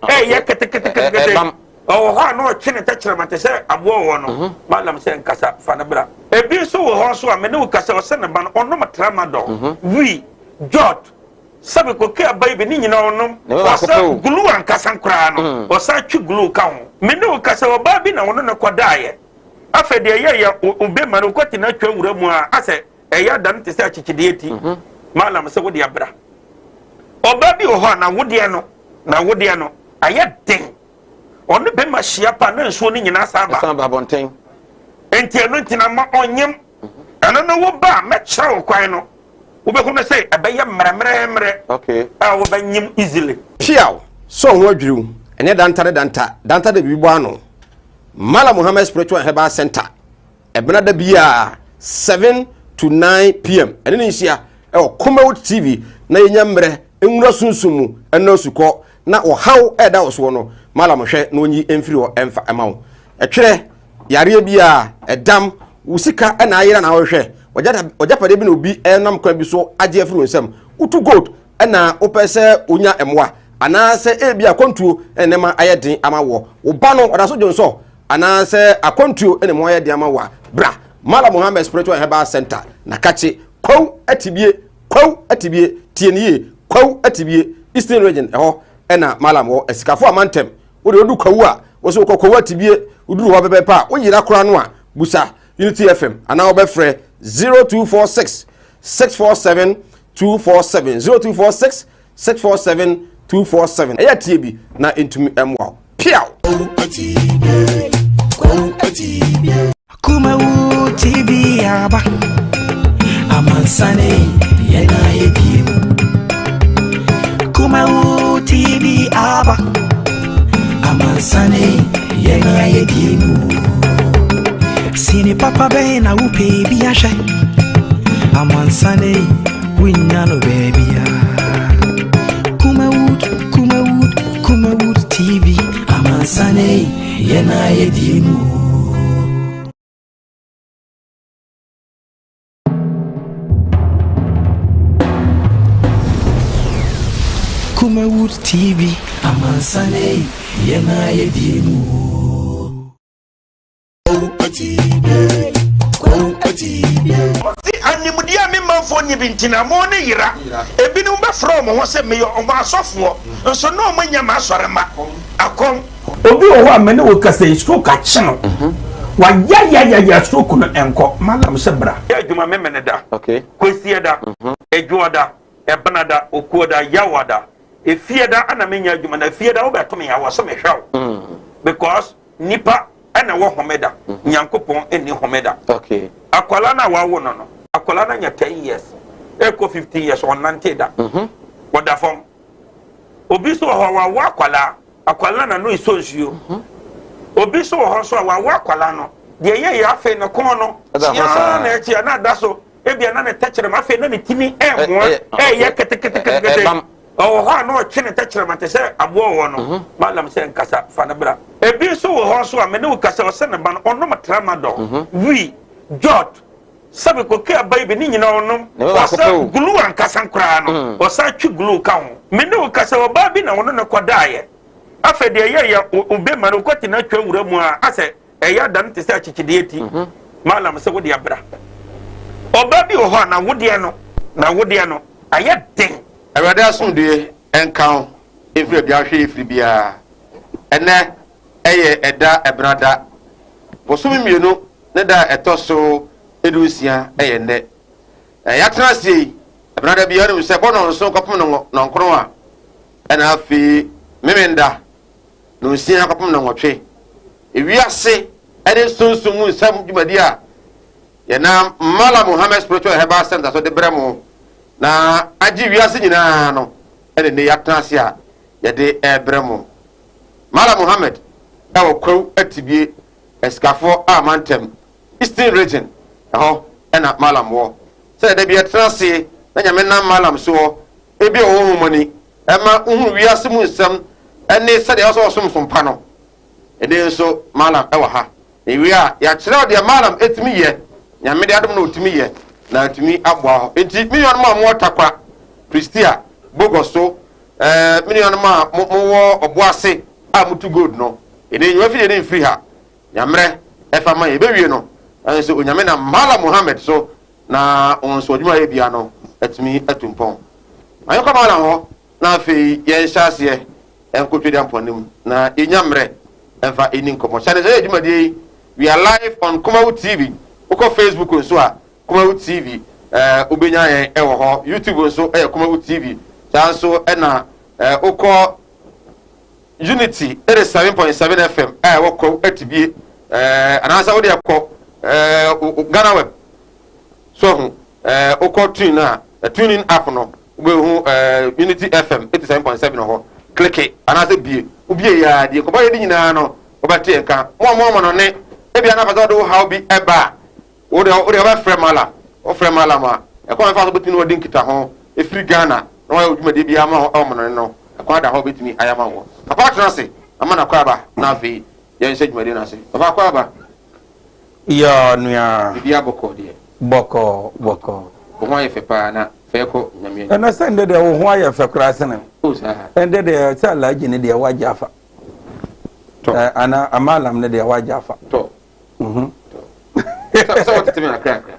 Ɛyɛ keteketekete. Ɔwɔ hɔ a na ɔtwe ne tɛkyerɛma te sɛ aboa wɔ no. Mhm. Malam sɛ nkasa fa no bra. Ebi nso wɔ hɔ nso a me ne wo kasa ɔsɛ ne ba no ɔnom tramadol, mhm. wii, jot, sɛbi koke aba yi bi ne nyinaa ɔnom. Ɔsɛ glue ankasa koraa no, mm. ɔsan twe glue ka ho. Me ne wo kasa ɔbaa bi na ɔno ne kɔdaeɛ. Afei deɛ ɛyɛ yɛ obema no kɔte no atwa wura mu a asɛ ɛyɛ ada no te sɛ akyekyedeɛ ti. Mhm. Malam sɛ wode abra. Ɔbaa bi wɔ hɔ a n'awodeɛ no n'awodeɛ no ayɛ den. Ɔne bɛma hyia pa na nsuo no nyinaa san ba. San ba abɔnten. Nti ɛno nti na ma ɔnyem. Ɛno no wo ba a mɛkyerɛ wo kwan no wobɛhu no sɛ ɛbɛyɛ mmerɛmmerɛmmerɛ okay. a wobɛnyem easily. Piaw! Sɛ ɔho adwiriw, ɛnyɛ danta ne danta, danta de biribi bɔ ano. Mala Muhammad Spiritual and Herbal Center. Ɛbena da biara 7 to 9 pm ɛne ne nhyia ɛwɔ Kumawood TV na yɛnya mmerɛ nwura sunsum mu ɛnɔ asukɔ na ɔhaw ɛda wɔ soɔ no malam hwɛ na ɔnyi mfiri hɔ ɛmfa ɛma wo ɛtwerɛ yareɛ biara ɛdam wo sika ɛna ayera na wohwɛ ɔgyapadeɛ bi na obi ɛnam kwan bi so agye afiri wo nsam wotu gold ɛna wopɛ sɛ wonya mmoa anaasɛ ebi akwantuo ɛna nneɛma ayɛ den ama wɔ wo ba no ɔda so dwonsɔ anaasɛ akwantuo ɛna mu ayɛ den ama wɔ a bra Mala Muhammad Spiritual Herbal Center na kakye kwaw atibie kwaw atibie tie ne yie kwaw atibie Eastern Region ɛhɔ ɛna Malam wɔ asikafo amantam wode odu kwawu a wɔsɛ wokɔ kwawu atibie woduru hɔ pɛpɛpɛ a woyera koraa no a busa Unity FM anaa wobɛfrɛ 0246 647 247 0246 647 247 ɛyɛ tie bi na ɛntumi mmoa wo piaw Kumawu TV aba amansane yɛn ayɛ biem Kumawu TV aba amansane yɛn ayɛ biem Sini papa bɛn na wopɛ bi ahwɛ amansane wunnya no baabia Kumawood Kumawood Kumawood TV amansane yɛn ayɛ biem Kumawood TV amansane yɛn ayɛ biem Ɔse animdeɛ a me manfoɔ nni bi nti na mo ne yera. Ebinom bɛfrɛ wɔn ho sɛ meyɛ wɔn asɔfoɔ, nso na wɔn nyɛ m'asɔremma. Akɔm. Obi wɔ hɔ a me ne wo kasa yi stroke akye no. Wayayayaya stroke no ɛnkɔ. Malam sɛ bra. Yɛ adwuma Memeneda, Kwasiada, Adwoada, Ɛbenada, Okuoda, Yawada, Efiada ana menyɛ adwuma na Efiada wobɛto me a wɔ se mehwɛ wo because Nipa na ɛwɔ homeda, Nyankopɔn nni homeda. Okay. Akwadaa no a wawo no no, akwadaa no anya 10 years, ɛkɔ 15 years, ɔnnante da. Mhm. Ɔda fam. Obi nso wɔ hɔ wawo akwadaa, akwadaa no n'ano esɔ nsuo. Mhm. Obi nso wɔ hɔ nso a wawo akwadaa no, deɛ ɛyɛ yɛ afei ne kɔn no, kyiaa na ɛkyia na ada so, ebia na ne tɛkyerɛma afei na ne tini ɛmoa, ɛyɛ keteketekete. Ɔwɔ hɔ a na ɔtwe ne tɛkyerɛma te sɛ aboa ɔwɔ no. Mhm. Malam sɛ nkasa fa no bra. Ebi nso wɔ hɔ nso a me ne wo kasa ɔsɛ ne ba no ɔnom tramadol, mhm. wii, jot, sɛbi koke aba yi bi ne nyinaa ɔnom. Ɔsɛ glue ankasa koraa no, mm. ɔsan twe glue ka ho. Me ne wo kasa ɔbaa bi na ɔno ne kɔdaeɛ. Afei deɛ ɛyɛ yɛ obema no kɔte no atwa wura mu a asɛ ɛyɛ ada no te sɛ akyekyedeɛ ti. Mhm. Malam sɛ wode abra. Ɔbaa bi wɔ hɔ a n'awodeɛ no n'awodeɛ no ayɛ den. Awurade asomdwoeɛ nka wo mfiri baabi a wohwɛ yɛ firi biara. Ɛnnɛ yɛ ɛda Ɛbenada, bosome mmienu ne da a ɛtɔ so dunsia yɛ nnɛ. Yɛatena aseɛ yi, Ɛbenada biara wonim sɛ ɛbɔ nnɔnson kɔpem nnɔnkron a, ɛna afei Memenda nnɔnsia kɔpem nnɔnwɔtwe. Ewiase ne sunsum mu nsɛm dwumadi a yɛnam Mala Muhammad Spiritual Herbal Center so de brɛ mo na agye wiase nyinaa no ɛne nnɛ yɛatena ase a yɛde ɛrebrɛ mo. Mala Muhammad ɛwɔ Kwawu Atibie Asikafoɔ a mantam Eastern Region ɛhɔ ɛna Malam wɔ. Sɛdeɛ da bi yɛtena ase na Nyame nam Malam soɔ ebue wɔ honhom ani ɛma wohunu wiase mu nsɛm ɛne sɛdeɛ ɛwɔ sɛ wɔsom som pa no. Ɛnɛ nso Malam ɛwɔ ha. Ewie a, yɛakyerɛ wo deɛ Malam tumi yɛ, Nyame de adom no ɔtumi yɛ, na atumi aboa hɔ. Enti me nuanom a mowɔ Tarkwa, Prestea, Bogoso, Ɛɛ, me nuanom a mo mowɔ ɔbo ase a motu gold no, ɛnɛ nnwuma fidie no mfiri ha. Nyammerɛ ɛfa ma yɛn. Yɛbɛwie no, ɛnso Onyame nam Mallam Muhammad so na wɔn nso adwuma a yɛ bia no atumi atu mpɔn. Ma yɛnkɔ Mallam hɔ na afei yɛnhyɛ aseɛ nkɔ Twedeampɔn no mu na yɛnya mmerɛ mfa ɛni nkɔmmɔ. Hyɛ no sɛ yɛ dwumadie yi, we are live on Kumawu TV. Wokɔ Facebook nso a, Kumawu TV, eh, wobɛnya yɛn wɔ hɔ. YouTube nso yɛ Kumawu TV. Saa nso na eh, wokɔ Unity 87.7 FM a ɛwɔ Kwawu Atibie, eh, anaasɛ wode ɛkɔ eh, Ghana Web so ho, eh, wokɔ tune no a, tuning app no, wobɛhu eh, Unity FM 87.7 wɔ hɔ. Kleke anaasɛ bie. Wobie yɛ a, deɛ nkɔmmɔ yɛdi nyinaa no, wobɛte yɛn nka. Mo a mo ama no ne, ebia na afɛ sɛ wode wo haw bi ɛba a, Wo deɛ wo deɛ wobɛfrɛ Mallam, wofrɛ Mallam a, ɛkwan a ɛfa so wobɛtumi ne wadi nkitaho ɛfiri Ghana na wayɛ wo dwumadie biara ama wo ɛwɔ Manone no, ɛkwan da hɔ a wobɛtumi ayɛ ama wo. Papa atena ase ama no akwaaba na afei yɛnhyɛ dwumadie no ase. Papa akwaaba. Yɔɔ nua. Biribiara bɔkɔɔ deɛ? Bɔkɔɔ, bɔkɔɔ. Wo ho ayɛ fɛ paa na fɛ kɔ Nyame anim. Ɛna sɛ ndɛ deɛ wo ho ayɛ fɛ koraa sene. Oh saa. Ɛndɛ deɛ sɛ Alhaji ne deɛ wagye afa. Tɔ. Ana Mallam ne deɛ wagye afa. Tɔ. Mhm. Sɛ wɔtete me akrakra.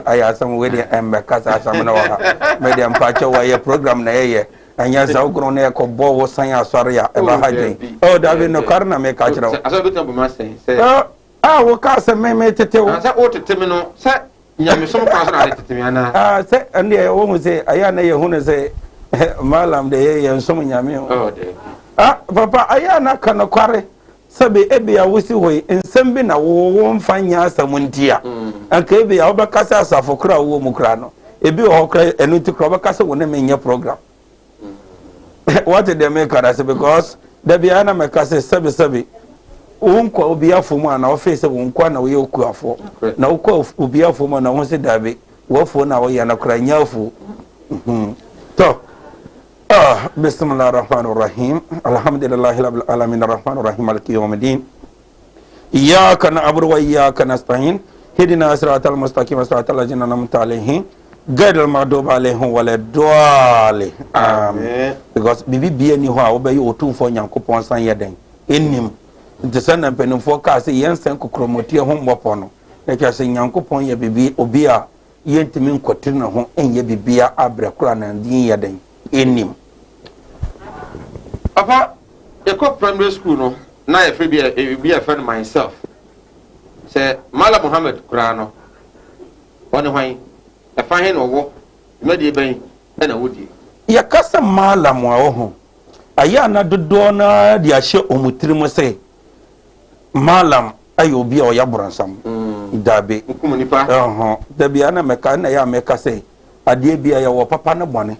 Ayɛ asɛm wei deɛ ɛmmɛka saa asɛm no wɔ ha. Me deɛ mpakyɛ wɔyɛ program na ɛyɛ. Ɛnyɛ sɛ wokunu no ɛkɔ bɔ wo san asɔre a ɛba ha dwen. Oh dabi nokware na meka kyerɛ wo. Asɔre bɛtumi abɔ m'asɛn sɛ. A woka sɛ me me tete wo. Sɛ wotete me no sɛ nyamesom kwan so na ade tete me anaa. Ah sɛ ɛndeɛ wohu sɛ ayɛ a na yɛhu no sɛ malam deɛ yɛ yɛnsom nyame o. Oh dabi. Ah papa ayɛ a na ka nokware. Sɛbe ebia wusi hɔ yi, nsɛm bi na wowɔ womfa nyɛ asɛm nti a, anka ebia wobɛka sɛ asafo koro a wowɔ mu koraa no, ebi wɔ hɔ koraa ɛno nti koraa wobɛka sɛ wo ne me nyɛ program. Wate deɛ meka no ase because da biara na mɛka sɛ sɛbe sɛbe wonkɔ obi afo mu a na wofee sɛ wo nkoa na woyɛ okuafoɔ na wokɔ obi afo mu a na wohu sɛ daabi w'afuo na woyɛ no koraa nyɛ afuo. Tɔ Ah, bismillah rahman rahim alhamdulillahi rabbil alamin rahman rahim maliki yawmiddin iyyaka na'budu wa iyyaka nasta'in ihdina siratal mustaqim siratal ladzina an'amta alaihim ghayril maghdubi alaihim waladdallin amen because bibi bia ni hɔ a wobɛyɛ otumfoɔ Nyankopɔn san yɛ dɛn ɛnim nti sɛ na mpanimfoɔ kaa sɛ yɛnsɛn kokromɔteɛ ho mmɔpɔ no na kyerɛ sɛ Nyankopɔn yɛ bibi obi a Yɛntumi nkwatiri ne ho nyɛ biribiara a berɛ koro a na din yɛ dɛn? Nnim. Papa, yɛkɔ primary school no, na yɛfrɛ bi a, bi a yɛfrɛ no myself. Sɛ Mallam Mohammed koraa no, ɔne hwan? Ɛfa he na ɔwɔ? Dwumadie bɛn na wodie? Yɛka sɛ Mallam a, wohu, ɛyɛ a na dodoɔ no ara de ahyɛ wɔn tirim sɛ Mallam yɛ obi a ɔyɛ aborɔnsam. Dabi. Okum nipa. Ɛhɔ. Dabi a na mɛka na yɛ a mɛka sɛ adeɛ bi a yɛwɔ papa ne bɔne.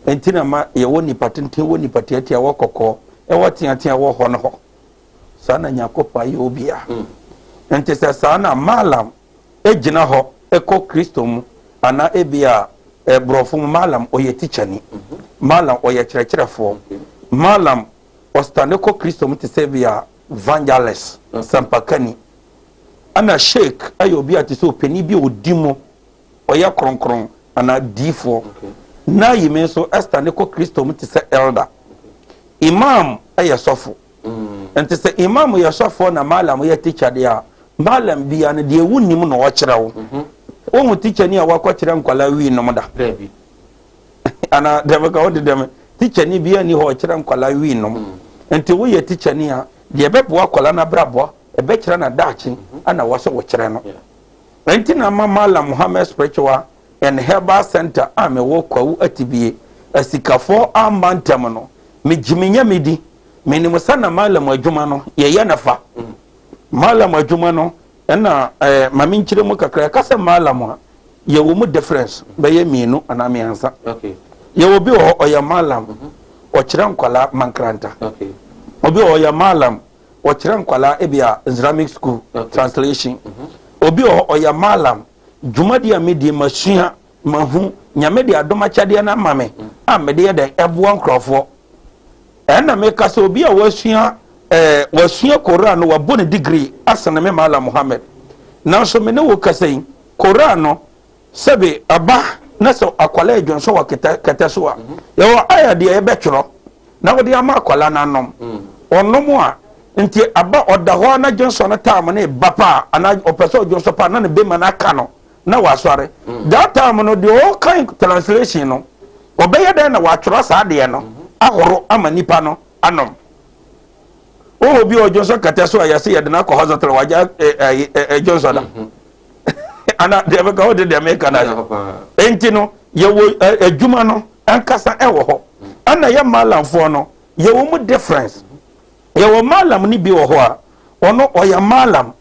Nti na ma yɛwɔ nipa tenten, wɔ nipa tiatia, wɔ kɔkɔɔ, ɛwɔ teatea, wɔ hɔ ne hɔ. Saa na Nyankopɔn ayɛ obia. Nti sɛ saa na Mallam gyina hɔ kɔ Kristo mu anaa ebi a borɔfo mu Mallam ɔyɛ tikyani. Mallam ɔyɛ kyerɛkyerɛfoɔ. Mallam Ɔstane kɔ Kristo mu te sɛ bi a vangelist, sɛmpakani. Ɛna sheik yɛ obi a te sɛ ɔpanin bi a ɔdi mu, ɔyɛ kronkron anaa diifoɔ. Naayimi nso stane kɔ Kristo mu te sɛ elder. Imam yɛ sɔfo. Nti sɛ imam yɛ sɔfoɔ na malam yɛ teacher deɛ a, malam bia no deɛ wonim na ɔkyerɛ wo. Wohu teacher ni a wakɔkyerɛ nkwadaa wii nom da? Ana dɛm ka wode dɛm tikyani biara nni hɔ ɔkyerɛ nkwadaa wii nom mm. Nti woyɛ tikyani a deɛ ɛbɛboa akwadaa no abrabɔ ɛbɛkyerɛ na daakye mm-hmm. ana wɔ sɛ wɔkyerɛ no. Nti na ama Malam Muhammad Spiritual and Herbal Center a mewɔ Kwawu Atibie asikafoɔ amma ntɛm no megye me nyɛ medi menim sɛ na Malam adwuma no yɛyɛ no fa mm. Malam adwuma no ɛna eh, ma menkyerɛ mu kakra ɛka sɛ Malam a yɛwɔ mu difference bɛyɛ mmienu anaa mmiɛnsa. Yɛwɔ bi wɔ hɔ ɔyɛ malam mhm. ɔkyerɛ nkwadaa mankranta. Obi wɔ hɔ ɔyɛ malam ɔkyerɛ nkwadaa ebi a Islamic school translation. Mhm. Obi wɔ hɔ ɔyɛ malam dwumadi a medie masua mahu nyame de adom akyɛdeɛ no ama me mm. a mede yɛ dɛn ɛboa nkurɔfoɔ. Ɛna meka sɛ obi a wasua ɛɛ wasua Koran no wabɔ ne degree asene me Malam Muhammad. Nanso me ne wo kasa yi Koran no, sɛbe aba na sɛ akwadaa adwonsɔ wɔ kɛtɛ kɛtɛ so a, yɛwɔ aya deɛ yɛbɛtwerɛ na wɔde ama akwadaa no anom. Ɔnom a, nti aba ɔda hɔ a na dwonsɔ no time no ba paa anaa ɔpɛ sɛ ɔdwonsɔ paa na ne bɛma no aka no na wasɔre. That time no deɛ ɔkan translation no, ɔbɛyɛ dɛn na watwerɛ saa adeɛ no ahoro ama nipa no anom? Wohu bi a ɔdwonsɔ kɛtɛ so a yɛse yɛde no akɔ hospital wagya dwonsɔ da. Ana deɛ meka wode deɛ meka no ase. Enti no yɛwɔ adwuma no ankasa ɛwɔ hɔ. Ɛna yɛ malamfoɔ no yɛwɔ mu difference. Yɛwɔ malam no bi wɔ hɔ a ɔno ɔyɛ malam.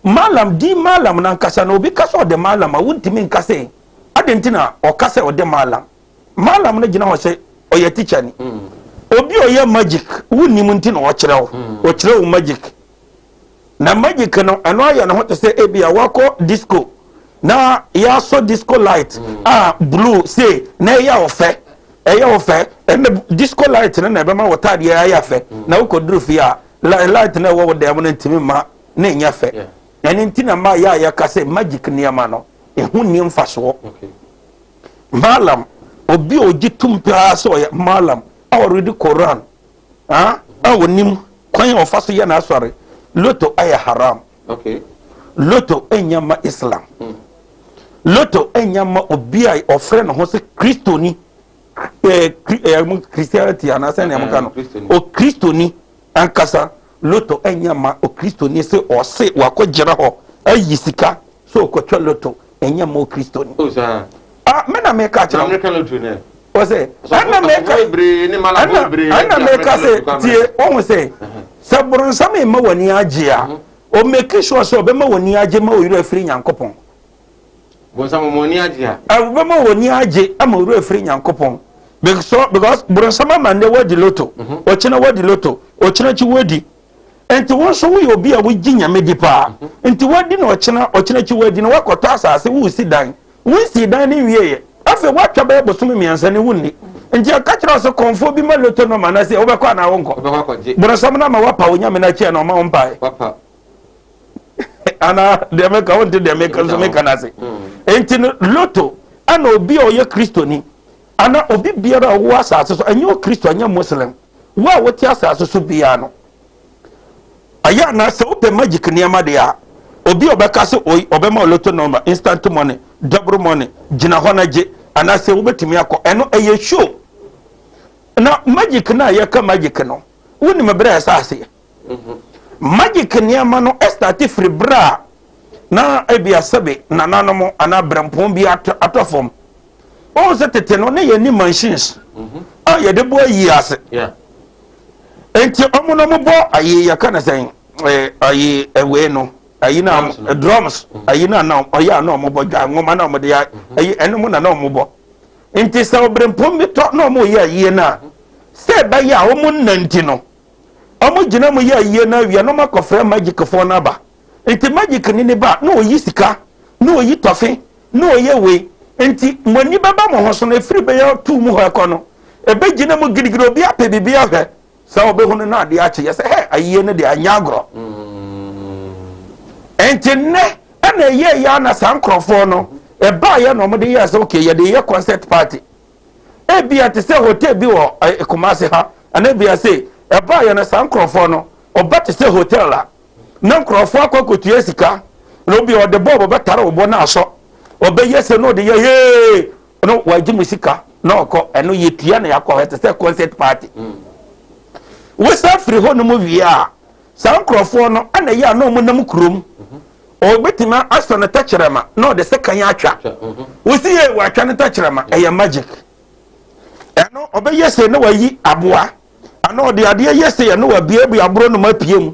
Malam din malam no ankasa no obi ka sɛ ɔde malam a wontumi nka sɛ adɛn nti na ɔka sɛ ɔde malam. Malam no gyina hɔ sɛ ɔyɛ teacher ni. Obi a ɔyɛ magic wonnim nti na ɔkyerɛ wo. Ɔkyerɛ wo magic. Na magic no ɛno ayɛ ne ho te sɛ ebi a wakɔ disco na yɛasɔ disco light a blue sei na ɛyɛ wo fɛ. Ɛyɛ wo fɛ. Ɛnna disco light no na ɛbɛma wo taadeɛ ayɛ fɛ. Na wokɔduru fie a light no ɛwɔ wo dan mu no ntumi mma na ɛnyɛ fɛ. Ɛno nti na ma yɛ a yɛka sɛ magic nneɛma no ɛho nni mfasoɔ. Malam, obi a ɔgye tom paa sɛ ɔyɛ malam a ɔredi Koran a ɔnim kwan a ɔfa so yɛ n'asɔre, loto ayɛ haram. Loto ɛnyɛ ma Islam. Loto ɛnyɛ ma obi a ɔfrɛ ne ho sɛ Kristoni, Christianity anaasɛ nea moka no, Okristoni ankasa. Loto ɛnyɛ ma Okristoni sɛ ɔse wakɔgyina hɔ ayi sika sɛ ɔkɔtwa loto, ɛnyɛ ma Okristoni. Ah, me na meka kyerɛ wo. Ɔsɛ ɛna meka ɛna meka sɛ tie, wohu sɛ sɛ boronsam mma w'ani agye a, ɔmake sure sɛ ɔbɛma w'ani agye ma ɔwerɛ afiri Nyankopɔn. Bonsam ɔma w'ani agye a. Ɔbɛma w'ani agye ama ɔwerɛ afiri Nyankopɔn. Because boronsam ama nnɛ woadi loto, ɔkyena woadi loto, ɔkyena akyi woadi. Nti wo nso woyɛ obi a wogye Nyame di paa. Nti woadi na ɔkyena, ɔkyena akyi woadi na woakɔtɔ asase, woresi dan. Wonsii dan no nwieeɛ. Afei woatwa bɛyɛ bosome mmiɛnsa ni wonni. Nti ɛka kyerɛ wo sɛ kɔmfoɔ bi ma loto nɔma anaasɛ wobɛkɔ anaa wonkɔ. Boronsam no ama woapa wo Nyame no akyi anaa ɔma wo mpaeɛ. Anaa deɛ meka wonte deɛ meka nso meka no ase. Nti no loto ɛna obi a ɔyɛ Kristoni anaa obi biara a ɔwɔ asase so, ɛnyɛ Okristo ɛnyɛ Muslim, wo a wote asase so biara no, ɛyɛ anaa sɛ wopɛ magic nneɛma deɛ a, obi a ɔbɛka sɛ oi ɔbɛma loto number, instant money, double money, gyina hɔ na gye, anaasɛ wobɛtumi akɔ, ɛno ɛyɛ show. Na magic no a yɛka magic no, wonim berɛ a ɛsɛ aseɛ? Magic nneɛma no ɛstarte firi berɛ a na ebia sɛbe nananom anaa berɛmpɔn bi atɔ fam. Wohu sɛ tete no ne yɛnni machines a yɛde bɔ ayi ase. Nti ɔmo no ɔmo bɔ ayi yɛka no sɛn ayi ɛwei no ayi na drums ayi na na ɔyɛ a na ɔmo bɔ dwa nwoma na ɔmo de ayi ɛno mo na na ɔmo bɔ. Nti sɛ ɔberempɔn bi tɔ na ɔmo yɛ ayie no a, sɛ ɛbɛyɛ a ɔmo nna nti no ɔmo gyina mu yɛ ayie no awia na ɔmo akɔfrɛ magicfoɔ no aba. Nti magic ni ne ba na ɔyi sika na ɔyi tɔfe na ɔyɛ wei. Nti mo ani bɛba mo ho so no ɛfiri bɛyɛ tuu mu hɔ ɛkɔ no ɛbɛgyina mu gidigidi, obi apɛ biribi ahwɛ sɛ ɔbɛhunu na adeɛ akye yɛ sɛ hɛ ayie no deɛ anyɛ agorɔ. Nti nnɛ ɛna ɛyɛ yɛ na saa nkurɔfoɔ no ɛbaayɛ na wɔde yɛɛ sɛ okay yɛde yɛ concert party. Ebia te sɛ hotel bi wɔ Kumasi ha anaa ebia sɛ ɛbaayɛ no saa nkurɔfoɔ no ɔba te sɛ hotel a na nkurɔfoɔ akɔ akɔtua sika na obi ɔde bɔɔbo bɛtare wo bɔ no asɔ ɔbɛyɛ sɛ na ɔde yɛ hee no wagye mu sika na ɔkɔ. Ɛno yɛtua na yɛakɔ hɔ te sɛ concert party. Wosan firi hɔ no mu wie a saa nkurɔfoɔ no ɛna ɛyɛ a na ɔmo nam kurom ɔbɛtumi asɔ ne tɛkyerɛma na ɔde sekan atwa. Wosi yɛ watwa ne tɛkyerɛma, ɛyɛ magic. Ɛno ɔbɛyɛ sɛ na wayi aboa ana ɔde adeɛ yɛ sɛ na wabiabia aboro no ma apue mu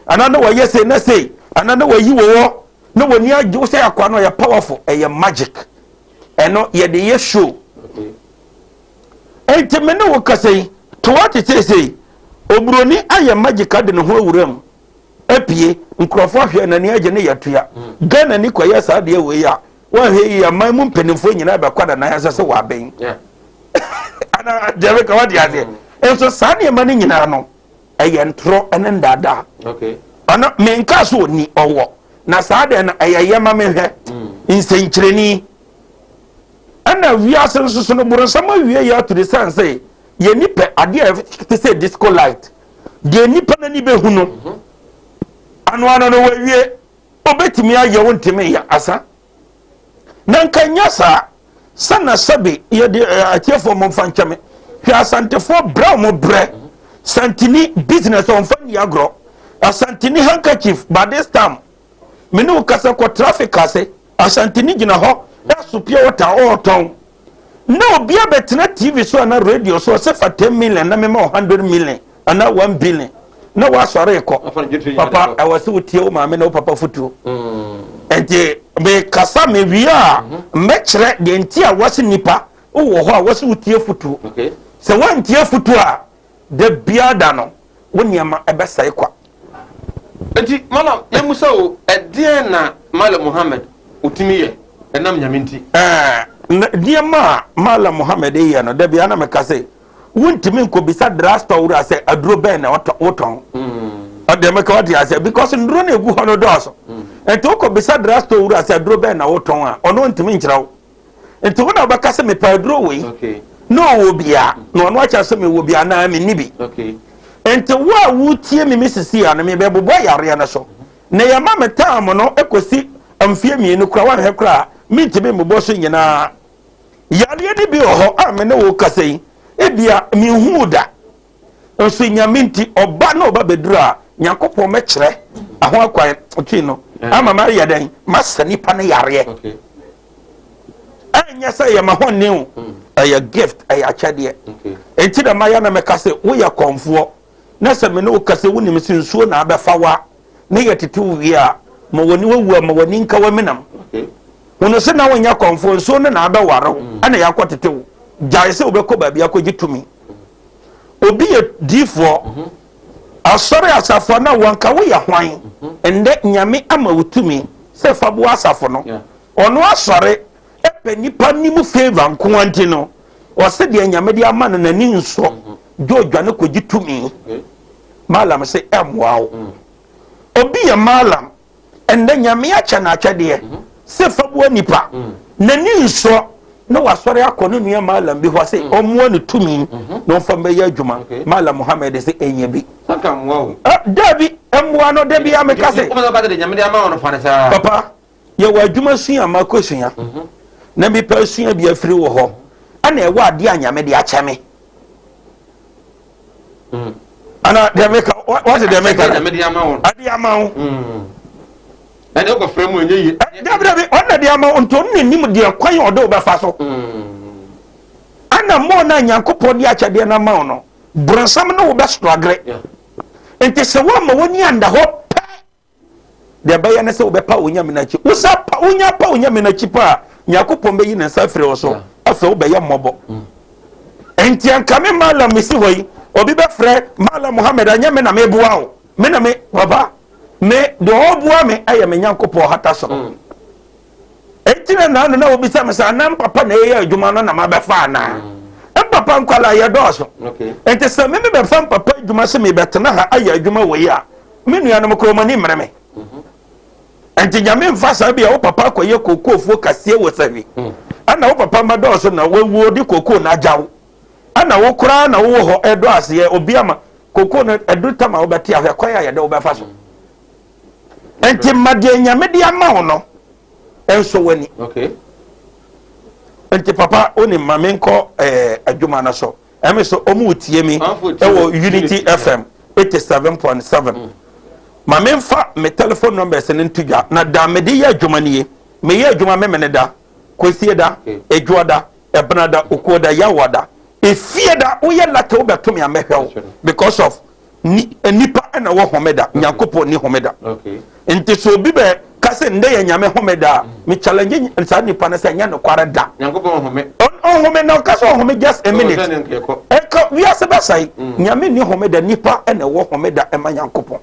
ana na wayɛ sɛ na sɛ ana na wayi wɔwɔ na wɔni agye sɛ akoa no ɔyɛ powerful, ɛyɛ magic. Ɛno yɛde yɛ show. Enti me ne wo kasa yi toa te seesei oburoni ayɛ magic ade ne ho awura mu apue nkurɔfoɔ ahwɛ n'ani agye ne yɛtoa. Ghana ni kɔyɛ saa adeɛ wei a wɔahwɛ yi aman mu mpanimfoɔ nyinaa bɛkɔ adanan asɛ sɛ wɔabɛn ana deɛ meka wade aseɛ. Nso saa nneɛma no nyinaa no ɛyɛ ntorɔ ne ndaadaa. Ɔno menka so ɔni ɔwɔ na saa deɛ no ɛyɛ yɛ ma mehwɛ nsɛnkyerɛni. Ɛna wiase nso so no, boronsam awie yɛ ato de sane sɛ yɛn ni pɛ adeɛ a ɛte sɛ disco light deɛ nipa n'ani bɛhu no ano ano no wawie. Obɛtumi ayɛ wo ntumi yɛ asa na nka nyɛ saa sɛna sɛbe yɛde atiefoɔ mo mfa nkyɛ me. Hwɛ, Asantefoɔ brɛ mo brɛ santini business ɔmfa nni agorɔ. Asantini handkerchief, by this time me ne wo kasa, kɔ traffic ase, Asantini gyina hɔ ɛso pure water ɔɔtɔn na obi abɛtena TV so ana radio so ɔsɛ fa 10 million na mema wo 100 million anaa 1 billion na wasɔre kɔ. Papa, ɛwɔ sɛ wotie wo maame na wo papa fotuo. Nti mekasa mewie a, mɛkyerɛ deɛ nti a wɔse nipa wowɔ hɔ a wɔse wotie fotuo. Sɛ woantie fotuo a, da biara da no wo nneɛma ɛbɛsɛe kwa. Nti Malam, yɛmusa o, ɛdeɛn na Malam Muhammad otumi yɛ ɛnam Nyame nti? Nneɛma a Malam Muhammad yɛ no, da biara na meka sɛ wontumi nkɔbisa drugstore wura sɛ aduro bɛn na wotɔn. Ɔdeɛ meka wate aseɛ, because nduro no ɛgu hɔ no dɔɔso. Nti wokɔbisa drugstore wura sɛ aduro bɛn na wotɔn a, ɔno ntumi nkyerɛ wo. Nti wo na wobɛka sɛ mepɛ aduro wei na ɔwɔ bia na ɔno akyerɛ sɛ mewɔ bi anaa menni bi. Nti wo a wotie me, me sisi a no mebɛbobɔ yareɛ no so na yɛma me time no kɔsi mfeɛ 2 kora woanhwɛ koraa mentumi mmobɔ so nyinaa. Yareɛ no bi wɔ hɔ a me ne wo kasa yi, ebia menhuu da, nso Nyame nti ɔba na ɔba bɛduru a, Nyankopɔn mɛkyerɛ aho akwan twi no ama mayɛ dɛn masa nipa no yareɛ. Ɛnyɛ sɛ yɛ ma ho nne o, ɛyɛ gift, ɛyɛ akyɛdeɛ. Enti na mayɛ na mɛka sɛ woyɛ kɔnfoɔ na sɛ me ne wo kasa, wonim sɛ nsuo na abɛfa wa ne yɛ tete wo wie a, ma w'ani wawu a, ma w'ani nka w'aminam hunu sɛ na wonyɛ kɔnfoɔ. Nsuo no na abɛware wo ɛna yɛakɔ tete wo. Gyae sɛ wobɛkɔ baabi akɔgye tumi. Obi yɛ diifoɔ, asɔre asafo na wanka woyɛ hwan. Ɛndɛ Nyame ama wo tumi sɛ fa boa asafo no. Ɔno asɔre ɛpɛ nipa nim favour nko ara nti no, ɔsɛ deɛ Nyame de ama no n'ani nsɔ gye odwane kɔgye tumi. Malam sɛ ɛmmoa wo. Obi yɛ malam, ɛndɛ Nyame akyɛ no akyɛdeɛ sɛ fa boa nipa, n'ani nsɔ na wasɔre akɔ ne nua malam bi hɔ sɛ ɔmmoa no tumi na ɔmfa mbɛyɛ adwuma. Malam Muhammed sɛ ɛnyɛ bi. Dabi, mmoa no. Da bia meka sɛ papa, yɛwɔ adwuma sua ma kɔsua na mepɛ sua bi afiri wɔ hɔ ɛna ɛwɔ adeɛ a Nyame de akyɛ me ana deɛ meka wate deɛ meka ade ama wo. Ɛne wokɔfrɛ mu ɛnyɛ yie. Dabi, dabi, ɔna de ama wo nti ɔno n'anim deɛ kwan a ɔde wo bɛfa so. Ana mmɔɔ no a Nyankopɔn de akyɛdeɛ no ama wo no, borɔnsam ne wo bɛstruggle. Nti sɛ woama w'ani anda hɔ pɛ, deɛ ɛbɛyɛ ne sɛ wobɛpa wo Nyame no akyi. Wosa pa wonya pa wo Nyame no akyi pa a, Nyankopɔn bɛyi ne nsa afiri wo so. Afei wobɛyɛ mmɔbɔ. Nti anka me Malam mesi hɔ yi, obi bɛfrɛ Malam Muhammad, anyɛ me na meboa wo. Me na me papa, me deɛ ɔboa me ɛyɛ me Nyankopɔn hata soro. Enti na naano na wobisa me sɛ anaa mpapa na ɛyɛ adwuma no na mabɛfa anaa. Mpapa nkwalaa yɛ dɔɔso. Nti sɛ me mebɛfa mpapa adwuma sɛ mebɛtena ha ayɛ adwuma wɔ yi a, me nuanom koraa wɔn ani mmere me. Nti Nyame mfa saa bi a wo papa akɔyɛ kookoofuo kaseɛ wɔ sahwi, ɛna wo papa mma dɔɔso na wawuo de kookoo no agya wo, ɛna wo koraa na wowɔ hɔ ɛdɔ aseɛ obi ama kookoo no ɛduru tam a wobɛte ahwɛ kwan a yɛde wobɛfa so. Nti ma deɛ Nyame de ama wo no ɛnsɔ w'ani. Nti papa, wonim ma menkɔ adwuma no so. Ɛmi so ɔmo tie mi ɛwɔ Unity FM 87.7. Ma memfa me telephone numbers no nto dwa na da mede yɛ adwuma nie. Meyɛ adwuma Memene da, Kwasie da, Edwoɔ da, Ɛbena da, Okuo da, Yawoa da, Efie da. Woyɛ lucky wobɛto me a, mɛhwɛ wo because of ni nipa ɛna wɔ homeda, Nyankopɔn ni homeda. Nti sɛ obi bɛ ka sɛ ndɛ yɛ Nyame homeda a, me challenge saa nipa no sɛ ɛnyɛ nokware da. Nyankopɔn home. Ɔnhome na ɔka sɛ ɔhome just a minute. Ɛka wiase bɛsɛe. Nyame ni homeda, nipa ɛna ɛwɔ homeda ɛma Nyankopɔn.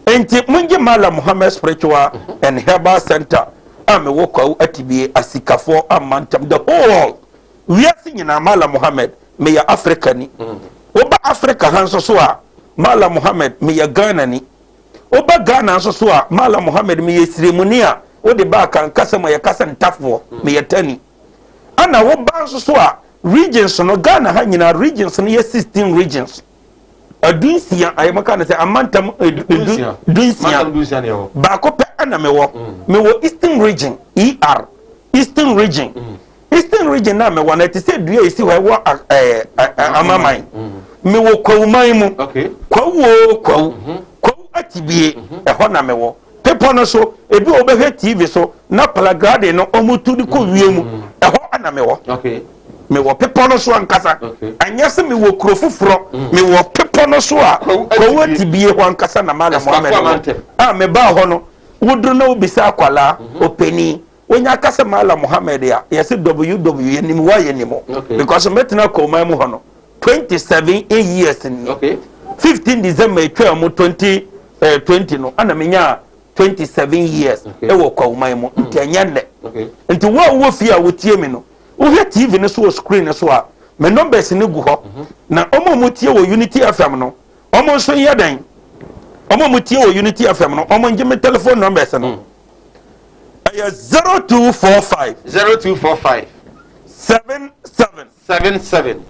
Nti mongye Malam Muhammad Spiritual and Herbal Center a mewɔ Kwawu Atibie asikafoɔ amantam, the whole wiase nyinaa. Malam Muhammad, meyɛ Africa ni. Woba Africa ha nso so a, Malam Muhammad, meyɛ Ghana ni. Woba Ghana nso so a, Malam Muhammad, meyɛ siremuni a wode ba aka nkasa mu a yɛka sɛ ntafoɔ, meyɛ tani. Ɛna woba nso so a, regions no, Ghana ha nyinaa regions no yɛ 16 regions. 16 ayɛ maka no sɛ amantam 16, baako pɛ ɛna mewɔ. Mewɔ Eastern Region, ER, Eastern Region. Eastern Region na mewɔ no, ɛte sɛ dua esi hɔ ɛwɔ ɛɛ Amaman. Mewɔ Kwawuman mu, Kwawu o Kwawu, Kwawu Atibie, ɛhɔ na mewɔ. Pepɔ no so, ebi wɔ wobɛhwɛ TV so na paragliding no ɔmo tu de kɔ wie mu, ɛhɔ ɛna mewɔ. Mewɔ pepɔ no so ankasa, ɛnyɛ sɛ mewɔ kuro foforɔ. Mewɔ pepɔ no so a Kwawu Atibie hɔ ankasa na Malam Mohammed wɔ. A mebaa hɔ no, woduru na wobisa akwalaa ɔpanin wonya aka sɛ Malam Mohammed a, yɛsɛ ww yɛnim wa yɛnim o, because mɛtena Kɔman mu hɔ no 27 years ni. 15 December etwa mu 2020 no ana menya 27 years ɛwɔ Kwawuman mu. Nti ɛnyɛ nnɛ. Nti wo a wowɔ fie a wotie mi no, wohwɛ TV no so wɔ screen no so a, me numbers no gu hɔ. Na ɔmo a motie wɔ Unity FM no, ɔmo nso yɛ dɛn? Ɔmo a motie wɔ Unity FM no, ɔmo ngye me telephone numbers no. Ɛyɛ 0245 0245 77 77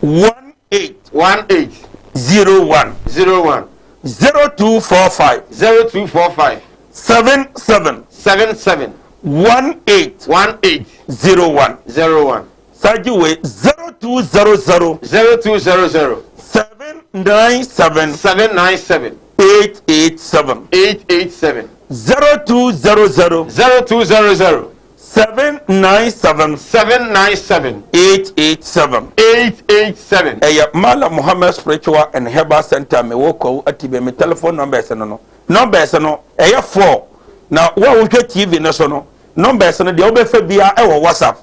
18 18 01. 01. 0245 0245 77 77 18 18 01. 01. Sagye wei, 0200 0200 797 797 887. 887. 0200 0200 797 797 887. 887. Ɛyɛ Malam Muhammad Spiritual and Herbal Center, mewɔ Kwawu Atibe. Me telephone numbers no, numbers no ɛyɛ four. Na wo a wohwɛ TV no so no, numbers no deɛ wobɛfa biara ɛwɔ WhatsApp.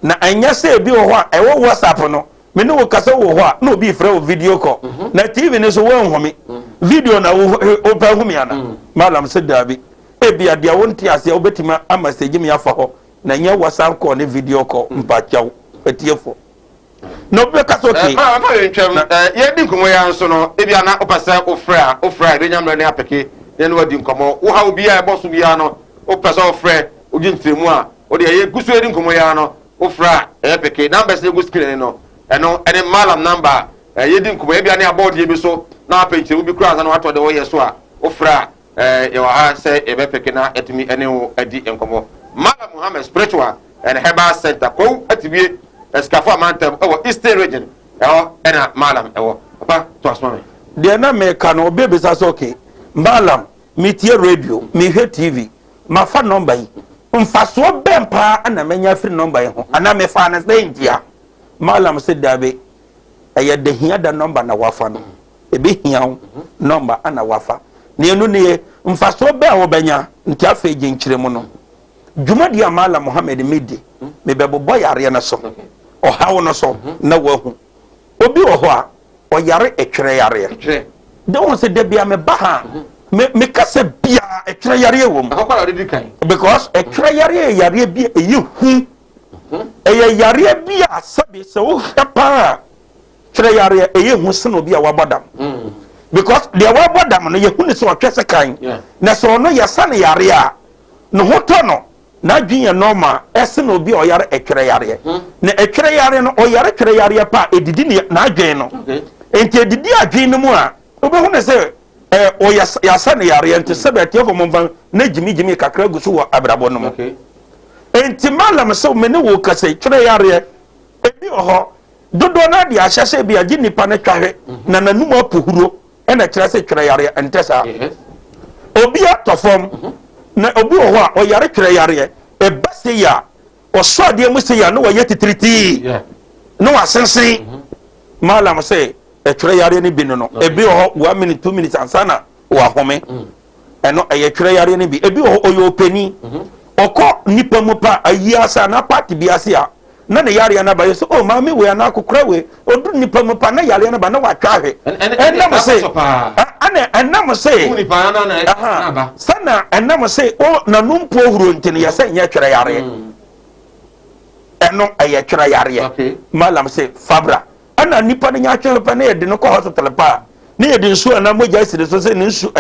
Na ɛnyɛ sɛ ebi wɔ hɔ a ɛwɔ WhatsApp no, me ne wo kasa wɔ hɔ a na obi frɛ wo video call. Na TV no so wɔnhu me video na wo wopɛ hu me ana? Malam sɛ daabi, ebia deɛ wonte aseɛ wobɛtumi ama sɛ me afa hɔ na ɛnyɛ WhatsApp call ne video call. Mpakyɛw atiefo na obi bɛka sɛ okay. Maa ma yɛn twɛm yɛdi nkɔmɔ yi nso no, ebi ana wopɛ sɛ wofrɛ a, wofrɛ a ebɛnya mmerɛ ne apɛke ne ne wadi nkɔmɔ. Wo haw biara ɛbɔ so biara no, wopɛ sɛ wofrɛ wogye nkyerɛmu a, wode ɛyɛ gu so yɛdi nkɔmɔ yi no, wofrɛ a ɛyɛ pɛke. Numbers no egu screen no, ɛno ɛne Malam number a yɛdi nkɔmɔ. Ebi ane abɔ deɛ bi so na apɛ nkyerɛmu bi kura ansa na watɔ de wɔyɛ so a, wofrɛ a yɛwɔ ha sɛ yɛbɛpɛke na ɛtumi ɛne wo adi nkɔmɔ. Malam Muhammed Spiritual and Herbal Center, Kwawu Atibie, Asikafo Amantam, ɛwɔ Eastern Region, ɛhɔ ɛna Malam ɛwɔ. Papa, to asoma mi. Deɛ na meka no, obi ebisa sɛ, okay Malam, metie radio, mehwɛ TV, mafa number yi, mfasoɔ bɛn paa ana manya afiri number yi ho anaa mefa no sɛ ntia? Malam sɛ dabe, ɛyɛ de hia da number na wafa no, ebi hia wo number ana wafa na ɛno nie, mfasoɔ bɛn a wɔbɛnya? Nti afei gye nkyerɛ no dwumadi a Malam Muhammed medi, mebɛbobɔ yareɛ no so, ɔhaw no so na wahu. Obi wɔ hɔ a ɔyare ɛtwerɛ yareɛ de wɔn sɛ dabi a meba ha me meka sɛ bia ɛtwerɛ yareɛ wɔ mu, because ɛtwerɛ yareɛ yɛ yareɛ bi a ɛyɛ hu. Ɛyɛ yareɛ bi a sɛbi sɛ wohwɛ paa, twerɛ yareɛ ɛyɛ hu sene obi a wabɔ dam, because deɛ wabɔ dam no, yɛhu ne sɛ ɔtwɛ sɛ kan na sɛ ɔno yɛsa ne yareɛ a ne ho tɔ no, n'adwene yɛ normal, ɛsene obi a ɔyare ɛtwerɛ yareɛ. Na ɛtwerɛ yareɛ no, ɔyare twerɛ yareɛ pa a ɛdidi ne n'adwene no. Nti ɛdidi adwene no mu a, wobɛhu ne sɛ ɔyɛ yɛasa ne yareɛ. Nti sɛ bɛtiɛfo mo mfa na gyimigyimi kakra gu so wɔ abrabɔ no mu. Nti Malam sɛ me ne wo kasa, twerɛ yareɛ ebi wɔ hɔ dodoɔ no ade ahyɛ sɛ bi agye nipa no twa hwɛ na n'anum apohuro, ɛna kyerɛ sɛ twerɛ yareɛ. Ɛntɛ saa. Obi atɔ fam na obi wɔ hɔ a ɔyare twerɛ yareɛ, ɛba se yɛ a ɔsɔ adeɛ mu se yɛ a na wɔyɛ titiritii na wasensen. Malam sɛ ɛtwerɛ yareɛ no bi no, ebi wɔ hɔ 1 minute, 2 minutes ansa na wahome. Ɛno ɛyɛ twerɛ yareɛ no bi. Ebi wɔ hɔ, ɔyɛ ɔpanin, ɔkɔ nipa mu pa ayi ase anaa party bi ase a na ne yareɛ no aba, yɛ sɛ oh maame wei anaa akokora wei, ɔduru nipa mu pa na yareɛ no ba na watwa ahwɛ. Ɛnam se ɛna ɛnam se sɛna ɛnam se o n'anum mpo huro, nti no yɛsɛ nyɛ twerɛ yareɛ. Ɛno ɛyɛ twerɛ yareɛ. Malam sɛ fabra ɛna nipa no nya atwere pɛ na yɛde no kɔ hospital pa a, na yɛde nsuo anaa mogya asi ne so sɛ ne nsu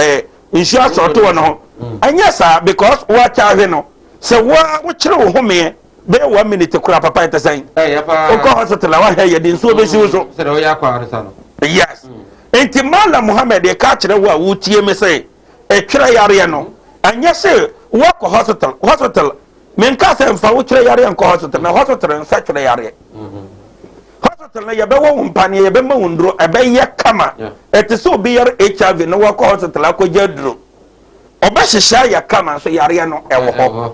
nsuo asɔɔto wɔ ne ho. Ɛnyɛ saa, because wɔakyɛ ahwe no sɛ woa wokyerɛ wo homeɛ. Bɛyɛ one minute koraa papa ɛte sɛn? Wokɔ hospital a wahwɛ yɛde nsuo bɛsi wo so. Yes. Nti Malam Muhammad ɛka kyerɛ wo a wotie me sɛ ɛtwerɛ yareɛ no ɛnyɛ sɛ woakɔ hospital hospital menka sɛ mfa wo twerɛ yareɛ nkɔ hospital na hospital nsa twerɛ yareɛ. Hospital no yɛbɛwɔ wo mpaneɛ yɛbɛma wo nduro ɛbɛyɛ kama. Ɛte sɛ obi yare HIV na wakɔ hospital akɔgye aduro. Ɔbɛhyehyɛ ayɛ kama nso yareɛ no ɛwɔ hɔ.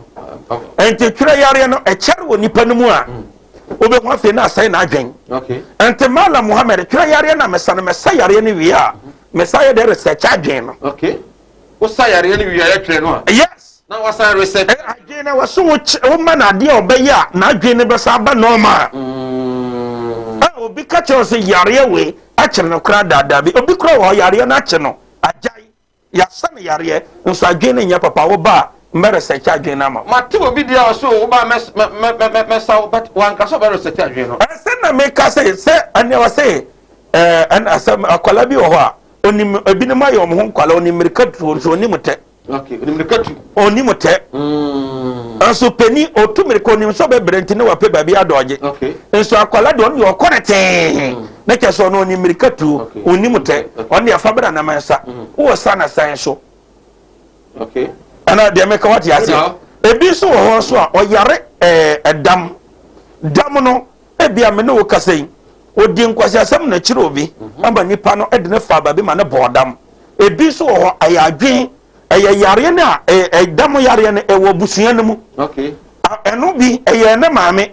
Nti twerɛ yareɛ no ɛkyɛre wɔ nipa no mu a wobɛhu afei na asɛe n'adwen. Nti Malam Muhammad twerɛ yareɛ no a mesa no mɛsa yareɛ no wie a mesa yɛ de research adwen no. Okay. Wosa yareɛ no wie a yɛtwerɛ no a. Yes. Na wasan research. Adwen no wɔso woma no adeɛ a ɔbɛyɛ a n'adwen no bɛsa aba normal. A obi ka kyerɛ sɛ yareɛ wei akyere no koraa daadaa bi. Obi koraa wɔ hɔ yareɛ no akye no agyae. Yɛasa no yareɛ nso adwene no nyɛ papa wo ba a mɛ research adwene no ama wo. Mate obi deɛ a ɔse wo ba a mɛsa wo but wanka sɛ ɔbɛ research adwene no. Ɛsɛ na meka sɛ sɛ ɛnea ɔse ɛɛ ɛna asɛm akwadaa bi wɔ hɔ a onim ebinom ayɛ wɔn ho nkwadaa onim mirika tuo nso onim tɛ. Okay, onim mirika tu. Onim tɛ. Nso panin otu mirika onim sɛ ɔbɛbrɛ nti ne wapɛ baabi adɔgye. Okay. Nso akwadaa deɛ ɔno deɛ ɔkɔ ne tee. Ne kyɛ sɛ ɔno onim mirika tuo onim tɛ ɔno deɛ fa bra na mɛnsa wowɔ sa na san so. Okay. Ɛna deɛ meka wate aseɛ. Ebi nso wɔ hɔ nso a ɔyare ɛɛ ɛdam dam no ebi a me ne wo kasa yi odi nkwasi asɛm na kyerɛ obi ama nipa no ɛde ne fa baabi ma ne bɔ ɔdam. Ebi nso wɔ hɔ ɛyɛ adwen ɛyɛ yareɛ no a ɛdam yareɛ no ɛwɔ abusua no mu. Okay. Ɛno bi ɛyɛ ne maame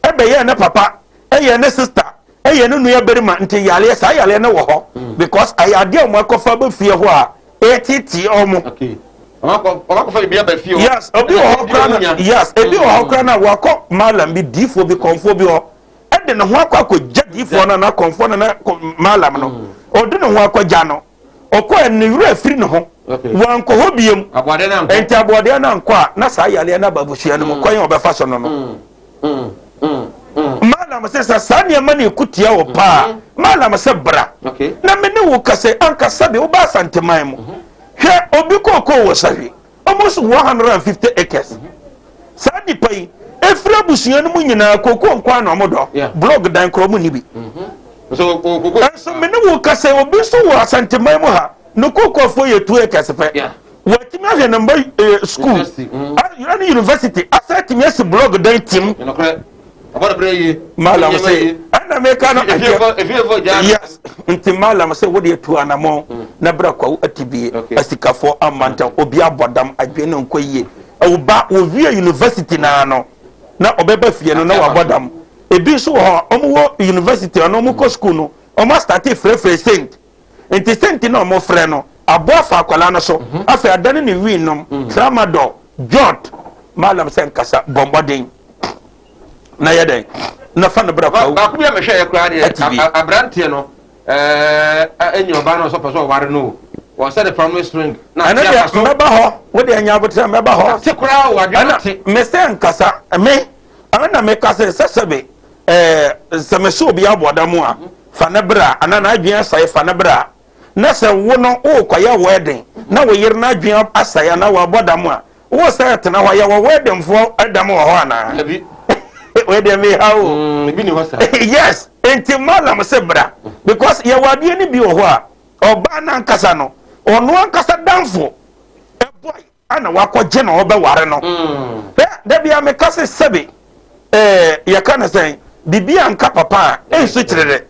ɛbɛyɛ ne papa ɛyɛ ne sister ɛyɛ ne nua barima nti yareɛ saa yareɛ no wɔ hɔ because ɛyɛ adeɛ a wɔn akɔfa bɛ fie hɔ a ɛtete wɔn. Okay. Ɔmakɔfa biribi aba fie hɔ. Yes, obi wɔ hɔ koraa na yes, ebi wɔ hɔ koraa na wakɔ malam bi diifoɔ bi kɔnfoɔ bi hɔ ɛde ne ho akɔ akɔgya diifoɔ no na kɔnfoɔ no na malam no ɔde ne ho akɔgya no. Ɔkɔɛ no, ne werɛ afiri ne ho. Wankɔ hɔ biom. Enti aboɔdeɛ no ankɔ a, na saa yareɛ no aba abusua no mu. Kwan a ɔbɛfa so no no. Malam sɛ, sɛ saa nneɛma no ɛku tia wo paa, Malam sɛ bra na me ne wo kasa. Anka sɛbe woba Asanteman mu. Hwɛ, obi kookoo wɔ Sahwi. Almost 150 acres. Saa nipa yi efiri abusua no mu nyinaa kookoo nko na wɔn dɔ. Blog dan korɔ wɔn ni bi. Nso me ne wo kasa obi nso wɔ Asanteman mu ha ne kookoofoɔ yɛ 2 acres pɛ. Wɔatumi ahwɛ ne mba school ɛne university asa atumi asi blog dan tim. Malam sɛ ɛna meka no yes nti malam sɛ wode atu anamɔ na bra kwawu atibie asikafoɔ amanta obi abɔ dam adwene no nkɔ yie ɔba wɔwie university naa no na ɔbɛba fie no na wabɔ dam ebi nso wɔ hɔ ɔmo wɔ university ɔno ɔmo kɔ school no ɔmo astate frɛfrɛ saint nti saint na ɔmo frɛ no aboa fa akwadaa no so afei adane ne wii nom tramadol jot malam sɛ nkasa bɔ mmɔden na yɛ dɛn na fa no bra kwawu. Baako bi a mehwɛ yɛ koraa deɛ aberanteɛ no ɛɛ ɛnyɛ ɔbaa no ɔsɔ pɛ sɛ ɔware no o wɔn sɛ de promise ring na ate afa so. Ɛno deɛ mbɛba hɔ wo deɛ nya abotire mbɛba hɔ. Ate koraa o adwene ate. Ɛna mesɛ nkasa me ɛna meka sɛ sɛ sɛbe ɛɛ sɛ mese obi abɔ dam a fa ne bra anaa n'adwene asae fa ne bra na sɛ wo no wokɔyɛ wedding na wo yere n'adwene asae anaa wabɔ dam a Wo sɛ tena hɔ yɛwɔ wedding foɔ dam wɔ hɔ anaa? Dabi. Wei deɛ me ha o. Ebi ni hɔ saa. Yes, nti malam sɛ bra because yɛwɔ adeɛ no bi wɔ hɔ a ɔbaa no ankasa no ɔno ankasa danfo ɛbɔe ana wakɔgye na ɔbɛware no. Hwɛ da bi a meka sɛ sɛbe ɛɛ yɛka no sɛn biribi anka papa a ɛnso kyerɛ dɛ.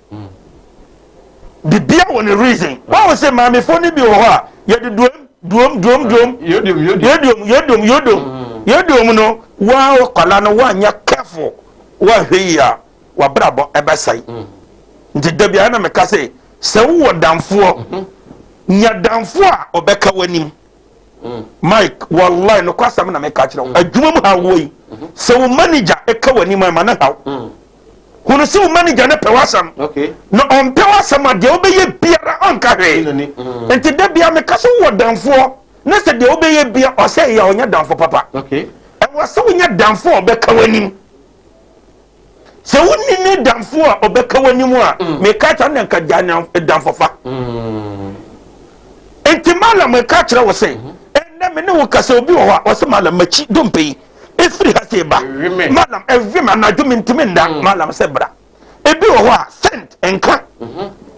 Bibia wɔ ne reason. Wɔn sɛ maamefoɔ no bi wɔ hɔ a yɛde duom duom duom duom yɛduom yɛduom yɛduom yɛduom no waa kɔla no wanyɛ careful wahwɛ yi a wabrabɔ ɛbɛsɛe. Nti da biara na meka sɛ sɛ wowɔ damfoɔ nya damfoɔ a ɔbɛka w'anim. Mike wallahi no kwasɛm na meka kyerɛ wo adwuma mu ha wɔ yi sɛ wo manager ɛka w'anim a ma ne haw. Hunu sɛ wo manager no pɛ w'asɛm na ɔmpɛ w'asɛm a deɛ wobɛyɛ biara ɔnka hwee. Nti da bia meka sɛ wowɔ damfoɔ na sɛ deɛ wobɛyɛ bia ɔsɛ yɛ a ɔnyɛ damfo papa. Ɛwɔ sɛ wonya damfo a ɔbɛka w'anim. Sɛ wonni ne damfo a ɔbɛka w'anim a meka kyerɛ na nka gya damfo fa. Nti malam meka kyerɛ wo sɛ ɛnnɛ me ne wo kasa obi wɔ hɔ a ɔsɛ malam makyi dompe yi. Ɛfiri ha sei ba. Malam, ɛwe me anadwo mentumi nda. Malam sɛ bra. Ebi wɔ hɔ a scent nka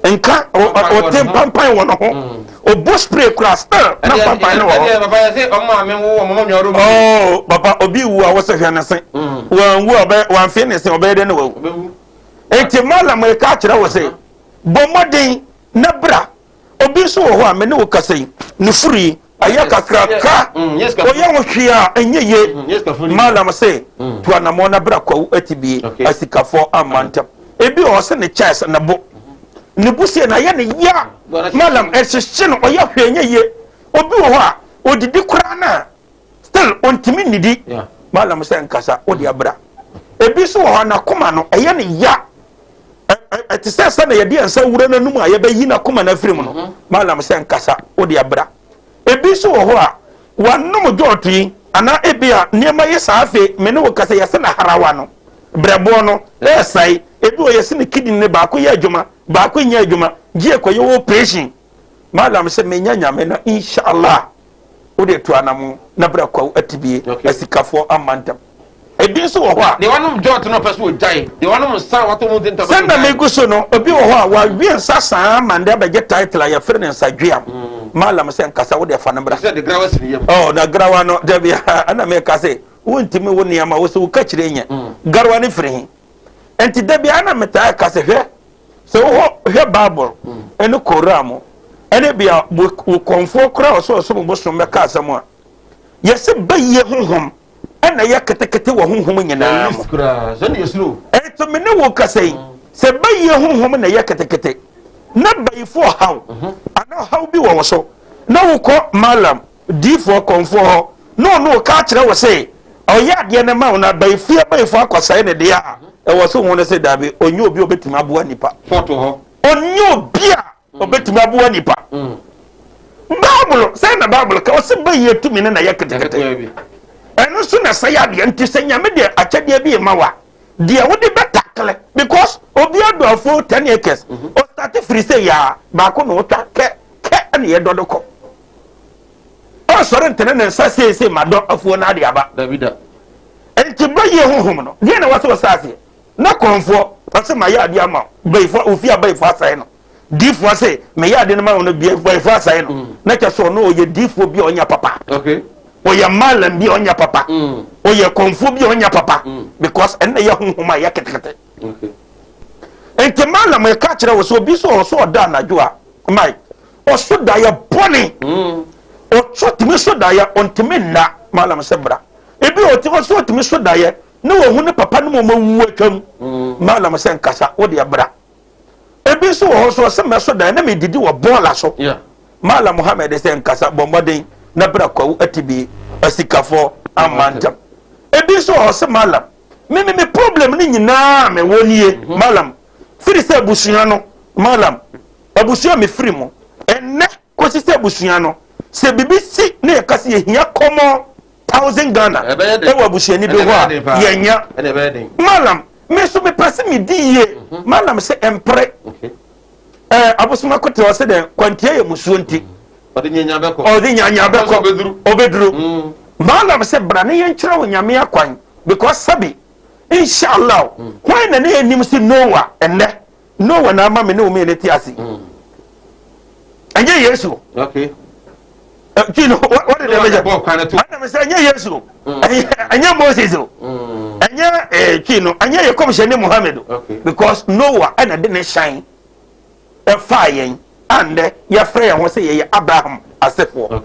nka ɔte mpampan wɔ ne ho. Ɔbɔ spray kura still na mpampan no wɔ hɔ. Papa yɛ sɛ ɔmo maame wo ɔmo mɔ nyɔro mu. Oh papa, obi wu a wɔsɛ hwɛ ne se. Wɔn wu a ɔbɛ wɔn ne se ɔbɛyɛ dɛ ne wawu. Eti malam ɛka akyerɛ wɔ sɛ bɔ mmɔden na bra. Obi nso wɔ hɔ a me ne wo kasa yi ne furu yi ayɛ kakraka, ɔyɛ ho hwee a ɛnyɛ ye. Malam se tu anammɔn na bra Kwawu Atibie, asikafoɔ amma ntam. Ebi wɔ hɔ sɛ ne chest ne bo ne bo sie na ayɛ ne ya. Malam, ɛhyehye no, ɔyɛ hwee ɛnyɛ ye. Obi wɔ hɔ a odidi koraa na still ɔntumi nnidi. Malam sɛ nkasa, wode abra. Ebi nso wɔ hɔ a n'akoma no ɛyɛ ne ya, ɛte sɛ sɛ na yɛde yɛn nsa wura n'anum a yɛbɛyi n'akoma no afiri mu no. Malam sɛ nkasa, wode abra. Ebi nso wɔ hɔ a wanom jɔɔto yi anaa ebi a nneɛma yɛ saa. Afei me ne wo kasa yɛsɛ na harawa no brɛboɔ no ɛɛsɛe. Ebi wɔ yɛsɛ ne kidney ne baako yɛ adwuma, baako nyɛ adwuma, gye kɔyɛ wɔ operation. Malam sɛ menya Nyame na inshallah wode to anamo na bra Kwawu Atibie, asikafoɔ amma ntam. Ebi nso wɔ hɔ a deɛ wanom jɔt no ɔpɛ so ɔgyae, deɛ wanom nsa wato mu ntentam. Sɛ na megu so no, obi wɔ hɔ a wawie nsa saa ma ndɛ abɛgye title a yɛfrɛ no nsadweam. Malam sɛ nkasa, wode fa no bra. Sɛ de grawa si ne yam. Oh, na grawa no dabi, ɛna meka sɛ wontumi wo nneɛma wo sɛ woka kyerɛ nyɛ garawa no firi he. Nti dabi ana metaa ka sɛ hwɛ sɛ wohɔ hwɛ Bible ɛne Koran mu ɛne bia wo kɔnfoɔ koraa ɔsɛ ɔsom bosom bɛka asɛm a yɛsɛ bɛyie honhom ɛna ɛyɛ ketekete wɔ honhom nyinaa mu. Ɛnti me ne wo kasa yi sɛ bɛyie honhom na ɛyɛ ketekete na bɛyifoɔ ɔhaw anaa ɔhaw bi wɔ wo so na wokɔ malam, diifoɔ, kɔnfoɔ hɔ na ɔno ɔka akyerɛ wo sɛ ɔyɛ adeɛ no ma wo na bɛyifie bɛyifoɔ akɔsɛe ne deɛ a ɛwɔ so ho no sɛ daabi, ɔnyɛ obi a ɔbɛtumi aboa nipa, ɔnyɛ obi a ɔbɛtumi aboa nipa. Bible sɛ na Bible ka ɔsɛ bɛyie tumi no na yɛ ketekete, ɛno nso na sɛ yɛ adeɛ. Nti sɛ Nyame deɛ akyɛdeɛ bi ma wa deɛ wode bɛtakle because obi adɔ afuo 10 acres, ɔstart firi sɛ yaa baako na ɔtwa kɛ kɛ ɛne yɛ dɔdo kɔ, ɔsɔre ntene ne nsa seesei ma dɔ afuo no ade aba. Nti bɛyie honhom no deɛ na wɔsɛ wɔsɛ aseɛ na kɔnfoɔ ɔsɛ ma yɛ adeɛ ama wo bɛyifoɔ ofie a bɛyifoɔ asɛe no, diifoɔ sɛ meyɛ ade no ma wo no bɛyifoɔ asɛe no na kyɛ sɛ ɔno ɔyɛ diifoɔ bi a ɔnyɛ papa, ɔyɛ malam bi a ɔnyɛ papa, ɔyɛ kɔnfoɔ bi a ɔnyɛ papa because ɛnna yɛ honhom a yɛ ketekete. Nti malam ɛka kyerɛ wɔ sɛ obi so ɔso ɔda anadwo a mike ɔso da yɛ bɔne, ɔso tumi so da yɛ ɔntumi nna. Malam sɛ bra. Ebi ɔte ɔso ɔtumi so da yɛ ne wɔn ho ne papa ne mu ɔmo awu atwam. Malam sɛ nkasa, wo deɛ bra. Ebi nso wɔ hɔ so ɔsɛ mɛso da yɛ na mɛ didi wɔ bɔɔla so. Malam Muhammed sɛ nkasa, bɔ mmɔden na bra Kwawu Atibie, asikafoɔ amma ntam. Ebi nso wɔ hɔ sɛ malam, me problem ne nyinaa me wɔ nie. Malam, firi sɛ abusua no, malam, abusua mi firi mu ɛnɛ kɔsi sɛ abusua no sɛ bibi si ne yɛ kasi yɛhia kɔmɔ 1,000 Ghana ɛwɔ abusuani bi hɔ a yɛnya. Malam, me nso mepɛ sɛ medi yie. Malam sɛ ɛmpere ɛɛ abosoma kote ɔsɛ dɛ kwantia yɛ musuo nti ɔde nyanya bɛkɔ. Ɔde nyanya bɛkɔ ɔbɛduru. Malam sɛ bra ne yɛnkyerɛ wo Nyame akwan because sɛbi inshallah hwan na ne yɛnim sɛ Noah, ɛnɛ Noah na ama me ne wo mmienu te ase, ɛnyɛ Yesu. Ti no wɔde dɛ bɛyɛ ɛna mi sɛ ɛnyɛ Yesu, ɛnyɛ Moses o, ɛnyɛ ti no, ɛnyɛ yɛ kɔmhyɛ ne Muhammed o because Noah ɛna de ne hyɛn ɛfaa yɛn andɛ yɛfrɛ yɛn ho sɛ yɛyɛ Abraham asefoɔ.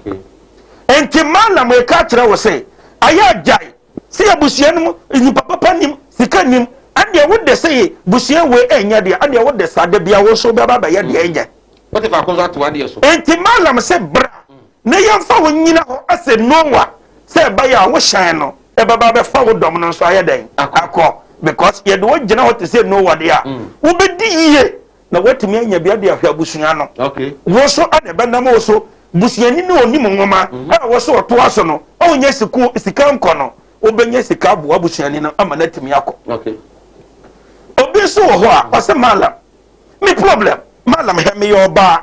Nti malam ɛka kyerɛ wo sɛ ayɛ agyae sɛ abusua no mu nipa papa nim sika nim ɛdeɛ wode sɛ yɛ busua wei ɛnyɛ deɛ ɛdeɛ wode saa da bia wo nso bɛba bɛyɛ deɛ ɛnyɛ. Wote faako nso ato adeɛ so. Nti malam sɛ bra na yɛmfa wo nyina hɔ asɛ Noa sɛ ɛbɛyɛ a wo hyɛn no ɛbɛba bɛfa wo dɔm no nso ayɛ dɛn akɔ because yɛde wo gyina hɔ te sɛ Noa deɛ a wobɛdi yie na woatumi anya bi ade ahwɛ abusua no. Wo nso ana ɛbɛnam wo so busuani ne onim nwoma a wɔ so ɔtoa so no ɔnyɛ siku sika nkɔ no, wobɛnya sika aboa abusuani no ama no atumi akɔ. Obi nso wɔ hɔ a ɔsɛ malam, me problem, malam, hɛ meyɛ ɔbaa,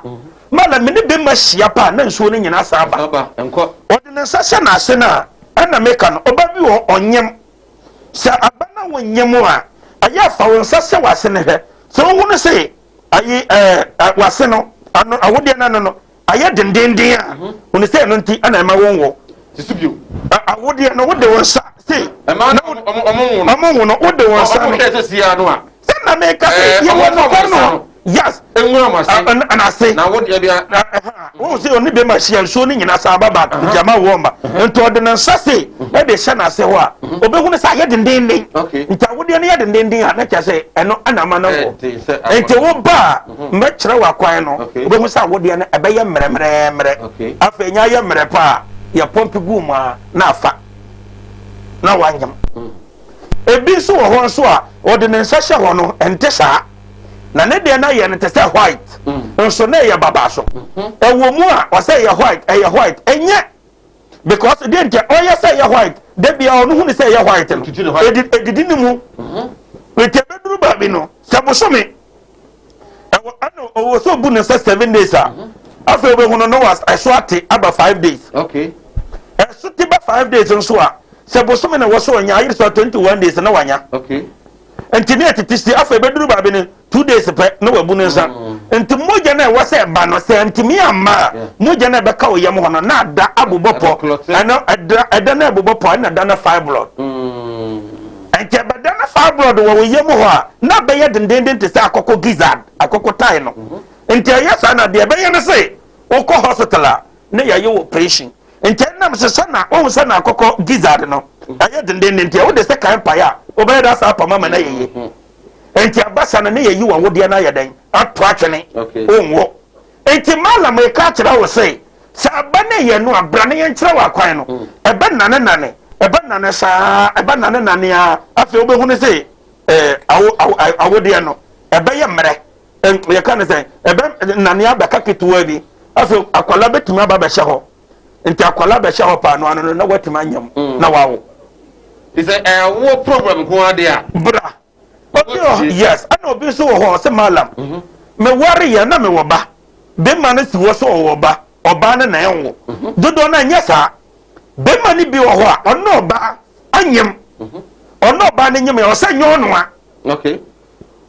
malam, me ne bɛma hyia paa na nsuo no nyinaa saa ba. Ɔde ne nsa hyɛ n'ase no a Ɛna meka no, ɔba bi wɔ ɔnyem. Sɛ aba na wonyem a, ɛyɛ fa wo nsa hyɛ w'ase no hwɛ. Sɛ wohunu se ayi ɛɛ w'ase no ano awodeɛ no ano no ayɛ dendenden a, hunu sɛ ɛno nti ɛna ɛma wonwo. Sisi bio. Awodeɛ no wode wo nsa se. Ɛmaa no ɔmo nwo no. Ɔmo nwo no wode wo nsa no. Ɔmo hwɛ sɛ si ano a. Sɛ na meka sɛ yɛwɔ nokware no. Yes. Enwura mo ase. Anase. Na wo deɛ bia. Wɔn sɛ ɔne bɛma hyia nsuo no nyina saa ba back nti ama wɔn ba. Nti ɔde ne nsa se ɛde hyɛ n'ase hɔ a obɛhunu sɛ ayɛ dendenden. Nti awodeɛ no yɛ dendenden a na kyerɛ sɛ ɛno ɛna ama no wɔ. Nti wo ba a mbɛkyerɛ wɔ akwan no wobɛhu sɛ awodeɛ no ɛbɛyɛ mmerɛmmerɛmmerɛ. Afei nya ayɛ mmerɛ pa a yɛ pɔmpe gu mu a na afa na wanyam. Ebi nso wɔ hɔ nso a ɔde ne nsa hyɛ hɔ no ɛnte saa. Na ne deɛ no ayɛ no te sɛ white nso na ɛyɛ baba so. Ɛwɔ mu a ɔsɛ ɛyɛ white, ɛyɛ white, ɛnyɛ because deɛ nti ɔyɛ sɛ ɛyɛ white da bia ɔno hu ne sɛ ɛyɛ white no ɛdidi ne mu. Nti ɛbɛduru baabi no sɛ bosome ɛwɔ ɛna ɔwɔ sɛ ɔbu ne nsa 7 days a, afei ɔbɛhu no wa ɛso ate aba 5 days. Ɛso te ba 5 days nso a, sɛ bosome na ɛwɔ so ɔnya ayere sɛ 21 days na wanya. Nti ne ɛtete si afei bɛduru baabi no 2 days pɛ na wabu ne nsa. Nti mogya no a ɛwɔ sɛ ɛba no, sɛ ntumi amma a, mogya no a ɛbɛka wo yam hɔ no na ada abobɔ pɔ. Ɛno ɛda ɛda no ɛbobɔ pɔ ɛna ɛda no fibroid. Nti ɛbɛda no fibroid wɔ wo yam hɔ a, na bɛyɛ dendenden te sɛ akɔkɔ gizzard, akɔkɔ tae no. Nti ɛyɛ saa na deɛ ɛbɛyɛ no sɛ wokɔ hospital a na yɛayɛ wo operation. Nti ɛnam sɛ sɛ na wohu sɛ na akɔkɔ gizzard no ɛyɛ dendenden nti wode sɛ kan pae a wobɛyɛ da saa apam ama no ayɛ yie. Nti abasa no ne yɛyi w'awodeɛ no ayɛ dɛn ato atwene, wonwo. Nti malam ɛka akyerɛ wo se sɛ aba no yɛ no a, bra ne yɛnkyerɛ wo akwan no. Ɛbɛ nane nane, ɛbɛ nane saa, ɛbɛ nane nane a, afei wobɛhunu se awo awo awodeɛ no ɛbɛyɛ mmerɛ. Yɛka no sɛ ɛbɛ nane abɛka ketewa bi, afei akwala bɛtumi aba bɛhyɛ hɔ. Nti akwala bɛhyɛ hɔ paa no ano no na watumi anyam na wawo. Te sɛ ɛwoɔ program nko ara deɛ a. Bra. Obi wɔ, yes, ɛna obi nso wɔ hɔ ɔsɛ malam, meware yɛ na mewɔ ba, bɛrima no si hɔ sɛ ɔwɔ ba, ɔbaa no na ɛnwo. Dodoɔ no ɛnyɛ saa. Bɛrima no bi wɔ hɔ a ɔno ɔbaa anyem, ɔno ɔbaa no nyem yɛ ɔsɛ nyɛ ɔnoa.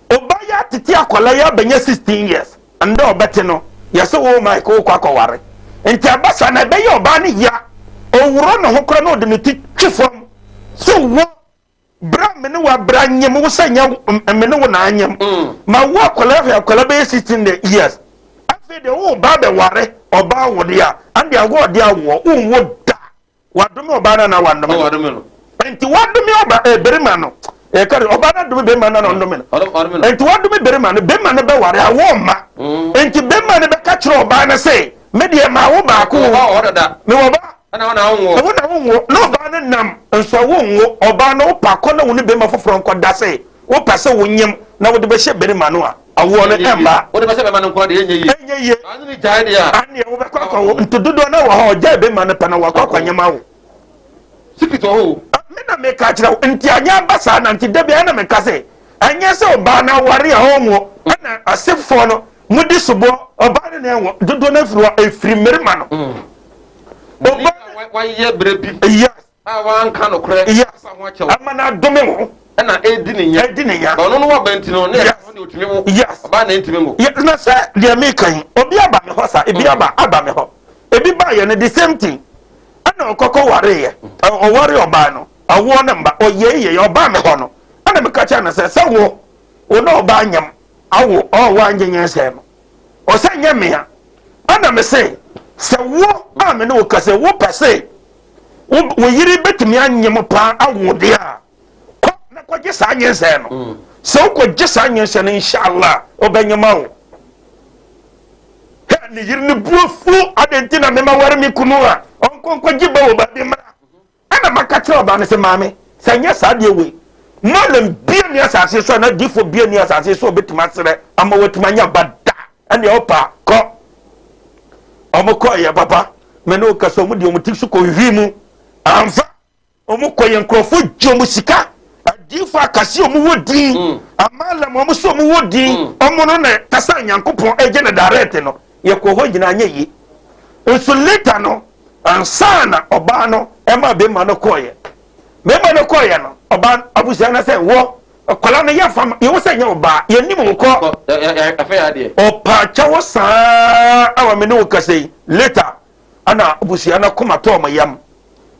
Ɔbaa yɛ atete akwadaa yɛ abɛnya 16 years ndɛ ɔbɛte no yɛsɛ wo Mike wokɔ akɔware. Nti aba saa na ɛbɛyɛ ɔbaa no ya, ɔwurɔ ne ho koraa na ɔde ne ti twe fam sɛ wo bra me ne wa bra nyem wo sɛ nyɛ me ne wo na anyem ma wo akwadaa. Hwɛ, akwadaa bɛyɛ 16 years, afei deɛ wo ba bɛware ɔbaa wo deɛ a ande awo ɔde awoɔ wonwo da. Wadome ɔbaa no anaa wandome no? Nti wadome ɔba barima no, yɛka de ɔbaa no adome barima no na ɔndome no. Nti wadome barima no, barima no bɛware awo mma. Nti barima no bɛka kyerɛ ɔbaa no sɛ me deɛ maa wo baako mewɔ ba wo na wonwo, na ɔbaa no nam nso a wonwo. Ɔbaa no wopɛ akɔ na wo ne barima foforɔ nkɔda sɛ wopɛ sɛ wonyam na wode bɛhyɛ barima no a awoɔ no ɛmma. Wode bɛhyɛ bɛma no nko deɛ ɛnyɛ yie. Ɛnyɛ yie. Ane gyae deɛ a aneɛ wobɛkɔ akɔwo. Nti dodoɔ no wɔ hɔ ɔgyae bɛrima no pɛ na wakɔ akɔnyam awo. Secret wɔ hɔ o. Me na meka kyerɛ wo. Nti anyɛ aba saa na nti da biara na meka sɛ ɛnyɛ sɛ ɔbaa no aware a ɔnwo ɛna asefoɔ no mode soboɔ ɔbaa no na ɛnwo. Dodoɔ no afiri hɔ, ɛfiri mmarima no. Ɔbaa wayɛ berɛ bi a wanka nokorɛ ho akyɛw ama no adome wo. Ɛna ɛdi ne nya. Ɛdi ne nya. Ɔno no waba nti no ne yɛ de otumi wo. Ɔbaa na ɛntumi wo. Na sɛ deɛ meka yi, obi aba me hɔ saa, ebi aba me hɔ, ebi ba yɛ no the same thing, ɛna ɔkɔkɔ wareeɛ, ɔware ɔbaa no, awoɔ no mba, ɔyɛ yɛ ɔbaa me hɔ no, ɛna meka kyerɛ no sɛ wo na ɔbaa nyam awo ɔwɔ anyɛ nyɛnsɛn no, ɔsɛ nyɛ mmea. Ɛna me se sɛ wo a me ne wo kasa, wo pɛ se wo yere bɛtumi anyem paa awo deɛ a, kɔ na kɔgye saa nyinsɛn no. Sɛ wokɔgye saa nyinsɛn no, inshallah wobɛnyem awo. Hɛ, ne yere no bu afu, ade nti na mema ware me kunu a ɔnkɔ nkɔgye ba wɔ baabi mmra? Ɛna maka kyerɛ ɔbaa no sɛ, maame, sɛ nyɛ saa deɛ wei, malam bia ni asase so a na difoɔ bia ni asase so a obɛtumi aserɛ ama watumi anya ba da. Ɛneɛ ɔpa kɔ, ɔmo kɔ yɛ papa me ne wo kasa, ɔmo deɛ ɔmo ti so kɔ hwihwi mu amfa. Ɔmo kɔ yɛ nkurɔfoɔ gye ɔmo sika, adiifo akase ɔmo wɔ din, amalam ɔmo so ɔmo wɔ din, ɔmo no na kasa Nyankopɔn ɛgye no direct no, yɛkɔ hɔ nyinaa nyɛ yie. Nso later no Ansa na ɔbaa no ɛma bɛrima no kɔɔyɛ. Bɛrima no kɔɔyɛ no, ɔbaa abusua no sɛ wɔ akwadaa no yɛmfa ma yɛwɔ sɛ nyɛ ɔbaa yɛnim wo kɔ. Ɔpaakyɛw saa awa me ne wo kasa yi later ana abusua no akoma tɔɔ mo yam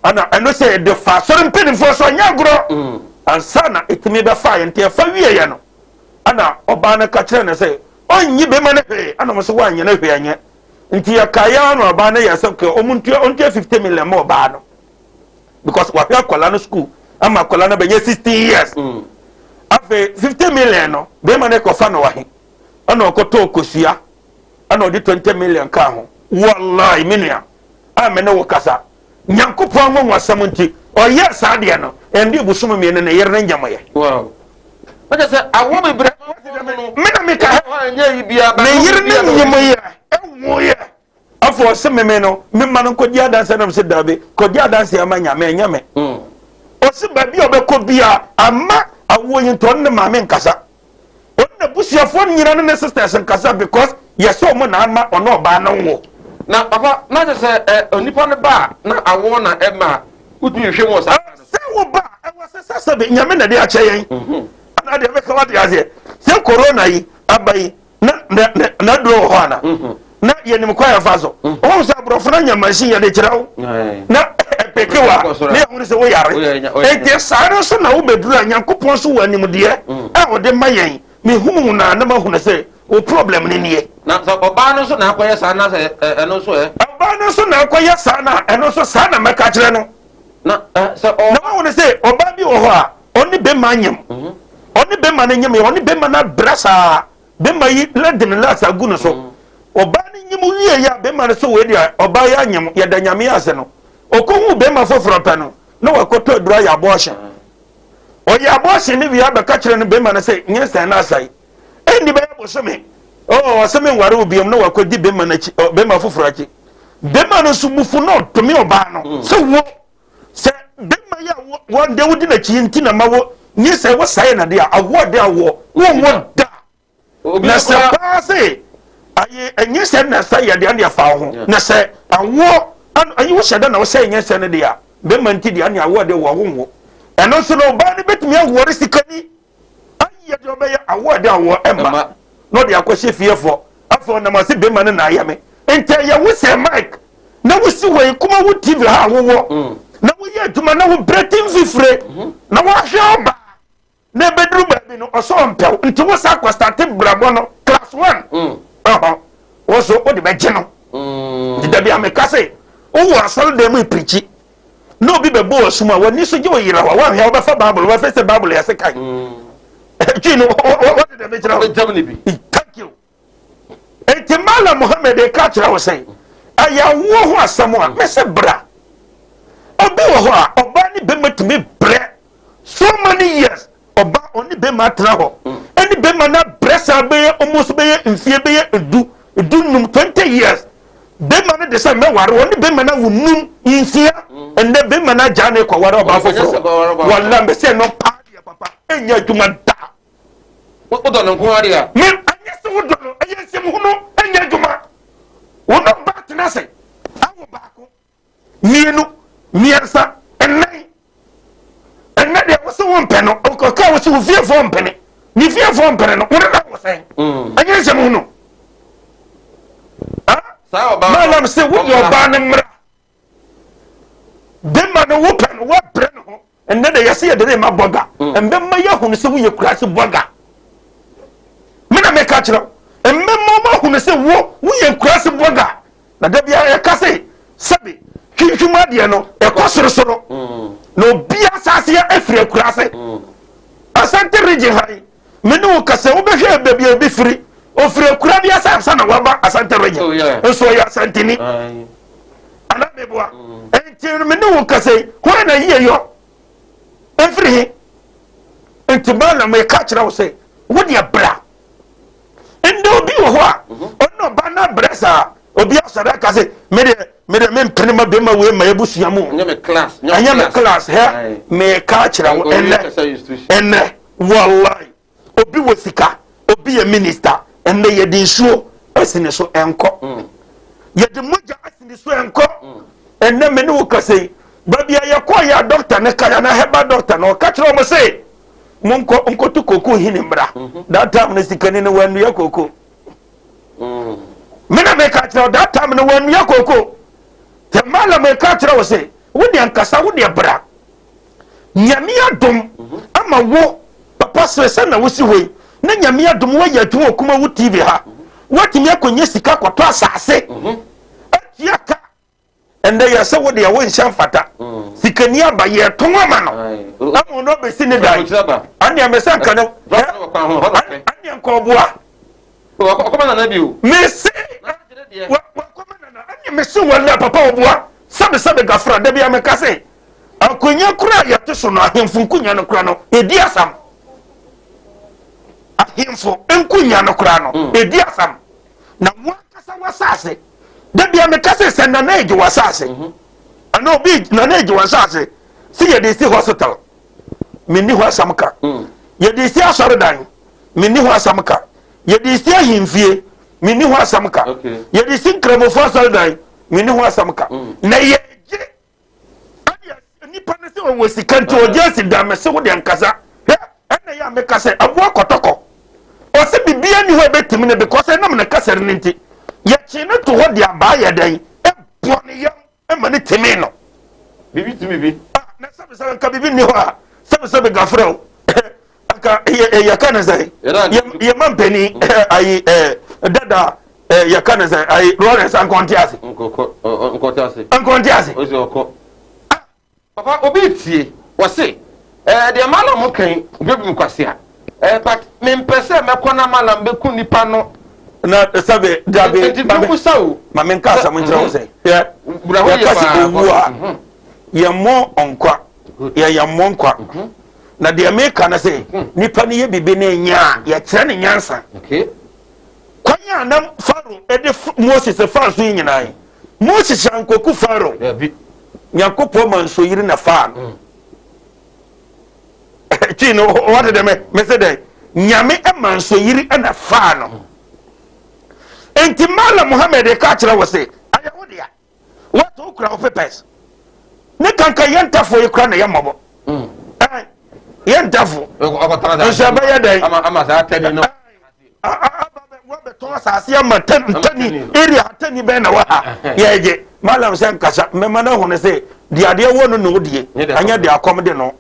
ana ɛno sɛ yɛde fa asɔre mpanimfoɔ so anyɛ agorɔ mm. ansa na ɛtumi bɛfa yɛn nti ɛfa wieɛ no ana ɔbaa no ka kyerɛ no sɛ ɔnyi bɛma no hwee ana ɔmo sɛ woanyɛ no hwee anyɛ nti yɛkaeɛ ara na ɔbaa no yɛ sɛ kɛ ɔmo ntua ɔntua 50 million ma ɔbaa no because wahwɛ akwadaa no school ama akwadaa no bɛnyɛ 16 years mm. Afei 50 million no bɛrima no kɔfa no wahe ɛna ɔkɔtɔ kosua ɛna ɔde 20 million kaa ho. Wallahi, me nua a me ne wo kasa, Nyankopɔn anwanwasɛm nti ɔyɛɛ saa deɛ no, ɛnde bosom 2 ne yere no nyamyɛ. Wow. Wọ́n sɛ awɔ bebree me na meka ne yere no nyamyɛ ɛwoyɛ. Afɔ ɔsɛ meme no mema no nkɔdi adanse nam sɛ daabi, kɔdi adanse ama Nyame ɛnyɛ me. Ɔsɛ baabi a ɔbɛkɔ bia ama awoɔ yi nti ɔne ne maame nkasa, ɔne n'abusuafoɔ no nyina ne ne sisters nkasa because yɛsɛ ɔmo na ama ɔne ɔbaa no nwo. Na papa na kyerɛ sɛ ɛ onipa no ba a na awoɔ na ɛma wotumi hwehwɛ mu wɔ saa. Sɛ wo ba a ɛwɔ sɛ sɛ sɛbe Nyame na de akyɛ yɛn mhm. Anaa deɛ mɛka wate aseɛ sɛ corona yi aba yi na na na n'aduro wɔ hɔ ana mhm. Na yɛnim kwan yɛfa so mhm. Wɔn sɛ aborɔfo no anya machine yɛde kyerɛ wo na ɛpeke wa na yɛhunu sɛ woyare. Enti saa no nso na wobɛduru a Nyankopɔn so wɔ animdeɛ mm. a ɔde ma yɛn. Mehunu na na mahunu sɛ wo problem no nie. Na sɛ ɔbaa no nso na akɔyɛ saa na sɛ ɛno nso ɛ ɔbaa no nso na akɔyɛ saa na ɛno nso saa na mɛka kyerɛ no. Na sɛ ɔ na wahunu sɛ ɔbaa bi wɔ hɔ a ɔne bɛma anyam mhm. Ɔne bɛma no nyam yɛ ɔne bɛma no abrɛ saa bɛma yi lɛde ne lasa agu no so mm. Ɔbaa no nyim wie yɛ a bɛma no so wei deɛ ɔbaa yɛ anyam yɛda Nyame ase no ɔkɔhu bɛma foforɔ pɛ no na wakɔtɔ aduro ayɛ abortion. Ɔyɛ abortion no wie abɛka kyerɛ no bɛma no sɛ nyinsɛn no asɛe ɛnni bɛyɛ bosome ɔɔ ɔsɛ menware wo biom na wakɔdi bɛma no akyi bɛma foforɔ akyi. Bɛma no nso bufu na ɔdome ɔbaa no mm. sɛ wo sɛ bɛma yi a wɔn de wodi n'akyi nti na ma wo nyinsɛn wo sɛe na de a awoɔ de awoɔ wonwo da. Na sɛ paa sɛ aye nyinsɛn na sɛ yɛ deɛ deɛ fa wo ho na sɛ awoɔ ayi wo hyɛ da na wosɛ nyinsɛn no deɛ a bɛma nti deɛ ne awoɔ deɛ wɔ wo nwo. Ɛno nso no ɔbaa no bɛtumi awoɔre sikani ayɛ deɛ ɔbɛyɛ awoɔ de awoɔ ɛma na ɔde akɔhyɛ fiefoɔ afei ɔnam ase bɛma no na ayɛ me nti ɛyɛ wo sɛ Mike na wosi wɔ yi kuma wo TV ha a wowɔ mm. na woyɛ adwuma na wobrɛ ti mfifire mm-hmm. na woahwɛ ɔbaa na ebeduru baabi no ɔsɛ ɔmpɛw nti wo sa akɔstate brabɔ no class one mm. Ɔhɔ wo so wode bɛgye no mm. Nti dabi ameka sɛ wowɔ asɔre dan mu epirikyi na obi bɛbɔ wɔ sum a w'ani so gye wo yera hɔ a woanhwɛ a wobɛfa Bible wobɛfɛ sɛ Bible yɛ se kan twi no wɔde dɛm kyerɛ wo. Thank you. Enti Malam Muhammad ka kyerɛ wo sɛ ɛyɛ awoɔ ho asɛm a mɛsɛ bra. Obi wɔ hɔ a ɔbaa ne bɛma tumi brɛ so many years ɔbaa ɔne bɛma atena hɔ ɛne bɛma no abrɛ saa bɛyɛ almost bɛyɛ mfie bɛyɛ du 15, 20 years. Bɛma no de sɛ mɛware ɔne bɛma no awo num nsia ɛnɛ bɛma no agyaa ne kɔware ɔbaa foforɔ. Wala mɛsɛ no paa deɛ papa ɛnyɛ adwuma da. Wodɔ no nko ara deɛ. Me anyɛ sɛ wodɔ no ɛyɛ nsɛm hunu ɛnyɛ adwuma. Wo no ba tena ase awo baako mmienu mmiɛnsa nnan ɛnɛ deɛ wo sɛ wo mpɛ no ɔka wo sɛ wo fiefoɔ mpene ne fiefoɔ mpene no wo ne na wo sɛn mm. Ɛnyɛ nsɛm hunu. Malam sɛ woyɛ ɔbaa no mmra bɛma no wopɛ no woabrɛ ne ho ɛnnɛ de yɛsɛ yɛde ne ma bɔga mm. Mbɛma yɛahunu sɛ woyɛ kurase bɔga me na meka kyerɛ wo mbɛma ɔma ahunu sɛ wo woyɛ kurase bɔga na da biara yɛka sɛ sɛbe hwinhwim adeɛ no ɛkɔ sorosoro mm. Na obi asase yɛ afiri akurase mm. Asante Region ha yi me ne wo kasa wobɛhwɛ baabi a obi firi ofiri akura bi asa ansa na waba Asante Region oh, nso ɔyɛ Asanteni anaa meboa mm. Nti me ne wo kasa yi hwan na yie yɔ mfiri he nti maa na meka kyerɛ wo sɛ wodeɛ bra ndɛ obi wɔ hɔ a mhm. ɔne ɔba no abrɛ saa obi asɔre aka sɛ medeɛ medeɛ mempene ma bɛma wei ma yɛbusua mu ɛnyɛ me class ɛnyɛ me class hɛ meka kyerɛ wo ɛnɛ ɛnɛ wallahi obi wɔ sika obi yɛ minister ɛnɛ yɛde nsuo asi ne so ɛnkɔ mm. Yɛde mogya asi ne so ɛnkɔ mm. Ɛnnɛ me ne wo kasa yi, baabi a yɛkɔɔ yɛ a dɔkta no kae anaa herbal dɔkta no, ɔka kyerɛ wɔn se, monkɔ nkɔto koko hini mmra. That time no sikani no wannua koko. Me na meka kyerɛ wo, that time no wannua koko. Sɛ mala meka kyerɛ wo se, wo deɛ nkasa, wo deɛ bra. Nyame adom ama wo papa sere sɛ na wosi hɔ yi, na Nyame adom woayɛ adwuma wɔ Kumawu TV ha. Woatumi akɔnya sika kɔtɔ asase, atua ka. Ɛndɛ yɛ sɛ wo deɛ wo nhyɛ mfata. Sikani aba yɛtɔn ama no. Ama ɔno abɛsi ne dan. Ɛnneɛ mɛ sɛ nka no. Ɛnneɛ nka ɔboa. Wakɔma nana bi o. Mese wakɔma nana. Ɛnneɛ mese wɔlɛ papa ɔboa. Sɛbe sɛbe gafra da bi a meka se akonya kora a yɛte so no ahemfo nkonya no kora no ɛdi asam. Ahemfo nkonya no kora no ɛdi asam. Na wankasa w'asase. Da bia meka sɛ sɛ nana egye w'asase mhm. ana obi nana egye w'asase sɛ yɛde si hospital menni hɔ asɛm ka mm. yɛde si asɔredan menni hɔ asɛm ka yɛde si ahemfie menni hɔ asɛm ka yɛde si nkramofo asɔredan menni hɔ asɛm ka mm. na yɛgye Ɛdeɛ nipa no sɛ ɔwɔ sika nti ɔgye asi dan mese wo deɛ nkasa hwɛ ɛna yɛ a meka sɛ aboa kɔtɔkɔ ɔsɛ biribiara ni hɔ ɛbɛtumi no because ɛnam ne kasa no nti yɛkyee no to hɔ de abaa yɛ dɛn ɛbɔ ne yam ɛma ne tumi no biribi tumi bi ah, na sɛbesɛbe nka biribi nni hɔ a sɛbesɛbe gafrɛ o anka yɛka ne sɛ yɛma mpanin ayi dada yɛka ne sɛ ayi Lawrence ankɔnte ase nkɔnte ase papa obi tie wɔse deɛ malam kan obi bi mu kwase a but mempɛ sɛ mɛkɔ na malam bɛku nipa no na sɛbe dabe ma menka asɛm nkyerɛ wo sɛ yɛka sɛ owu a yɛmmɔ nkwa yɛyɛ mmɔ nkwa na deɛ meka no sɛ nipa no yɛ biribi no ɛnyɛ a yɛkyerɛ ne nyansa kwan a na Faro de Moses faa so yi nyinaa yi Moses ankɔku Faro Nyankopɔn ma nsuoyiri na faa no mm. Twi no wɔte dɛ me mese dɛ Nyame ma nsuoyiri na faa no nti Malam Muhammad ka kyerɛ wo se ayɛ wo dea Woato wo kura wo papers. Ne kanka yɛ ntafo yi kura na yɛ mmɔbɔ. Mm. Eh, yɛ ntafo. Nso ɛbɛyɛ dɛn? Ama saa tɛni no. Wabɛtɔn asase ama tɛni area tɛni bɛn na wɔ ha. Yɛgye malam sɛ nkasa mmɛma no ahunu sɛ deɛ adeɛ wɔ no na ɔdie anyɛ deɛ akɔm de no.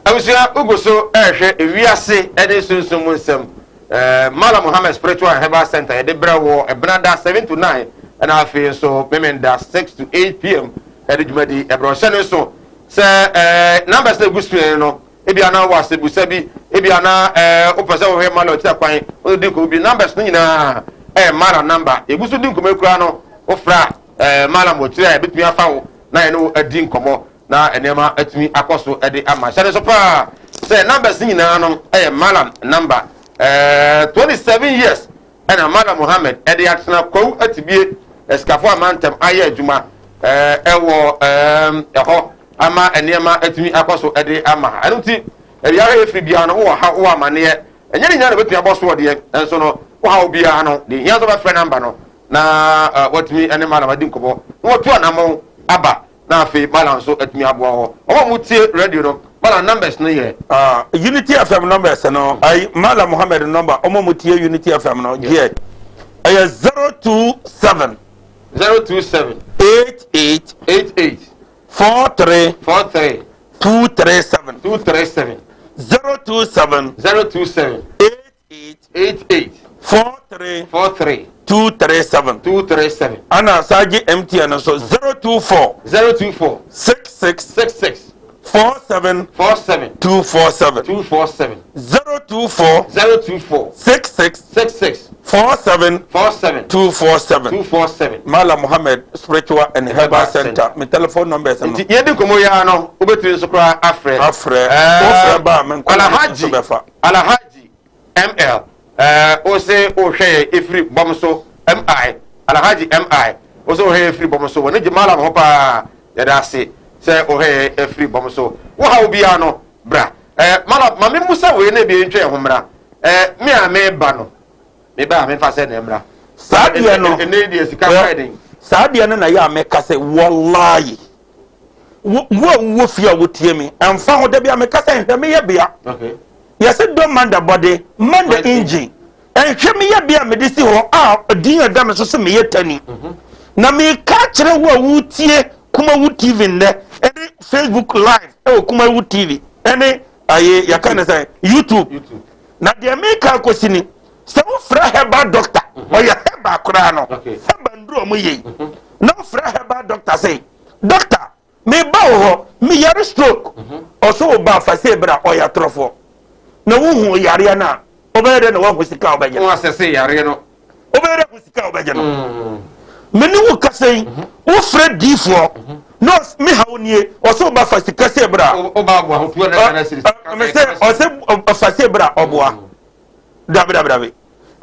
Abusua wogu so rehwɛ ewiase ne sunsum mu nsɛm. Mallam Muhammad Spiritual and Herbal Center yɛde brɛ wɔ Ɛbenada 7 to 9 ɛna afei nso Memenda 6 to 8 pm ɛde dwumadi ɛbrɛ ɔhyɛ no nso sɛ ɛɛ numbers na egu screen no ebi ana wɔ asɛbusa bi ebi ana ɛɛ wopɛ sɛ wohwɛ Mallam ɔkyerɛ kwan wode di nkɔmɔ bi numbers no nyinaa ɛyɛ Mallam number yɛgu so di nkɔmɔ ekura no wofra ɛɛ Mallam ɔkyerɛ a ebetumi afa wo na yɛne wo adi nkɔmɔ na nneɛma atumi akɔ so de ama. Hyɛ no nso paa sɛ numbers no nyinaa no yɛ Malam number. Eh, 27 years ɛna Malam Muhammad ɛde atena Kwawu Atibie Asikafo amantam ayɛ adwuma eh, ɛwɔ eh, ɛhɔ ama nneɛma atumi akɔ so de ama. Ɛno nti, ɛbiara yɛ firi biara no wowɔ ha wowɔ amaneɛ ɛnyɛ ne nyinaa na bɛtumi abɔ soɔ deɛ nso no wohaw biara no deɛ hia sɛ wobɛfrɛ namba no na uh, watumi ne Malam adi nkɔmmɔ na watu anammɔn aba na afei Malam nso atumi aboa hɔ. Wɔn a wɔtie radio no, Malam numbers no yɛ. Uh, Unity FM numbers no, ayi Malam Muhammad number, wɔn a wɔtie Unity FM no, gyeɛ ɛyɛ 027. 027. 88. 88. 43. 43. 237. 237. 027. 027. 8 8 8 4 3 4 3 2 3 7 2 3 7 ana saa gye MTN nso 024 024 6 6 6 6 4 7 4 7 2 4 7 2 4 7 024 024 6 6 6 6 4 7 4 7 2 4 7 2 4 7 Malam Muhammad Spiritual and Herbal Center me telephone numbers no. Nti yɛdi nkɔmmɔ yi ara no wobɛtumi nso koraa afrɛ. Afrɛ wofrɛ ba a me nkɔmmɔ nso bɛfa. Alhaji ML eh, wo se wohwɛ yɛn ɛfiri bɔm so MI Alhaji MI wo se wohwɛ yɛn ɛfiri bɔm so wɔne gye malam ho paa yɛda ase sɛ wohwɛ yɛn ɛfiri bɔm so wo haw biara no bra eh, malam ma memmusa wei na ebi ntwa yɛn ho mmra eh, me a meba no meba a memfa sɛ na mmra saa deɛ no ɛnɛ deɛ sika kɔ ɛden. Saa adeɛ no na ɛyɛ a meka sɛ wallahi wo a wowɔ fie a wotie me ɛmfa ho da bi a meka sɛ nhwɛ meyɛ bea. Yɛsɛ don't man the body, man the engine. Nhwɛ meyɛ bea a mede si hɔ a din a ɛda me so sɛ meyɛ tani. Na meka kyerɛ wo a wotie Kumawu TV nnɛ ɛne Facebook live ɛwɔ Kumawu TV ɛne aye yɛka ne sɛ YouTube. Na deɛ meka akɔsi ni sɛ wofrɛ herbal doctor ɔyɛ herbal koraa no herbal nduro ɔmo yɛ yi na wofrɛ herbal doctor sɛ doctor meba wo hɔ meyare stroke ɔso wo ba fa sɛ bra ɔyɛ atorɔfoɔ na wohu yareɛ no a wobɛyɛ dɛ na woahu sika a wobɛgye no asɛse yareɛ no wobɛyɛ dɛ hu sika a wobɛgye no me ne wo kasa yi wofrɛ diifoɔ na me haw nie ɔsɛ wo ba fa sika sɛ bra mesɛ ɔsɛ fa sɛ bra ɔboa dabi dabi dabi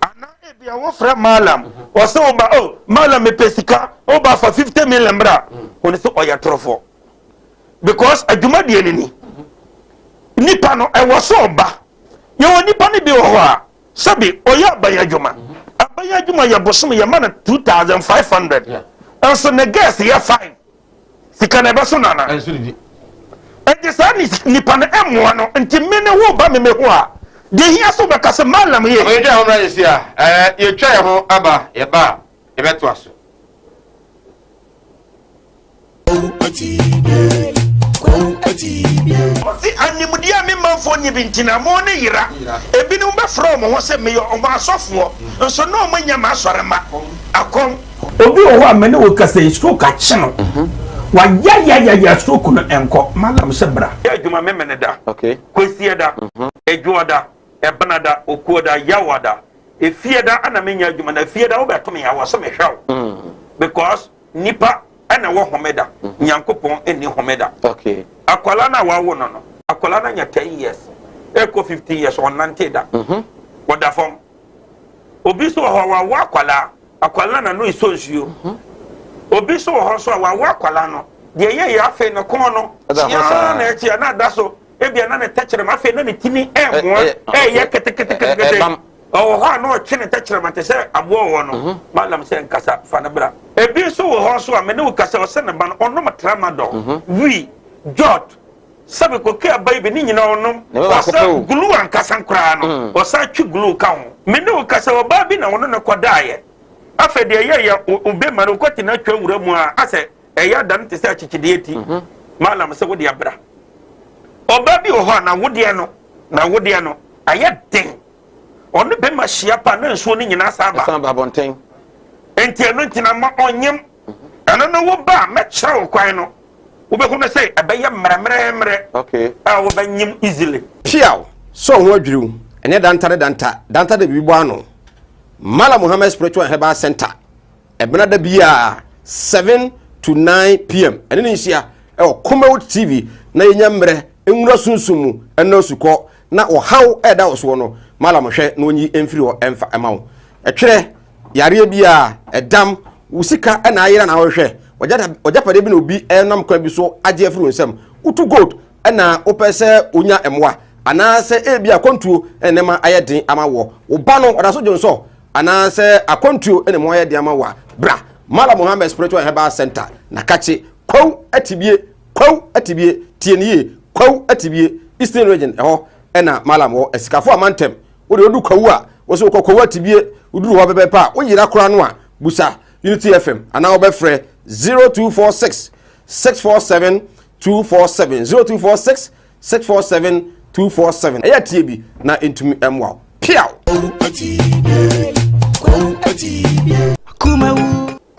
ana ebia wofrɛ malam ɔsɛ wo ba oh malam mepɛ sika wo ba fa 50 million bra wɔn sɛ ɔyɛ torɔfoɔ because adwuma deɛ ne ni nipa no ɛwɔ so ɔba yɛwɔ nipa no bi wɔ hɔ a sɛbi ɔyɛ aban adwuma aban adwuma yɛ bosom yɛ ma no 2500 nso ne girls yɛ 5 sika na ɛbɛso nana nti saa nipa no ɛmmoa no nti me ne wo ba me me ho a deɛ hia so bɛka sɛ malam yɛ. Yɛtwa yɛn ho mmra yɛsi a yɛtwa yɛn ho aba yɛba a yɛbɛtoa so. Ɔse animdeɛ a me manfoɔ nni bi nti na mo ne yera. Ebinom bɛfrɛ wɔn ho sɛ meyɛ wɔn asɔfoɔ, nso na wɔn nyɛ m'asɔremma. Akɔm. Obi wɔ hɔ a me ne wo kasa yi stroke akye no. Wayayayaya stroke no ɛnkɔ. Malam sɛ bra. Yɛ adwuma Memeneda, Kwasiada, Adwoada, Ɛbenada, Okuoda, Yawada, Efiada ana menyɛ adwuma na Efiada wobɛto me a wɔ sɛ mehwɛ wo because nipa ɛna ɛwɔ homeda Nyankopɔn ɛnni homeda. Akwalaa no a wawo no no akwalaa no anya 10 years ɛkɔ 15 years ɔnnante da ɔda fam. Obi nso wɔ hɔ a wawo akwalaa akwalaa na no esɔ nsuo. Obi nso wɔ hɔ nso a wawo akwalaa no deɛ ɛyɛ yɛ afei ne kɔn no kyiaa na ɛkyia na ada so ebia na ne tɛkyerɛma afei na ne tini ɛmoa ɛyɛ keteketekete ɔwɔ hɔ a na ɔtwe ne tɛkyerɛma te sɛ aboa wɔ no malam sɛ nkasa fa no bra. Ebi nso wɔ hɔ nso a me ne wo kasa ɔsɛ ne ba no ɔnom tramadol wii jot sɛbi koke aba yi bi ne nyinaa ɔnom ɔsɛ glue ankasa koraa no ɔsan twe glue ka ho me ne wo kasa ɔbaa bi na ɔno ne kɔdaeɛ afei deɛ ɛyɛ yɛ obema no wokɔte no atwa wura mu a asɛ ɛyɛ adan te sɛ akyekyedeɛ ti malam sɛ wode abra ɔbaa bi wɔ hɔ a na wodeɛ no na wodeɛ no ayɛ den ɔne bɛma hyia pa na nsuo no nyinaa san ba san ba abɔnten nti ɛno nti na ma ɔnyem ɛno no wo ba a mɛkyerɛ wo kwan no wobɛhu no sɛ ɛbɛyɛ mmerɛmmerɛmmerɛ a wobɛnyem easily. Piaw! Sɛ wo ho adwiriw, ɛnyɛ danta ne danta, danta de biribi bɔ ano. Mallam Muhammad Spiritual and Herbal Center, ɛbena da biara 7 to 9 pm, ɛne ne nhyia ɛwɔ Kumawood TV na yɛnya mmerɛ nwura sunsum mu ɛnna osukɔ na ɔhaw ɛda wo soɔ no, Mallam hwɛ na ɔnyi mfiri hɔ ɛmfa ɛma wo. Ɛtwerɛ yareɛ biara, ɛdam, wo sika na ayera na wohwehwɛ, w'agyapadeɛ bi na obi nam kwan bi so agye afiri wo nsam, wotu gold na wopɛ sɛ wonya mmoa, anaasɛ ebi akwantuo na nneɛma ayɛ den ama woɔ, wo ba no ɔda so dwonsɔ, anaasɛ akwantuo na mu ayɛ den ama wo a, bra Mallam Muhammad Spiritual and Herbal Center, Nakakye, Kwawu Atibie, Kwawu Atibie, tie no yie, Kwawu Atibie, Eastern Region, ɛhɔ na Mallam wɔ, Asikafo Amantam. Wo deɛ wodu Kwawu a, wo sɛ wokɔ Kwawu Atibie, woduru hɔ pɛpɛɛpɛ a, woyera koraa no a, busa Unity FM anaa wobɛfrɛ 0246 647 247 0246 647 247. Ɛyɛ tie bi na ɛntumi mmoa wo. Piaw!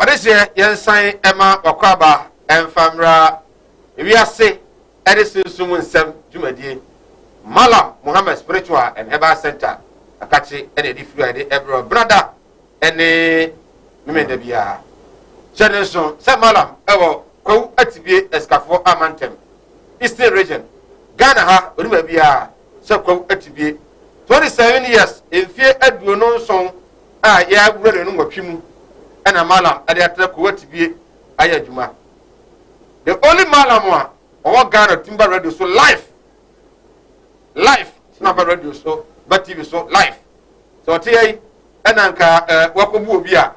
Ɔdehyeɛ yɛnsan ɛma wakɔaba ɛmfa mmra ewiase ɛne sunsum nsɛm dwumadie Mallam Muhammad Spiritual and Herbal Center akakye ɛna ɛde firi a yɛde ɛbrɛ brada ɛne Memenda biara. Hyɛ ne nso sɛ Mallam ɛwɔ Kwawu Atibie Asikafoɔ Amantam, Eastern Region, Ghana ha onim baabiara sɛ Kwawu Atibie. 27 years, mfie 27 a yɛawura ne no nwɔtwe mu ɛna Mallam ɛde atena Kwawu Atibie ayɛ adwuma. The only Mallam a ɔwɔ Ghana tumi ba radio so live, live na ba radio so, ba TV so live. Sɛ ɔte yɛ yi ɛna nka wakɔbu obi a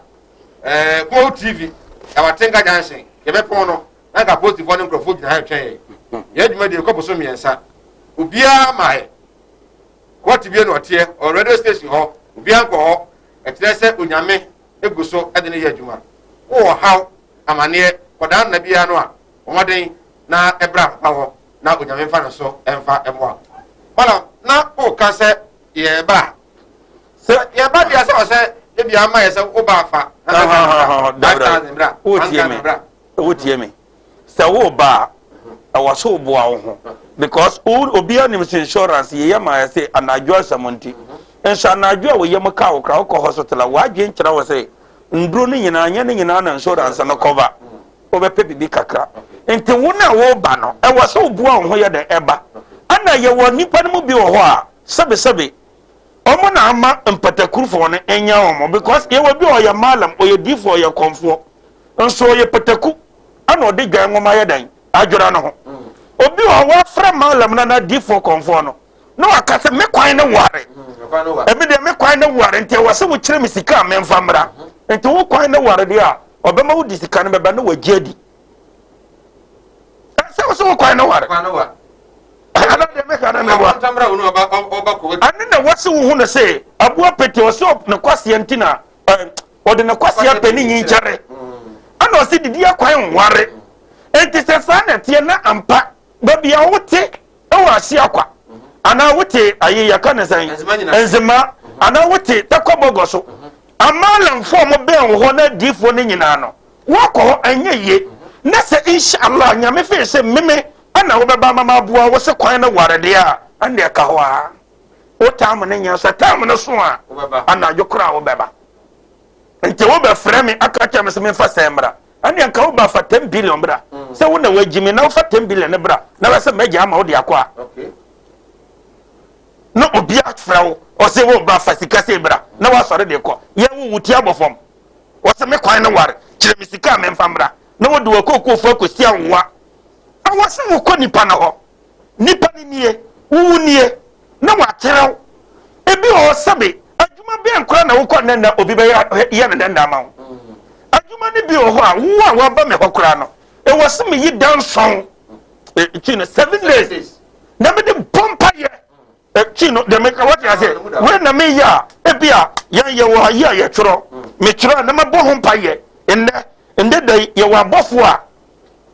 Kumawu TV Yɛwɔ Atenka Junction, yɛbɛpɔn no, na nka apolisifoɔ ne nkurɔfoɔ gyina ha retwɛn yɛn. Yɛn adwuma deɛ, ɛkɔ bosom mmiɛnsa. Obiara mmaeɛ. Kɔɔte bie na ɔteɛ, ɔwɔ radio station hɔ, obiara nkɔ hɔ. Ɛkyerɛ sɛ Onyame gu so de no yɛ adwuma. Wowɔ ɔhaw, amaneɛ, kɔdaa nna biara no a, bɔ mmɔden na bra papa hɔ na Onyame mfa ne so mfa mmoa wo. Malam, na woka sɛ yɛreba a, sɛ yɛba deɛ sɛ ɔsɛ ebi ama yɛ sɛ woba afa 5,000 bra, 1,000 bra. Wotie me? Sɛ woba a, ɛwɔ so woboa wo ho because obiara nim sɛ insurance yɛyɛ ma yɛ sɛ anadwo asɛm nti. Nso anadwo a woyɛ mu ka wo kora wokɔ hospital a w'adwene kyerɛ wo sɛ nduro no nyinaa nyɛ ne nyinaa na insurance no cover. Wobɛpɛ biribi kakra. Nti wo na woba no, ɛwɔ sɛ woboa wo ho yɛ dɛn ɛba. Ɛna yɛwɔ nnipa no mu bi wɔ hɔ a sɛbesɛbe wɔn na ama mpatakurufoɔ no nya wɔn because yɛwɔ bi a ɔyɛ malam, ɔyɛ diifoɔ, ɔyɛ kɔmfoɔ nso ɔyɛ pataku ɛna ɔde dwan nwoma yɛ dɛn adwera no ho. Obi wɔ hɔ wɔafrɛ malam no anaa diifoɔ kɔmfoɔ no na waka sɛ me kwan no ware, ebi deɛ me kwan no ware nti ɛwɔ sɛ wokyerɛ me sika a memfa mmra. Nti wo kwan no ware deɛ a ɔbɛma wodi sika no bɛba na wagye adi. Ɛsɛ wo sɛ wo kwan no ware. Ana deɛ meka no meboa. Ɛne na wɔse wo hu no sɛ aboa pete ɔsɛ ne kwaseɛ nti na ɔde ne kwaseɛ pɛ ne nyinkyɛre ɛna ɔse didi akwan nware. Nti sɛ saa na ɛteɛ na ampa baabi a wote ɛwɔ ase akwa anaa wote ayi yɛka ne sɛn nzema anaa wote tɛkɔ bɔgɔ so amalamfoɔ a wɔbɛn wo hɔ na adiifoɔ no nyinaa no woakɔ hɔ ɛnyɛ yie na sɛ inshallah nyame fee sɛ meme ɛna wobɛba ama maboa wo sɛ kwan no ware deɛ a ɛnde ɛka hɔ a wo tam no nyɛ sɛ tam no so a anadwo koraa wobɛba nti wobɛfrɛ me aka kyerɛ me sɛ memfa sɛn mmra ɛne nka woba fa 10 billion bra mm. sɛ wo na wagyi me na wofa 10 billion ne bra na wɛsɛ mɛgya ama wode akɔ a na obi afrɛ wo ɔsɛ wo ba fa sika sɛ bra na woasɔre de kɔ yɛ wo wo ti abɔ fam ɔsɛ me kwan no ware kyerɛ me sika a memfa mmra na wode wakookoofo akɔsi awowa awɔ sɛ wokɔ nipa no hɔ Nipa no nie, wo wo nie, na wakyerɛ wo. Ebi wɔ hɔ sɛbe, adwuma bɛn koraa na wokɔ nnɛ na obi bɛyɛ yɛ no nnɛ ama wo. Adwuma no bi wɔ hɔ a, wo a waba me hɔ koraa no, ɛwɔ sɛ meyi da nson, kyi no, 7 days, na mede bɔ mpayɛ. Kyi no, deɛ meka wate ase, wei na meyɛ a, ebi a yɛn yɛwɔ ha yi a yɛtwerɛ, metwerɛ a na mabɔ ho mpayɛ. Nnɛ, nnɛ da yi, yɛwɔ abɔfoɔ a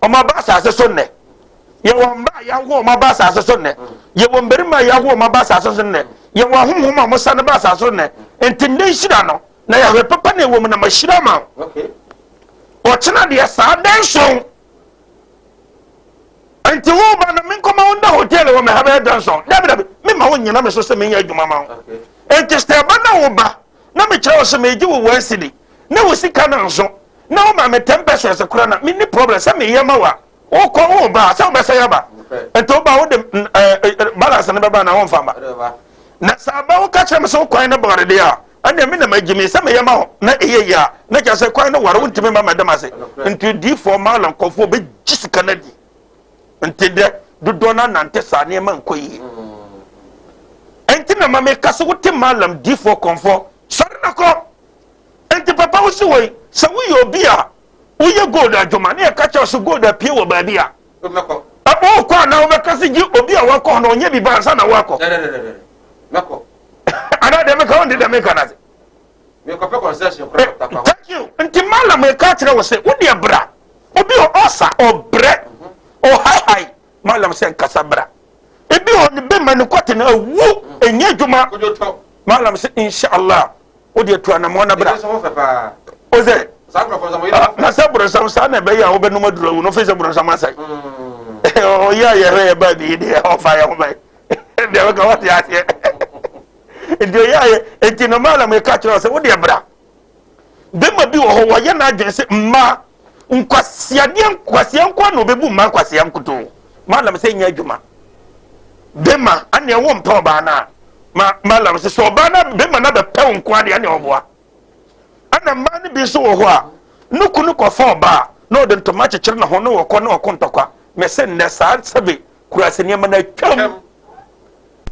wɔn aba asase so nnɛ. Yɛwɔ mmaa a yɛawo wɔn aba asase so nnɛ. Yɛwɔ mmarima a yɛawo wɔn aba asase so nnɛ. Yɛwɔ ahonhom a wɔsane ba asase so nnɛ. Nti nnɛ nhyira no, na yɛahwɛ papa na ɛwɔ mu na mahyira ma wo. Ɔkyena deɛ saa da nson. Nti wo ba na menkɔma wo nda hotel wɔ me ha bɛyɛ da nson. Dabi dabi, mema wo nyina me so sɛ menyɛ adwuma ma wo. Nti sɛ ɛba na wo ba na mekyerɛ wo sɛ megye wo 1 cedi na wo sika no nso na wo ma me 10 pesewas koraa na menni problem sɛ meyɛ ma wo a wokɔ wo ba sɛ wobɛsɛ yɛ nti woba wode balance no bɛba na womfa ma na sɛ aba woka kyerɛ me sɛ wo kwan no bɔre deɛ a ɛnea me na magye me sɛ meyɛ ma wo na ɛyɛ yie a na kyerɛ sɛ kwan no ware wontumi ma madam ase. Nti diifoɔ maala nkɔfoɔ bɛgye sika no adi. Nti dɛ dodoɔ no anante saa nneɛma nkɔ yie. Nti na ma meka sɛ wote maalam diifoɔ kɔmfoɔ sɔre na kɔ. Nti papa wo si wɔ yi sɛ woyɛ obi a woyɛ gold adwuma ne yɛka kyerɛ so gold apue wɔ baabi a wokɔ anaa wobɛka sɛ gye obi a wakɔ hɔ na ɔnyɛ bi ba ansa na woakɔ anaa deɛ meka wonte deɛ meka no ase? Thank you. Nti malam ɛka kyerɛ wo sɛ wodeɛ bra. Obi ɔsa ɔbrɛ ɔhaihai malam sɛ nkasa bra. Ebi wɔ ne bɛma ne kɔte no awu ɛnyɛ adwuma. Malam sɛ inshallah wodeɛ tu anammɔ na bra. O sɛ na sɛ borɔnsam saa na ɛbɛyɛ a wobɛnom aduru awu no fei sɛ borɔnsam asɛe ɔyɛ a yɛhwɛ yɛ baa bi deɛ ɔfa yɛ ho bɛn deɛ bɛka wate aseɛ. Nti ɔyɛ ayɛ nti no malam ɛka kyerɛ sɛ wodeɛ bra. Bɛma bi wɔ hɔ wɔyɛ n'adwene sɛ mmaa nkwasiadeɛ nkwasia nkoa na ɔbɛbu mmaa nkwasia nkotoo. Malam sɛ nyɛ adwuma bɛma ɛne ɛwo mpɛ ɔbaa no a ma malam sɛ sɛ ɔbaa no bɛma no bɛpɛ wo nkoa deɛ ɛne ɔboa. Ɛna mmaa no bi nso wɔ hɔ a ne kunu kɔfa ɔbaa na ɔde ntoma kyekyere ne ho ne wɔkɔ ne ɔko ntɔkwa. Mɛ sɛ nnɛ saa sɛbe kurase nneɛma no atwam.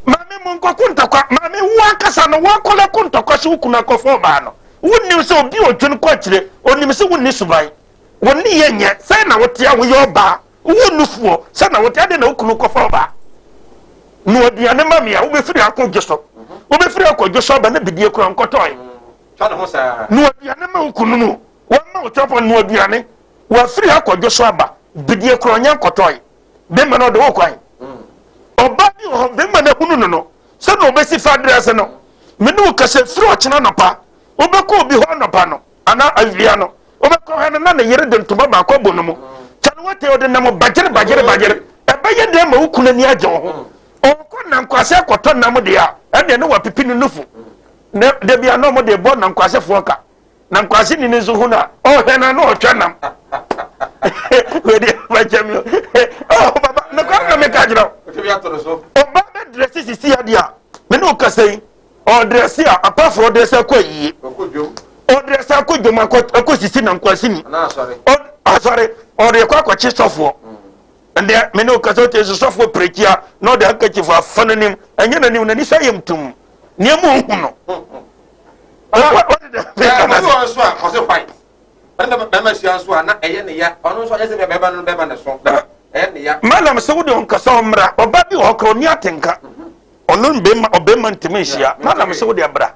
Maame mu nkɔko ntɔkwa. Maame wo ankasa no woakɔlɛ ko ntɔkwa sɛ wo kunu akɔfa ɔbaa no. Wonnim sɛ obi odwene kɔ akyire onim sɛ wonni suban. Wo nneyɛɛ nyɛ sɛn na wote a woyɛ ɔbaa, wowɔ nufoɔ sɛn na wote, adɛn na wo kunu kɔfa ɔbaa? Noa aduane ma me a, wobɛfiri akɔ dwo so, wobɛfiri akɔ dwo so aba na bidie koraa nkɔtɔe. Noa aduane ma wo kunu no, wama wo kyɛfa, noa aduane, wafiri akɔ dwo so aba, bidie koraa ɔnyɛ nkɔtɔe. Bɛrima no ɔde wo kwan. Ɔbaa bi wɔ hɔ, bɛrima no ahunu no no, sɛdeɛ ɔbɛsi fa adrɛse no, me ne wo kasa firi ɔkyena anɔpa, wobɛkɔ obi hɔ anɔpa no, anaa awia no, wobɛkɔ hɔ no na ne yere de ntoma baako abɔ no mu. Kyɛ no wate ɔde nam bagyere bagyere bagyere. Ɛbɛyɛ dɛn ma wo kunu ani agye wo ho? Ɔkɔ nankwase akɔtɔ nam deɛ a, ɛnneɛ ne wapipi ne nufu. Na da bi a na wɔde bɔ nankwasefoɔ ka. Nankwase ni no nso hu no a, ɔhwɛ no na ɔtwa nam. Wei deɛ bɛkyɛ mi o. Oh, baba, nokware na meka kyerɛ wo. Ɔbaa bɛdrɛse sisi adeɛ a, me ne wo kasa yi, Ɔdrɛse a apafo ɔdrɛse akɔ ayie. Ɔdrɛse akɔ dwom akɔ akɔ sisi na nkwasini. Asɔre ɔde kɔ akɔkye sɔfoɔ. Ɛndeɛ me ne okasa ɔte so sɔfoɔ pirekyia na ɔde handkerchief afa n'anim. Ɛnyɛ n'anim n'ani so ayɛ mtum. Nneɛma ohu no. Ɔde dɛ. Ɛɛ ɔno nso a ɔsɛ white. Ɛna bɛrima hyia nso a na ɛyɛ ne ya. Ɔno nso ɔnyɛ sɛ bɛrima no bɛrima ne so. Ɛyɛ ne ya. Malam sɛ wode ɔnkasa ɔmmra ɔba bi wɔ hɔ kora ɔni atenka. Ɔno bɛrima ɔbɛrima ntumi nhyia. Malam sɛ wode abra.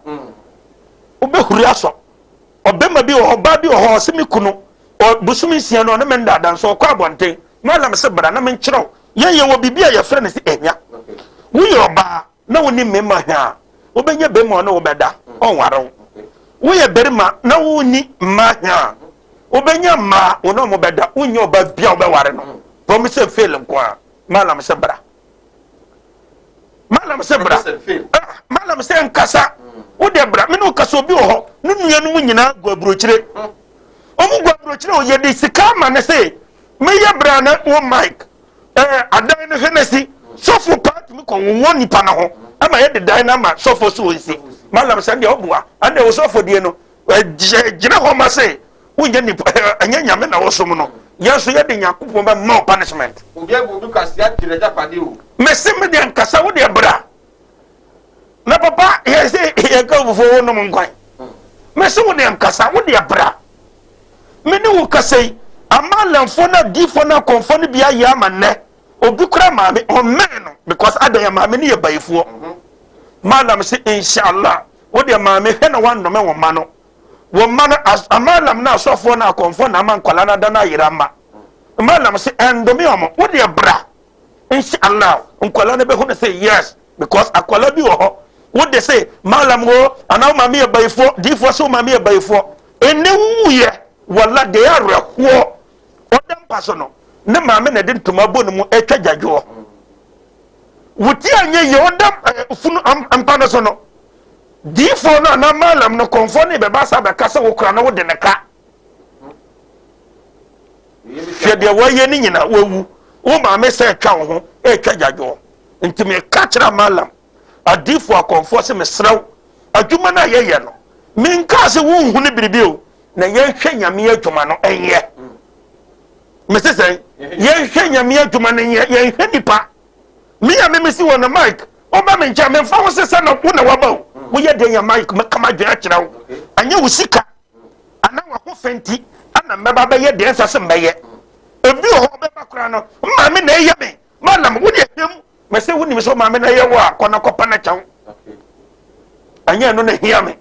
Wobɛhuri asɔ. Ɔbɛrima bi wɔ hɔ ɔbaa bi wɔ hɔ ɔsɛ me kunu bosome nsia no ɔne me ndaada nso ɔkɔ abɔnten. Malam sɛ bra na menkyerɛw. Yɛn yɛwɔ biribi a yɛfrɛ no sɛ ehwa. Woyɛ ɔbaa na wo ne mmarima hwɛ a, wobɛnya barima ɔne wo bɛda, ɔnware wo. Woyɛ barima na wo ni mmaa hwɛ a, wobɛnya mmaa wo ne ɔmo bɛda, wonyɛ ɔba bia wobɛware no. Promise and fail nko a, malam sɛ bra. Malam sɛ bra. Ah, malam sɛ nkasa. Wo deɛ bra, me ne wo kasa obi wɔ hɔ, ne nuanom nyinaa gu aburokyire. Ɔmo gu aburokyire o, yɛde sika ama ne se, meyɛ bra na wo mic. ɛɛ adan no hwɛ na si sɔfo paa tumi kɔ wowɔ nipa no ho ama yɛde dan no ama sɔfo so nsi malam sɛ deɛ ɔboa ɛnna ɛwɔ sɔfo deɛ no ɛgyina hɔ ma sɛ wonyɛ nipa ɛnyɛ nyame na wɔsom no yɛn nso yɛde nyankopɔn bɛ ma wo punishment. Obi abu obi kwasea gyina agyapadeɛ o. Mese me deɛ nkasa wo deɛ bra na papa yɛ sɛ yɛka fufuo wo nom nkwan mese wo deɛ nkasa wo deɛ bra Me ne wo kasa yi, amalamfoɔ no adiifoɔ no akɔmfoɔ no bi ayɛ ama nnɛ. Obi kora maame, ɔmmɛn no because adɛn ya maame no yɛ bayifoɔ. Malam se inshallah, wo deɛ maame hwɛ na wannome wo mma no. Wo mma no, amalam no asɔfoɔ no akɔmfoɔ na ama nkwadaa no ada no ayera mma. Malam se ɛndome ɔmo, wo deɛ bra. Inshallah, nkwadaa no bɛhu no sɛ yes. Because akwadaa bi wɔ hɔ, wo de se malam o, anaa wo maame yɛ bayifoɔ, diifoɔ se wo maame yɛ bayifoɔ. Ɛnɛ wuyɛ, wala deɛ awerɛhoɔ, ɔda mpa so no, ne maame na ɛde ntoma bɔ ne mu ɛtwa gyagoɔ. Wo ti anyɛ yie, ɔda eh, funu mpa no so no, diifoɔ no anaa malam no kɔnfoɔ no bɛba sa bɛka sɛ wo kora no wode ne ka. Hwɛ deɛ wɔayɛ no nyina wawu. Wo maame sɛ ɛtwa wo ho ɛtwa gyagoɔ. Nti meka kyerɛ Malam, adiifoɔ akɔmfoɔ sɛ mesrɛ wo, adwuma no a yɛyɛ no, menkaa sɛ wonhunu biribi o, na yɛnhwɛ Nyame adwuma no nyɛ. Mese sɛn? Yɛnhwɛ Nyame adwuma no nyɛ, yɛnhwɛ nipa. Me a memesi wɔ no Mike, woba me nkyɛn, memfa ho sɛ sɛ na wo na waba o. Woyɛ dɛn ya Mike, mɛka m'adwene akyerɛ wo. Ɛnyɛ wo sika anaa w'ahofɛ nti ana mɛba bɛyɛ deɛ ɛnsɛ sɛ mɛyɛ. Ebi wɔ hɔ ɔbɛba koraa no, maame na ɛyɛ me. Madam, wo deɛ hwɛ mu. Mɛ sɛ wonim sɛ maame na ɛyɛ wo a, kɔ na kɔpa no kyɛw. Ɛnyɛ ɛno na hia me.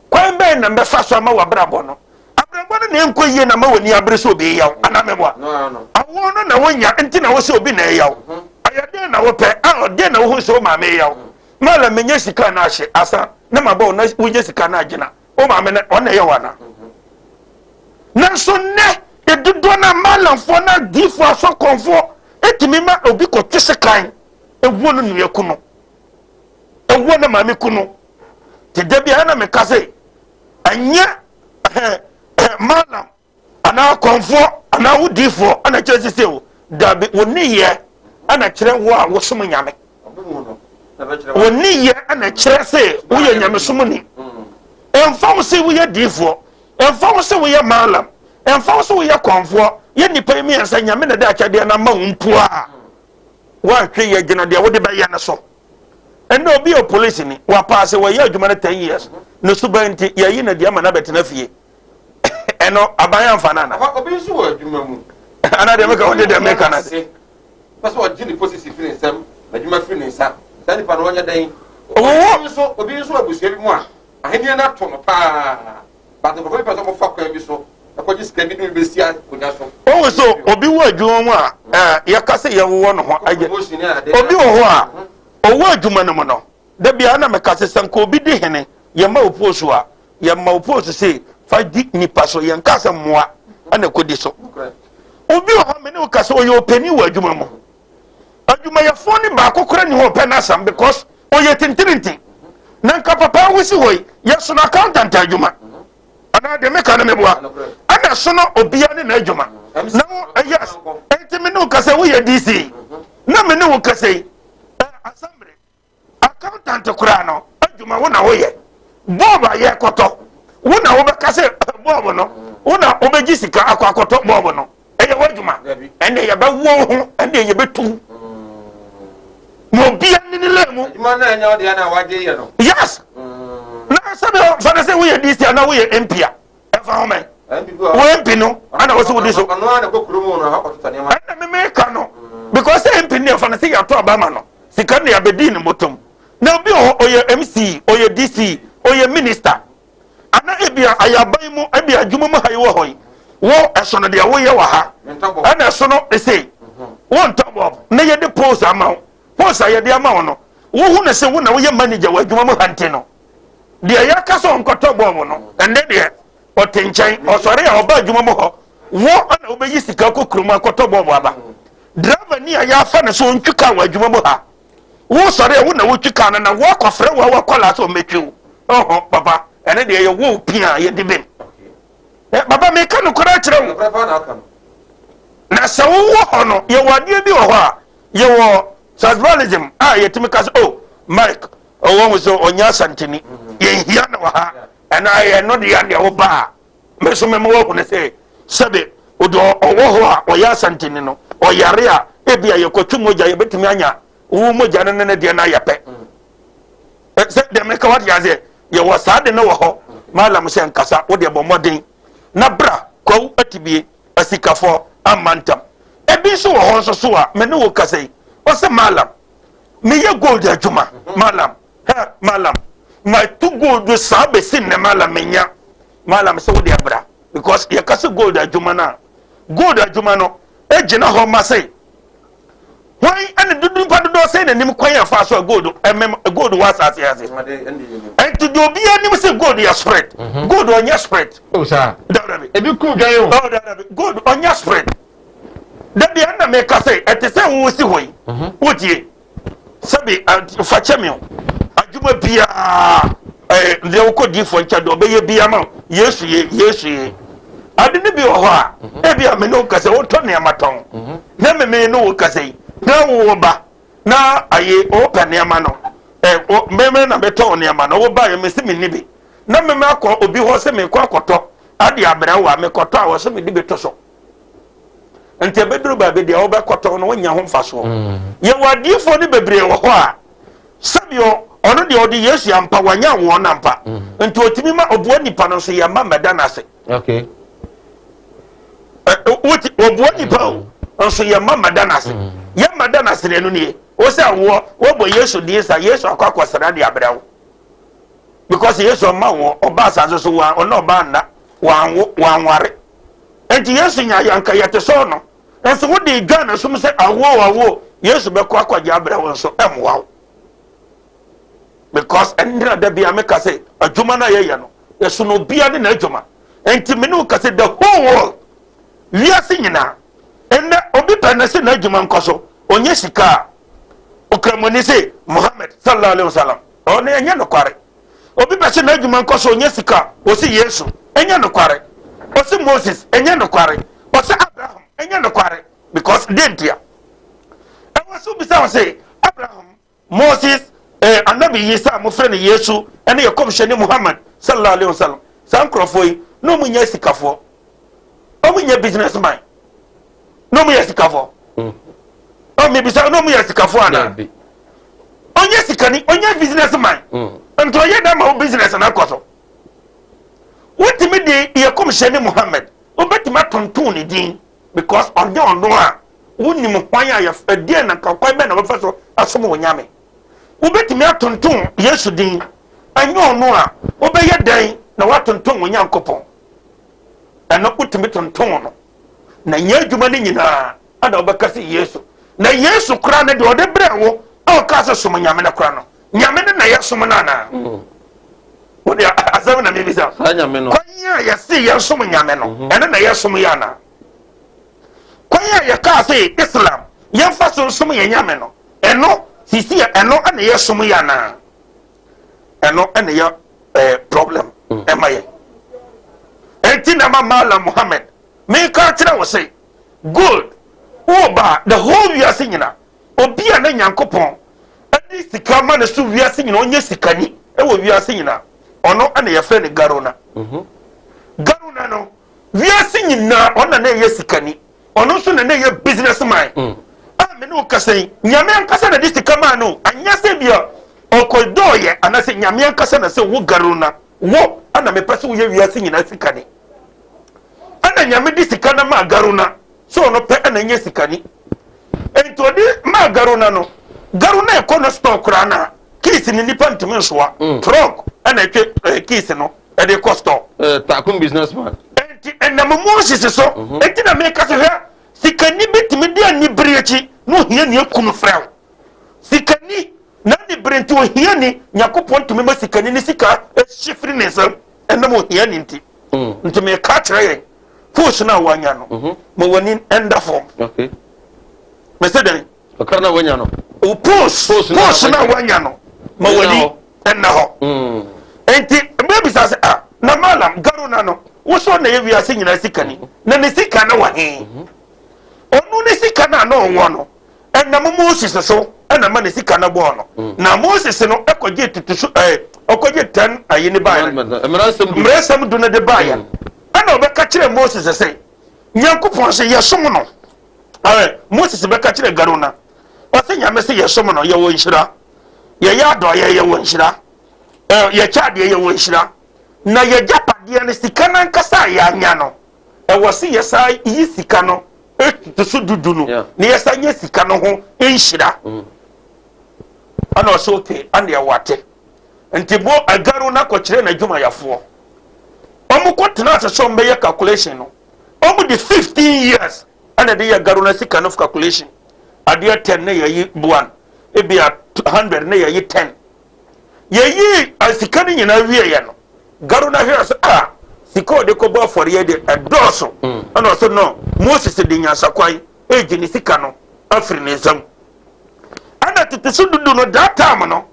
Kwan bɛn na mbɛfa so ama w'abrabɔ no? Abrabɔ no na ɛnkɔ yie na ma w'ani abere sɛ obi yɛ wo anaa mɛboa? Awoɔ no na wonya nti na wo sɛ obi na ɛyɛ wo. Ɛyɛ dɛn na wopɛ? A dɛn na wohu sɛ wo maame yɛ wo? Madam, menyɛ sika na ahye asa na mabɔ wo na wonya sika na agyina. Wo maame no ɔno na ɛyɛ wo anaa? Nanso nnɛ, dodoɔ no a malamfoɔ no adiifoɔ asɔkɔmfoɔ tumi ma obi kɔtwe sekan ɛwuo no nua ku no, ɛwuo no maame ku no. Te da biara na meka sɛ ɛnyɛ malam anaa kɔmfoɔ anaa wo diifoɔ ɛna kyerɛ sisi o, dabi, wo nneyɛɛ ɛna kyerɛ wo a wosom Nyame. Wo nneyɛɛ ɛna kyerɛ sɛ woyɛ nyamesomni. Ɛmfa ho sɛ woyɛ diifoɔ, ɛmfa ho sɛ woyɛ malam, ɛmfa ho sɛ woyɛ kɔmfoɔ, yɛ nnipa yi mmiɛnsa Nyame na ɛde akyɛdeɛ no ama wo mpo a, woanhwɛ yɛ gyina deɛ wode bɛyɛ no so. Ɛnna obi yɛ polisini, wapaase, wɔyɛ adwuma no 10 years, ne suban nti yɛyi no deɛ ama no abɛtena fie. Ɛno aban amfa no ana? Obi nso wɔ adwuma mu. Ana deɛ meka wode deɛ meka no ase. Pɛ sɛ ɔgye ne posisi firi ne nsam, n'adwuma firi ne nsa. Saa nipa no ɔnyɛ dɛn? Ɔwɔ. Obi nso abusua bi mu a ahenni no ato no paa. But nkurɔfoɔ bi pɛ sɛ wɔfa kwan bi so ɛkɔgye sika bi de bi bɛsi akonnwa so. Wohu sɛ obi wɔ adwuma mu a yɛka sɛ yɛwowɔ no ho agye. Obi wɔ hɔ a ɔwɔ adwuma no mu no, da biara na meka sɛ sɛ nka obi di hene, yɛma wo post a, yɛma wo post se fa di nipa so, yɛnka sɛ mmoa ɛna kɔdi so. Obi wɔ hɔ me ne wo ka sɛ ɔyɛ ɔpanin wɔ adwuma mu. Adwumayɛfoɔ no baako koraa ni hɔ ɔpɛ n'asɛm because ɔyɛ tintirinti. Na nka papa ahosi hɔ yi, yɛsono accountant adwuma. Anaa deɛ meka no meboa. Ɛna sono obia ne n'adwuma. Na wo, yes, enti me ne wo kasa woyɛ DC. Na me ne wo kasa yi, assembly. Accountant koraa no adwuma wo na woyɛ. Bɔɔb a yɛkɔtɔ, wo na wobɛka sɛ bɔɔb no, wo na wobɛgye sika akɔ akɔtɔ bɔɔb no. Ɛyɛ w'adwuma. Ɛnna yɛbɛwɔ wo ho, ɛnna yɛbɛtu. Na obia ne ne lɛ mu. Adwuma no ɛnyɛ ɔdeɛ na wagye yɛ no. Yes. Na sɛ bɛ fa no sɛ woyɛ DC anaa woyɛ MP a, ɛfa ho mɛn. Wo MP no, ana wo sɛ wodi so. Ɛnna memeka no because sɛ MP no yɛfa no sɛ yɛato aba ma no. Sika no yɛabɛdii ne mmɔtɔm. Na obi wɔ hɔ, ɔyɛ MC, ɔyɛ DC, ɔyɛ minister. Ana ebia ayɛ aban mu, ebia adwuma mu ha yi wɔ hɔ yi, wo ɛsono deɛ woyɛ wɔ ha, ɛna ɛsono esei. Wontɔ bɔb na yɛde post ama wo. Post a yɛde ama wo no, wohu no sɛ wo na woyɛ manager wɔ adwuma mu ha nti no, deɛ yɛaka sɛ ɔnkɔtɔ bɔb no, ɛnde deɛ ɔte nkyɛn, ɔsɔre a ɔba adwuma mu hɔ, wo na wobɛyi sika kɔ kurom akɔtɔ bɔb aba. Driver ni a yɛafa no sɛ ɔntwi kaa wɔ adwuma mu ha, wosɔre a wo na wotwi kaa no na woakɔfrɛ wo a wakɔla sɛ ɔmmɛtwi wo. Ɔhɔ, papa, ɛne deɛ yɛwɔ wo pia a yɛde bem. Papa, meka nokorɛ akyerɛ wo. Na sɛ wowɔ hɔ no, yɛwɔ adeɛ bi wɔ hɔ a, yɛwɔ tribalism a yɛtumi ka sɛ, oh, Mike, ɔwɔ ho sɛ ɔnyɛ Asanteni, yɛnhia no wɔ ha, ɛna ɛno deɛ deɛ woba a, Me nso mɛma woahunu sɛ sɛbe ɔde ɔwɔ hɔ a ɔyɛ asanteni no, ɔyare a, ebi a yɛkɔtwe mogya, yɛbɛtumi anya wo mogya no ne ne deɛ no ayɛ pɛ. Sɛ deɛ meka wate aseɛ, yɛwɔ saa de no wɔ hɔ. Malam sɛ nkasa, wo deɛ bɔ mmɔden na bra kwawu atibie asikafɔ amma ntam. Ebi nso wɔ hɔ nso so a me ne wo kasa yi, ɔsɛ malam, meyɛ gold adwuma, malam, hɛ malam, matu gold saa bɛsi nnɛ malam menya. Malam sɛ wode abra because yɛka sɛ gold adwuma no a gold adwuma no gyina hɔ ma sɛ hwan ɛne dodo nipa dodoɔ sɛ n'anim kwan a fa so a gold ɛmɛm gold wɔ asase ase ɛnti deɛ obi anim sɛ gold yɛ spirit mhm. gold ɔnyɛ spirit oh, dabi ebi kun dwan o oh, dabi gold ɔnyɛ spirit dabi ɛna mɛka sɛ ɛte sɛ wo si hɔ yi mhm. wotie Sɛbi fa kyɛ me o, adwuma biara ɛɛ deɛ wokɔ diifoɔ nkyɛn deɛ ɔbɛyɛ biara ma Yesu ye Yesu ye. Ade no bi wɔ hɔ a mhm. ebi a me ne wo kasa wotɔ nneɛma tɔn mhm. na me me ne wo kasa yi na wo ba na aye wopɛ nneɛma no ɛ me me na metɔ nneɛma no wo ba yɛ me se me ni bi na me me akɔ obi hɔ sɛ mekɔ akɔtɔ ade abrɛ wo a mekɔtɔ a wɔ sɛ mede bi to so. Nti ɛbɛduru baabi deɛ wobɛkɔtɔ no wonya ho mfasoɔ. Mm. Yɛwɔ adiifoɔ no bebree wɔ hɔ a sɛdeɛ ɔno deɛ ɔde Yesu ampa wanya wɔn ampa. Mm. Nti ɔtumi ma ɔboa nipa no nso yɛ mma mmɛda no ase. Okay. Woti ɔboa nipa o mm. nso yɛ mma mmɛda no ase. Yɛ mmɛda no ase na ɛno nie. Wo sɛ woɔ wɔbɔ Yesu din sa Yesu akɔ akɔsra de abrɛ wo. Because Yesu ɔma wɔ ɔba asase so wɔn ɔne ɔba nna wɔanwo wɔanware. Enti Yesu nya yɛ anka yɛte sɛ ɔno. Nso wode dwa no som sɛ awo awo Yesu bɛkɔ akɔgye abrɛ wo nso ɛmmoa wo. Because ɛnna da bia meka sɛ adwuma no a yɛyɛ no yɛsono obia ne n'adwuma. Enti me ne wo ka sɛ the whole world wiase nyinaa ɛnɛ obi pɛ no sɛ n'adwuma nkɔ so ɔnyɛ sika a ɔkramoni sɛ Muhammad sallallahu alaihi wasallam ɔno ɛnyɛ nokware. Obi pɛ sɛ n'adwuma nkɔ so, ɔnya sika a, ɔse Yesu. Ɛnyɛ nokware. Ɔse Moses. Ɛnyɛ nokware. Ɔse Abraham. Ɛnyɛ nokware. Because deɛ ntia? Ɛwɔ sɛ wobisa wo sɛ, Abraham, Moses, eh, Anabi Isa a mofrɛ no Yesu, ɛne yɛ kɔmhyɛni Muhammad, sallallahu alaihi wasallam, saa nkurɔfoɔ yi, na wɔn nyɛ sikafoɔ. Wɔn nyɛ business man. Na wɔn yɛ sikafoɔ. Mm. Ɔ mebisa, na wɔn yɛ sikafoɔ anaa? Ɔnyɛ sikani, ɔnyɛ business man. Mm. Nti ɔyɛ dɛ ma wo business no akɔ so. Wotumi de yɛ kɔmhyɛni Muhammad, wobɛtumi atonton ne din because ɔnyɛ ɔno a wonim hwan a yɛf ɛdeɛn na nka kwan bɛn na wɔbɛfa so asom wo Nyame. Wobɛtumi atonton Yesu din, ɛnyɛ ɔno a wobɛyɛ dɛn na woatonton wo Nyankopɔn? Ɛno wotumi tonton no na nyɛ adwuma no nyinaa ɛna wobɛka sɛ Yesu. Na Yesu koraa no deɛ ɔde brɛ wo a ɔkaa sɛ som Nyame no koraa no, Nyame no na yɛsom no anaa? Wode asɛm na mebisa. Saa Nyame no. Kwan a yɛse yɛsom Nyame no, ɛno na yɛsom yɛ anaa? Kwan a yɛkaa sɛ Islam yɛmfa so nsom yɛn Nyame no, ɛno sisi a ɛno na yɛsom yɛ anaa? Ɛno na yɛ problem ɛma yɛn. Enti na ma Malam Muhammad meka kyerɛ wo sɛ gold woba the whole wiase nyina obi a na Nyankopɔn de sika ma no so wiase nyina ɔnyɛ sikani wɔ wiase nyina ɔno na yɛfrɛ no Garona. Garona no wiase nyinaa ɔno na na ɛyɛ sikani, ɔno nso na na ɛyɛ business man. A me ne wo kasa yi, Nyame ankasa na de sika maa no, anyɛ sɛ bia ɔkɔdɔɔyɛ anaasɛ Nyame ankasa na sɛ wo Garona wo ana mepɛ sɛ woyɛ wiase nyinaa sikani. Ɛna Nyame de sika no maa Garona sɛ ɔno pɛ ɛna nyɛ sikani. Enti ɔde maa Garona no, Garona ɛkɔ no store koraa na keys no nipa ntumi nsoa, trunk ɛna ɛtwe keys no ɛde kɔ store. Takum businessman. Enti ɛnam Moses so, enti na meka sɛ hwɛ, sikani bi tumi di anibere akyi na ohiani aku no frɛ wo. Sikani, n'anibere nti ohiani, Nyankopɔn tumi ma sikani ne sika hye firi ne nsam ɛnam ohiani nti. Nti meka kyerɛ yɛn, post no a wanya no, ma w'ani nda fam. Mese dɛn? Ɔkra na wanya no. O post, post no a wanya no, ma w'ani nna hɔ. Nti mbɛbisa sɛ, ah, na malam Garuna no, wosɔ na yɛ wiase nyinaa sikani, na ne sika no wɔ he? Ɔno ne sika no a na ɔwɔ no, ɛnam Moses so ɛna ma ne sika no bɔɔ no. Na Moses no ɛkɔgye tutusu ɛɛ ɔkɔgye tɛn ayi ne baeɛ no, mmerɛsɛm du no de baeɛ. Ɛna ɔbɛka kyerɛ Moses sɛ, Nyankopɔn sɛ yɛsom no. Ɛɛ Moses bɛka kyerɛ Garona, ɔsɛ Nyame sɛ yɛsom no, yɛwɔ nhyira. Yɛyɛ adɔeɛ, yɛwɔ nhyira. Ɛɛ yɛkyɛ adeɛ, yɛwɔ nhyira. Na yɛgyapadeɛ no, sika no ankasa a yɛanya no, ɛwɔ sɛ yɛsa yi sika no to so dudu no, na yɛsa nya sika no ho nhyira. Ɛna ɔsɛ okay, ɛna ɛwɔ ate. Nti bo Garona kɔkyerɛ n'adwumayɛfoɔ. Wɔn kɔ tena ase sɛ wɔn bɛyɛ calculation no, wɔn de 15 years ɛna de yɛ Garona sika no calculation. Adeɛ 10 na yɛyi one, ebi a 100 na yɛyi 10. Yɛyi sika no nyinaa wie yɛ no, Garona hwɛ sɛ ah, sika ɔde kɔbɔ afɔreɛ de ɛdɔɔso. Ɛna ɔsɛ no, Moses de nyansakwan egye ne sika no afiri ne nsam. Ɛna tutusu dudu no, that time no,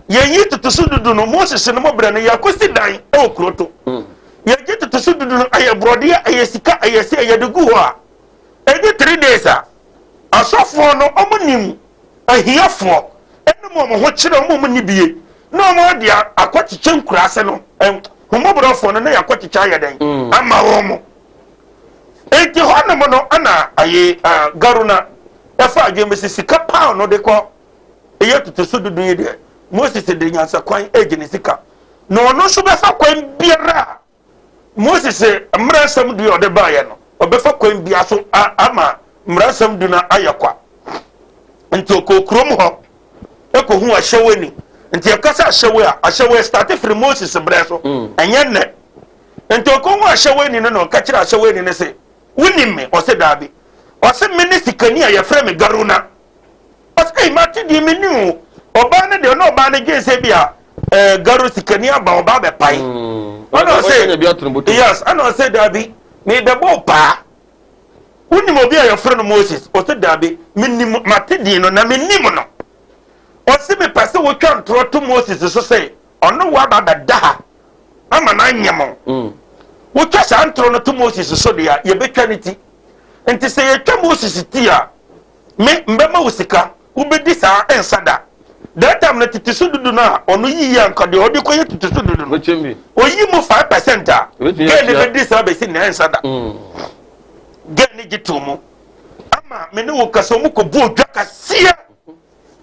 yɛyi tutusu dudu no, Moses no mo brɛ no, yɛakɔsi dan ɛwɔ kuro to. Yɛgye tutusu dudu no, ɛyɛ borɔdeɛ, ɛyɛ sika, ɛyɛ se, ɛyɛ de gu hɔ a, ɛdi 3 days a, asɔfoɔ no, ɔmo nim ahiafoɔ, ɛne mo ɔmo ho kyerɛ, ɔmo ɔmo ni bie, na ɔmo ade akɔkyekyɛ nkuraase no, homɔborɔfoɔ no, na yɛakɔkyekyɛ ayɛ dɛn, ama wɔn mo. Enti hɔnom no, ɛna aye Garona ɛfa adwene bi sɛ sika paa no de kɔ ɛyɛ tutusu dudu yi deɛ, Moses de nyansakwan regye ne sika. Na ɔno nso bɛfa kwan biara a Moses mmara nsɛm du a ɔde baeɛ no, ɔbɛfa kwan biara so ama mmara nsɛm du no ayɛ kwa. Nti ɔkɔɔ kurom hɔ ɛkɔhu ahyɛwani. Nti yɛka sɛ ahyɛwe a, ahyɛwe starte firi Moses berɛ so, ɛnyɛ nnɛ. Nti ɔkɔhu ahyɛwani no na ɔka kyerɛ ahyɛwani no sɛ, wonim me? Ɔse daabi. Ɔse me ne sikani a yɛfrɛ me Garuna. Ɔse ei, mate din, mennim wo. Ɔbaa no deɛ, ɔne ɔbaa no dwen sɛ bi a Garu sikani aba, ɔbaa bɛpae. Ɛna ɔse, yes, ɛna ɔse daabi, mebɛbɔ wo paa. Wonim obi a yɛfrɛ no Moses? Ɔse daabi, menim, mate din no na mennim no. Ɔse mepɛ sɛ wotwa ntorɔ to Moses so sɛ ɔne wo aba bɛda ha ama no anyɛ mo. Wotwa saa ntorɔ no to Moses so deɛ a, yɛbɛtwa ne ti. Nti sɛ yɛtwa Moses ti a, me mbɛma wo sika, wobɛdi saa nsa da. That time no tete so dudu no a ɔno yiyi anka deɛ ɔde kɔyɛ tete so dudu no, oyi mu 5% a, gɛɛ ne bɛdi saa bɛsi nnɛ nsa da. Gɛɛ ne gye too mu ama me ne wo kasa, ɔmo kɔbu odwa kaseɛ.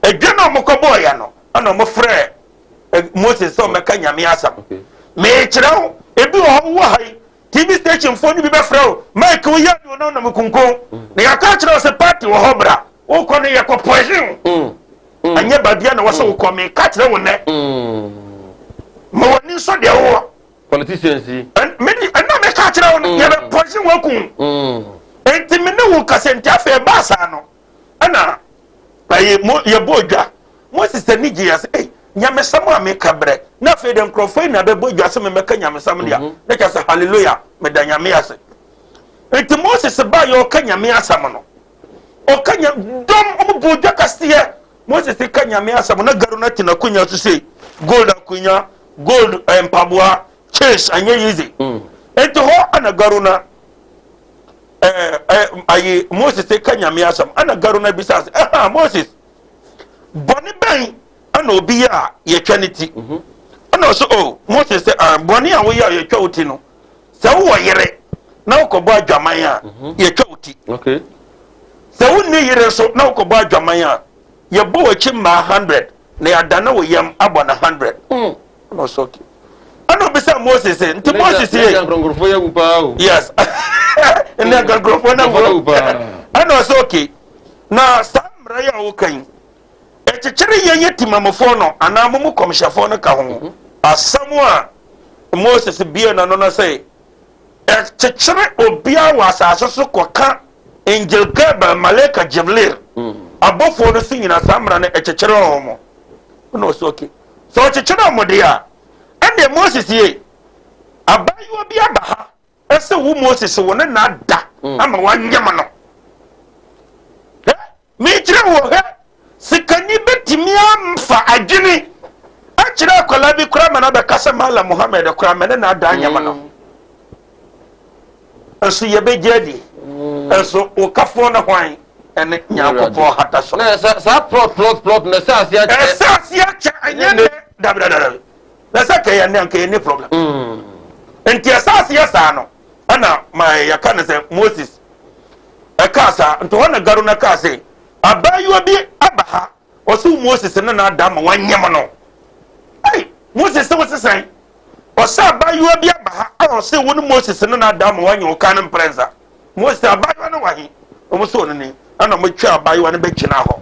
Edwa no a ɔmo kɔbɔɔyɛ no, ɛna ɔmo frɛ Moses sɛ ɔmmɛka Nyame asɛm. Meekyerɛ wo, Ebi wɔ hɔ wowɔ ha yi, TV station foɔ no bi bɛfrɛ wo, Mike woyɛ ade onam nam kunkun. Na yɛaka akyerɛ wo sɛ party wɔ hɔ bra. Wokɔ no yɛkɔ poison wo. Ɛnyɛ baabi a na wɔsɛ wokɔ, meka kyerɛ wo nnɛ. Ma w'ani nsɔ deɛ wowɔ. Politicians yi. Ɛna meka kyerɛ wo no, yɛbɛ poison wo aku. Enti me ne wo kasa nti afei ɛbaa saa no, ɛna ɛyɛ mo yɛbɔ dwa. Moses ani gye yɛ sɛ, ei, nyamesɛm a meka brɛ. Na afei de nkurɔfoɔ yi na bɛbɔ dwa sɛ memmɛka nyamesɛm deɛ. Na kyerɛ sɛ hallelujah, meda Nyame ase. Enti Moses baa yɛ ɔka Nyame asɛm no. Ɔka nya dɔm, ɔmo bɔ dwa kɛseɛ. Moses ka Nyame asɛm na Garo no te n'akonya so sei, gold akonya, gold eh, mpaboa, chairs, anyɛ easy. Enti hɔ ana Garo no eh, eh, ayi Moses ka Nyame asɛm, ana Garo no bisa sɛ, ɛha Moses, bɔne bɛn ana obi yɛ a yɛtwa ne ti? Ɛna ɔsɛ, oh, Moses sɛ, ah, bɔne a woyɛ a yɛtwa wo ti no, sɛ wowɔ yere na wokɔbɔ adwaman a, yɛtwa wo ti. Sɛ wonni yere nso na wokɔbɔ adwaman a, yɛbɔ w'akyi mmaa 100 na yɛadane wo yam abɔ no 100. Ɛna ɔsɛ okay. Ɛna obisa Moses sɛ, nti Moses yɛ. Nkurɔfoɔ yɛ wu paa o. Yes. Ɛna nkurɔfoɔ na wu. Ɛna ɔsɛ okay. Na saa mmara yi a woka yi, ɛkyekyere yɛn yɛ timamufoɔ no anaa mo mu kɔmhyɛfoɔ no ka ho? Asɛm a Moses bie n'ano no sɛ, ɛkyekyere obiara wɔ asase so kɔka Angel Gabriel, Malaika Jibril, abɔfoɔ no so nyina saa mmara no ɛkyekyere wɔn mo. Ɛna ɔsɛ okay. Sɛ ɔkyekyere wɔn deɛ a, ɛnneɛ Moses ye, abaayewa bi aba ha ɛsɛ wo Moses wo ne na da ama wanyam no. Hɛ, mekyerɛ wo hɛ, sikani bɛtumi afa adwene akyerɛ akwadaa bi koraa ma no abɛka sɛ Malam Muhammad koraa me ne na ada anyam no. Nso yɛbɛgye adi. Nso wo kafoɔ no hwan? Ɛne Nyankopɔn hata so. Na saa plot plot plot na ɛsɛ aseɛ akyɛ. Ɛsɛ aseɛ akyɛ, ɛnyɛ nnɛ. Dabi dabi dabi. Na sɛ kɛyɛ nnɛ anka yɛnni problem. Nti ɛsɛ aseɛ saa no, ɛna ma yɛka no sɛ Moses ɛkaa saa. Nti hɔ na Garo no kaa sɛ, abaayewa bi aba ha, ɔse Moses ne no ada ma wanyem no. Ei, Moses sɛ wo sesɛn? Ɔsɛ abaayewa bi aba ha a ɔse wo ne Moses ne no ada ma wanyem wo ka no mprɛnsa. Moses abaayewa no wɔ he? Wɔn sɛ ɔno ni. Ɛna wɔtwa abaayewa no bɛgyina hɔ.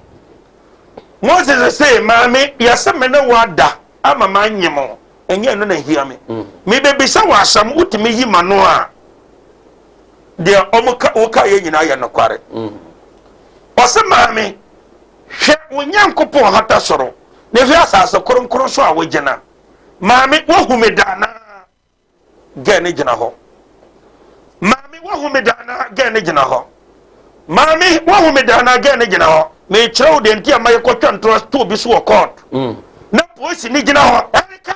Moses se, maame, yɛse me ne wo ada ama manyem wo. Ɛnyɛ ɛno na ɛhia me. Mebɛbisa wo asɛm, wotumi yi m'ano a, deɛ ɔmo ka woka yɛ nyinaa yɛ nokware. Ɔse maame, hwɛ wo Nyankopɔn hata soro, na hwɛ asase kronkron so a wogyina. Maame, woahu me da anaa? Gɛɛ ne gyina hɔ. Maame, woahu me da anaa? Gɛɛ ne gyina hɔ. Maame, woahu me da anaa? Gɛɛ ne gyina hɔ. Mekyerɛ wo deɛ nti a ma yɛkɔtwa ntorɔ to obi so wɔ court. Na polisi ne gyina hɔ. Ɛreka.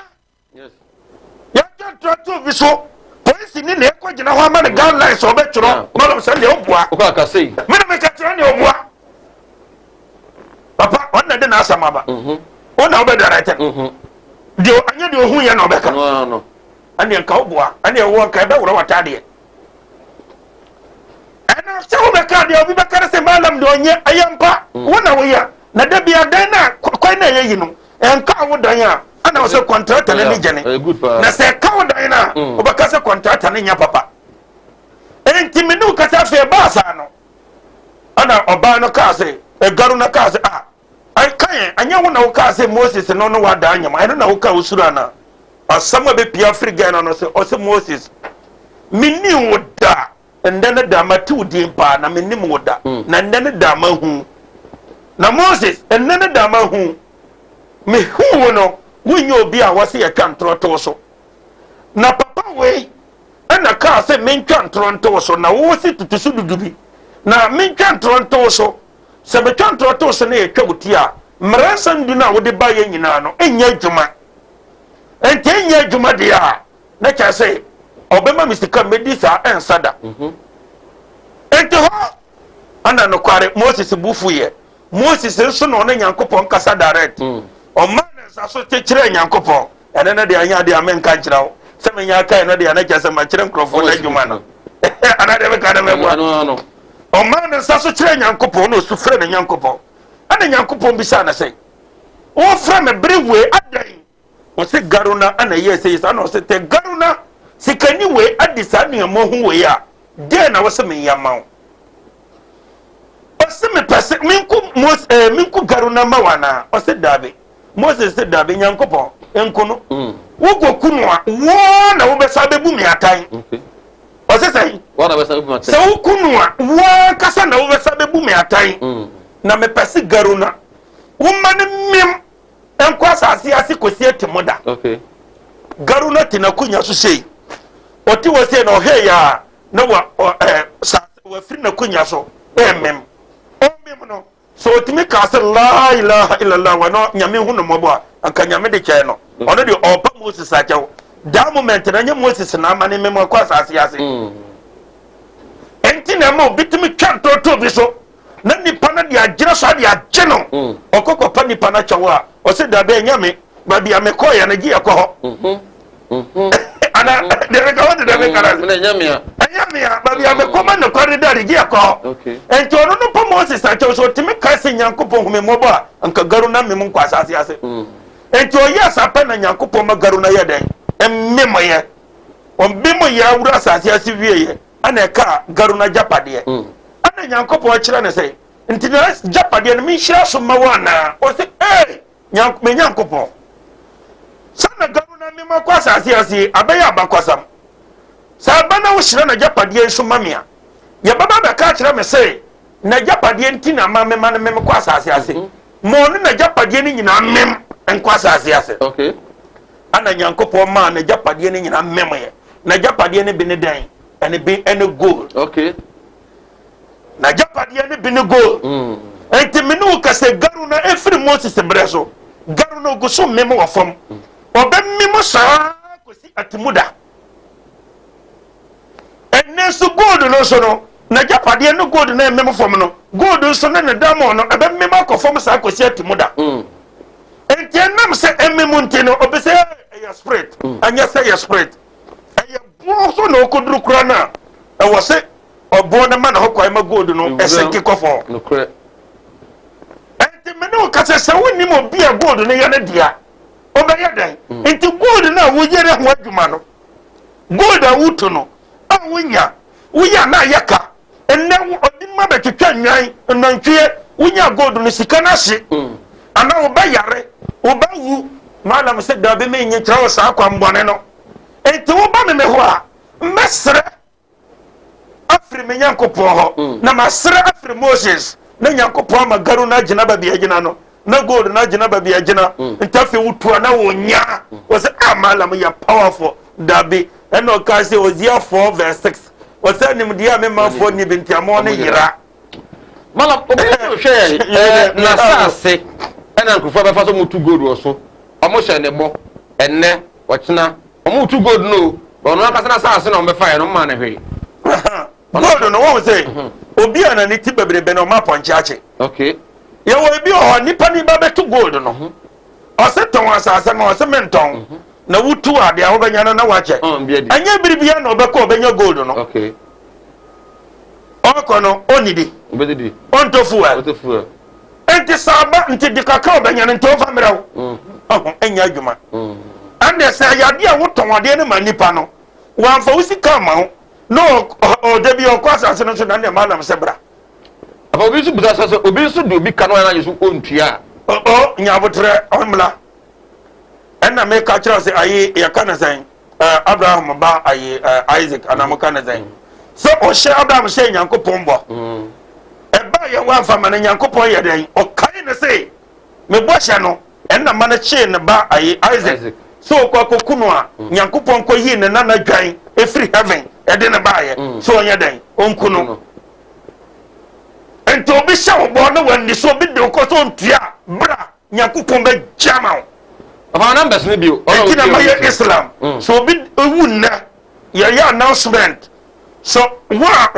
Yɛtwa ntorɔ to obi so. Polisi ne na ɛkɔ gyina hɔ ama no guidelines a ɔbɛtwerɛ. Madam sɛ deɛ ɔboa. Me na meka kyerɛ deɛ ɔboa. Papa, ɔno na de n'asɛm aba. Wo na wobɛ direct no. Deɛ anyɛ deɛ ɔhu yɛ na ɔbɛka. Ɛneɛ nka woboa. Ɛneɛ wowɔ nka ɛbɛworɔ w'ataadeɛ. Ɛna sɛ wobɛka deɛ obi bɛka no sɛ malam deɛ ɔnyɛ ɛyɛ mpa. Wo na woyɛ. Na da bia dan no a kwan no a ɛyɛ yi no ɛnka wo dan a ɛna wo sɛ kɔntrata no ani gyene. Na sɛ ɛka wo dan no a wobɛka sɛ kɔntrata no nyɛ papa. Enti me ne wo kasa afei ɛbaa saa no ɛna ɔbaa no kaa sɛ ɛgaru no kaa sɛ ah ɛka yɛn ɛnyɛ wo na wo kaa sɛ Moses no no wada anyam ɛno na wo kaa wosuro ana asɛm a bɛpia firi gɛn no sɛ ɔsɛ Moses menni wo da ndɛ ne da mate wo din paa na mennim wo da na ndɛ ne da mahu na Moses ndɛ ne da mahu mehu wo no wonyɛ obi a wɔse yɛtwa ntorɔ to so na papa wei ɛna kaa sɛ mentwa ntorɔ nto wo so na wo se tutu so dudu bi na mentwa ntorɔ nto wo so sɛ metwa ntorɔ to wo so na yɛtwa wo ti a mmara nsɛm du no a wode baeɛ nyinaa no ɛnyɛ adwuma enti ɛnyɛ adwuma deɛ a na kyerɛ sɛ ɔbɛma me sika mɛdi saa ɛnsa da enti hɔ ana nokware Moses bu fuiɛ Moses nso na ɔne Nyankopɔn kasa direct ɔmaa ne nsa so kyekyerɛ Nyankopɔn ɛno no deɛ anyɛ adeɛ a menka nkyerɛ wo sɛ menya akae no deɛ na kyerɛ sɛ makyerɛ nkurɔfoɔ no adwuma no anaa deɛ meka no mɛboa ɔmaa ne nsa so kyerɛ Nyankopɔn na ɔsu frɛ ne Nyankopɔn ɛna Nyankopɔn bisaa no sɛ wofrɛ me bere wei adɛn ɔse garona ɛna ɛyɛɛ sɛ yɛ saa na ɔse tɛ garona. Sikani wei adi saa nneɛma ho wei a, deɛn na wosɛ menyɛ ma wo? Ɔse mepɛ sɛ menku Mose ɛɛ menku Garuna ma wo anaa? Ɔse daabi. Moses se daabi, Nyankopɔn nku no. Wokɔku no a, wo na wobɛsa bɛbu me atan. Ɔse sɛn? Sɛ woku no a, wo ankasa na wobɛsa bɛbu me atan. Na mepɛ se Garuna woma no mem nkɔ asase ase kɔsi atemmu da. Garuna te n'akonya so sei. Ɔte hɔ sei na ɔhwɛ yɛ a na wa ɔ ɛɛ sa wafiri n'akonya so ɛɛmem. Ɔmem no, sɛ ɔtumi kaa sɛ laa ilaha illallah wa na Nyame hu no mmɔbɔ a, anka Nyame de kyɛɛ no. Ɔno deɛ ɔɔpa Moses akyɛw. That moment na nyɛ Moses na ama ne mem akɔ asase ase. Ɛnti na ɛma obi tumi twa ntoto bi so na nipa no de agyina so ade agye no. Ɔkɔ kɔpa nipa no akyɛw a, ɔsɛ dabi, ɛnyɛ me, baabi a mekɔɔyɛ no gye yɛkɔ hɔ. Ana deɛ meka wɔte deɛ meka no ɛnyɛ mea, ɛnyɛ mea, baabi a mekɔ ma nokware da de gye yɛkɔ hɔ. Enti ɔno no pa Moses akyɛw sɛ ɔtumi kae sɛ Nyankopɔn hu me mmɔbɔ a, anka garu na mem nkɔ asase ase. Enti ɔyɛɛ saa pɛ na Nyankopɔn ma garu no yɛ dɛn? Mmemyɛ. Ɔmemyɛ awura asase ase wieɛ ɛna ɛkaa garu no agyapadeɛ. Ɛna Nyankopɔn kyerɛ no sɛ, nti na agyapadeɛ no menhyira so ma wo anaa? Ɔse, ee, me Nyankopɔn, sɛ na garu no mema kɔ asase ase yi, abɛyɛ abakwasam. Sɛ aba na wohyira n'agyapadeɛ nso ma me a, yɛbɛba bɛka akyerɛ me sɛ n'agyapadeɛ nti na ama mema no mem kɔ asase ase. Ma ɔne n'agyapadeɛ no nyinaa mem nkɔ asase ase. Ana Nyankopɔn maa n'agyapadeɛ no nyinaa memyɛ. N'agyapadeɛ no bi ne dɛn? Ɛne bi ɛne gold. N'agyapadeɛ no bi ne gold. Enti me ne wo kasa, garu no efiri Moses berɛ so, garu no ogu so mem wɔ fam. Ɔbɛmem saa kɔsi atemmuda. Ɛnɛ nso gold no nso no, n'agyapadeɛ no gold no ɛmem fam no, gold nso ne ne diamond no ɛbɛmem akɔ fam saa kɔsi atemmuda. Enti ɛnam sɛ ɛmem nti no, obi sɛ ɛyɛ spirit, ɛnyɛ sɛ ɛyɛ spirit. Ɛyɛ boɔ so na ɔkɔduru koraa no a, ɛwɔ sɛ ɔboɔ no ma ne ho kwan ma gold no ɛsɛnke kɔ fam. Enti me ne wo kasa, sɛ wonnim obi a gold no yɛ ne dea, wobɛyɛ dɛn? Nti gold no a woyere ho adwuma no, gold a wotu no a wonya, woyɛ a na ayɛ ka. Ɛnnɛ obi ma bɛtwitwa nnwan, nnantwie, wonya gold no sika no ahye. Anaa wobɛyare, wobɛwu. Malam sɛ daabi, menye kyerɛ wo saa kwanbɔne no. Enti woba me me hɔ a, mɛsrɛ afiri me Nyankopɔn hɔ, na masrɛ afiri Moses, na Nyankopɔn ama garu no agyina baabi agyina no, na gold no agyina baabi agyina. Nti afei wotu a na wonya. Wɔ sɛ ah, Malam yɛ powerful. Dabi, ɛna ɔka sɛ Hosea 4 verse 6, ɔsɛ nimdeɛ a me manfoɔ ni bi nti ama ɔne yera. Malam, obi nso hwɛ yɛn n'asase ɛna nkurɔfoɔ bɛfa so mutu gold wɔ so, ɔmo hyɛ ne bɔ ɛnɛ ɔkyena ɔmo tu gold no o, ɔno ankasa n'asase na ɔmo bɛfa yɛ no, ɔmo maa no hwee. Gold no, wɔn sɛ obi a n'ani ti bebrebe na ɔmo apɔnkye akye. Yɛwɔ ebi wɔ hɔ, nipa ni ba bɛtu gold no, ɔsɛ tɔn asase no, ɔsɛ mentɔn, na wotu adeɛ a wobɛnya no na wakyɛ. Ɛnyɛ biribia na ɔbɛkɔ ɔbɛnya gold no. Ɔkɔ no ɔnnidi, ɔntɔ fuel. Nti saa ba nti de kakra ɔbɛnya no nti ɔmfa mmerɛ wo. Ɔho ɛnyɛ adwuma. Ɛnna sɛ ɛyɛ adeɛ a wotɔn adeɛ no ma nipa no, wɔamfa wo sika ama wo na ɔda bi ɔkɔ asase no so na nea malam sɛ bra. Aba obi nso bisa sɛ obi nso de obi ka no ayɛ so ɔntua a. Ɔ nyabotrɛ ɔmmla. Ɛnna meka kyerɛ sɛ ayi yɛka ne sɛn, Abraham ba ayi Isaac anaa mo ka ne sɛn, sɛ ɔhyɛ Abraham hyɛ Nyankopɔn bɔ. Ɛba yɛ wɔamfa ma no, Nyankopɔn yɛ dɛn? Ɔkae ne sɛ mebɔ hyɛ no, ɛnna ma no kyee ne ba ayi Isaac sɛ ɔkɔ akɔku no a, Nyankopɔn kɔyii ne nana dwan ɛfiri heaven ɛde ne baayɛ sɛ ɔnyɛ dɛn? Ɔnku no. Nti obi hyɛ wo bɔ na wanni so, obi de wo kɔ sɛ ɔntua, bra, Nyankopɔn bɛgye ama wo. Ɔfa numbers no bio. Enti na mayɛ Islam. So obi ewu nnɛ, yɛyɛ announcement. So wo a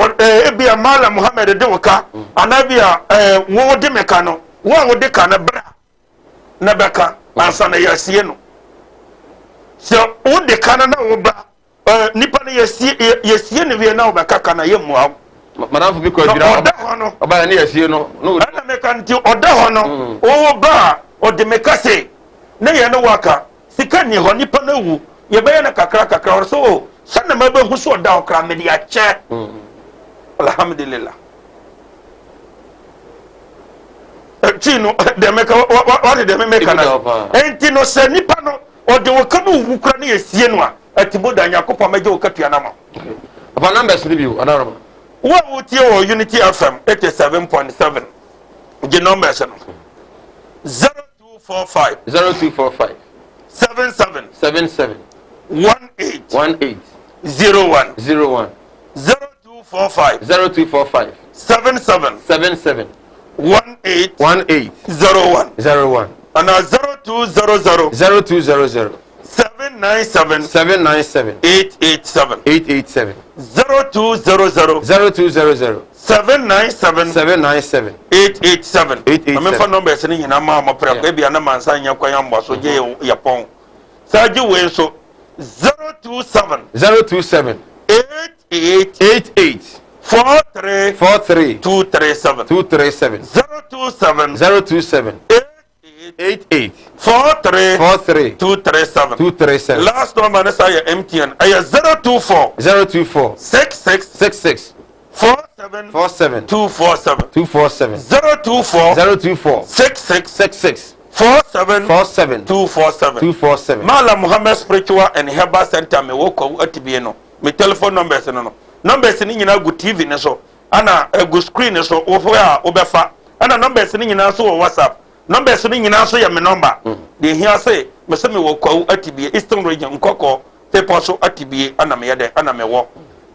ebi a Malam Muhammad de wo ka, anaa bi a wo de me ka no, wo a wode ka no bra na bɛka ansa na yɛasie no. Sɛ wode ka no na wo ba nipa no yɛsie yɛsie no wie na wobɛka ka na yɛmmua wo. Madamfo bi kɔ adwira ɔda hɔ no, ɔbaa ne yɛsie no. Ɛna meka nti ɔda hɔ no, wɔwɔ ba a ɔde meka se ne yɛ no waka sika ni hɔ, nipa no awu, yɛbɛyɛ no kakra kakra. Ɔsɛ o Sɛnea mabɛhu sɛ ɔda hɔ koraa mede akyɛ. Alhamdulillah. Nti no deɛ meka wate deɛ memeka no nti no sɛ nipa no ɔde wo ka no wu kora ne yɛsie no a atimu da Nyankopɔn mɛgye wo katua no ama. Papa numbers no bio adaroma. Wo a wotie wɔ Unity FM 87.7 gye numbers no 0245 0245 77 77 18 18 01 01 0245 0245 77 77 18 18 01 01 ana 0200 0200 797 797 887 887 0200 0200 797 797 887. 887. Mamefa numbers no nyinaa ma ɔmo prɛko ebia na mansa nyɛ kwan ambɔ so gye yɛ pɔn saa gye wei nso 027 027 88 88 43 43 237 237 027 027 88 88 43 43 237. 237. Last number no saa yɛ MTN, ɛyɛ 024 024 66 66 47 47 247 247 024 024 66 66 47 47 247. 247. Malam Muhammad Spiritual and Herbal Center me wɔ Kwawu Atibie no, me telephone numbers no no numbers no nyinaa gu TV no so ana egu screen no so, wohwɛ a wobɛfa, ɛna numbers no nyinaa nso wɔ WhatsApp. Numbers no nyinaa nso yɛ me number. Deɛ ehia sɛ me sɛ mewɔ Kwawu Atibie, Eastern Region, Nkɔkɔɔ Bepɔ so Atibie ana meyɛ dɛ ana mewɔ.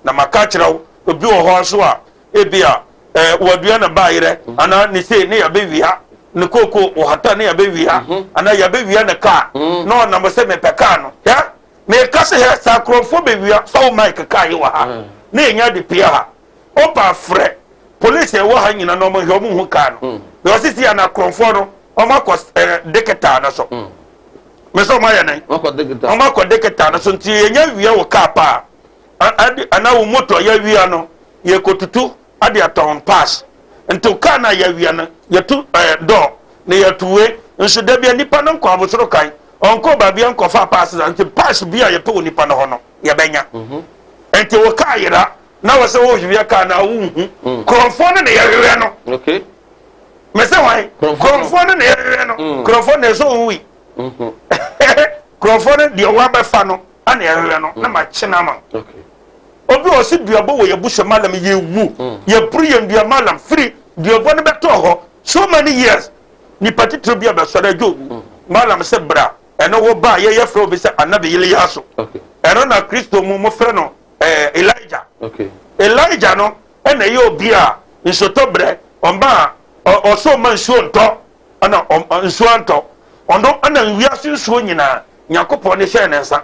Na maka akyerɛ wo, obi wɔ hɔ nso a ebi a ɛɛ wadua ne baayerɛ anaa ne sei ne yɛbɛwia ne kooko wɔ hata ne yɛbɛwia anaa yɛbɛwia ne kaa na ɔnam sɛ mepɛ kaa no hɛ meka sɛ hɛ saa kurɔfoɔ bɛwia fa wo mic kaa yi wɔ ha na yɛnya de pia ha ɔpa frɛ polisi ɛwɔ ha nyina na ɔmo hwɛ ɔmo hu kaa no because sisi ana kurɔfoɔ no ɔmo akɔ ɛɛ deketa no so mɛ sɛ ɔmo ayɛ nɛ ɔmo akɔ deketa no so nti yɛnya wia wɔ kaa paa ade anaa wo moto a yɛawia no yɛkɔtutu ade atɔn pass nti kaa no a yɛawia no yɛtu ɛɛ dɔɔ na yɛtu we nso da bia nipa no nkɔ abosoro kan ɔnkɔ baabi nkɔfa pass sa nti pass bi a yɛpɛ wɔ nipa no hɔ no yɛbɛnya nti wo kaa yera na wɔ sɛ wohwehwɛ kaa na wonhu kurɔmfoɔ no na yɛhwehwɛ no. Okay. Mɛ sɛ wan kurɔmfoɔ no na yɛhwehwɛ no, kurɔmfoɔ na ɛsɛ owui kurɔmfoɔ no deɛ wɔabɛfa no ana yɛhwehwɛ no na makye no ama obi a ɔsi duabɔ wɔ yɛbusua malam yɛwu yɛburu yɛn dua malam firi duabɔ no bɛtɔɔ hɔ so many years nipa titiri bi a bɛsɔre adwo owu malam sɛ bra ɛno wo ba yɛyɛ frɛ obi sɛ anabi Iliyasu ɛno na Kristo mu mofrɛ no ɛɛ Elijah. Elijah no ɛna ɛyɛ obi a nsotɔ brɛ ɔma a ɔsɔ ɔma nsuo ntɔ ɛna nsuo antɔ ɔno ɛna wiase nsuo nyinaa Nyankopɔn ne hyɛɛ ne nsa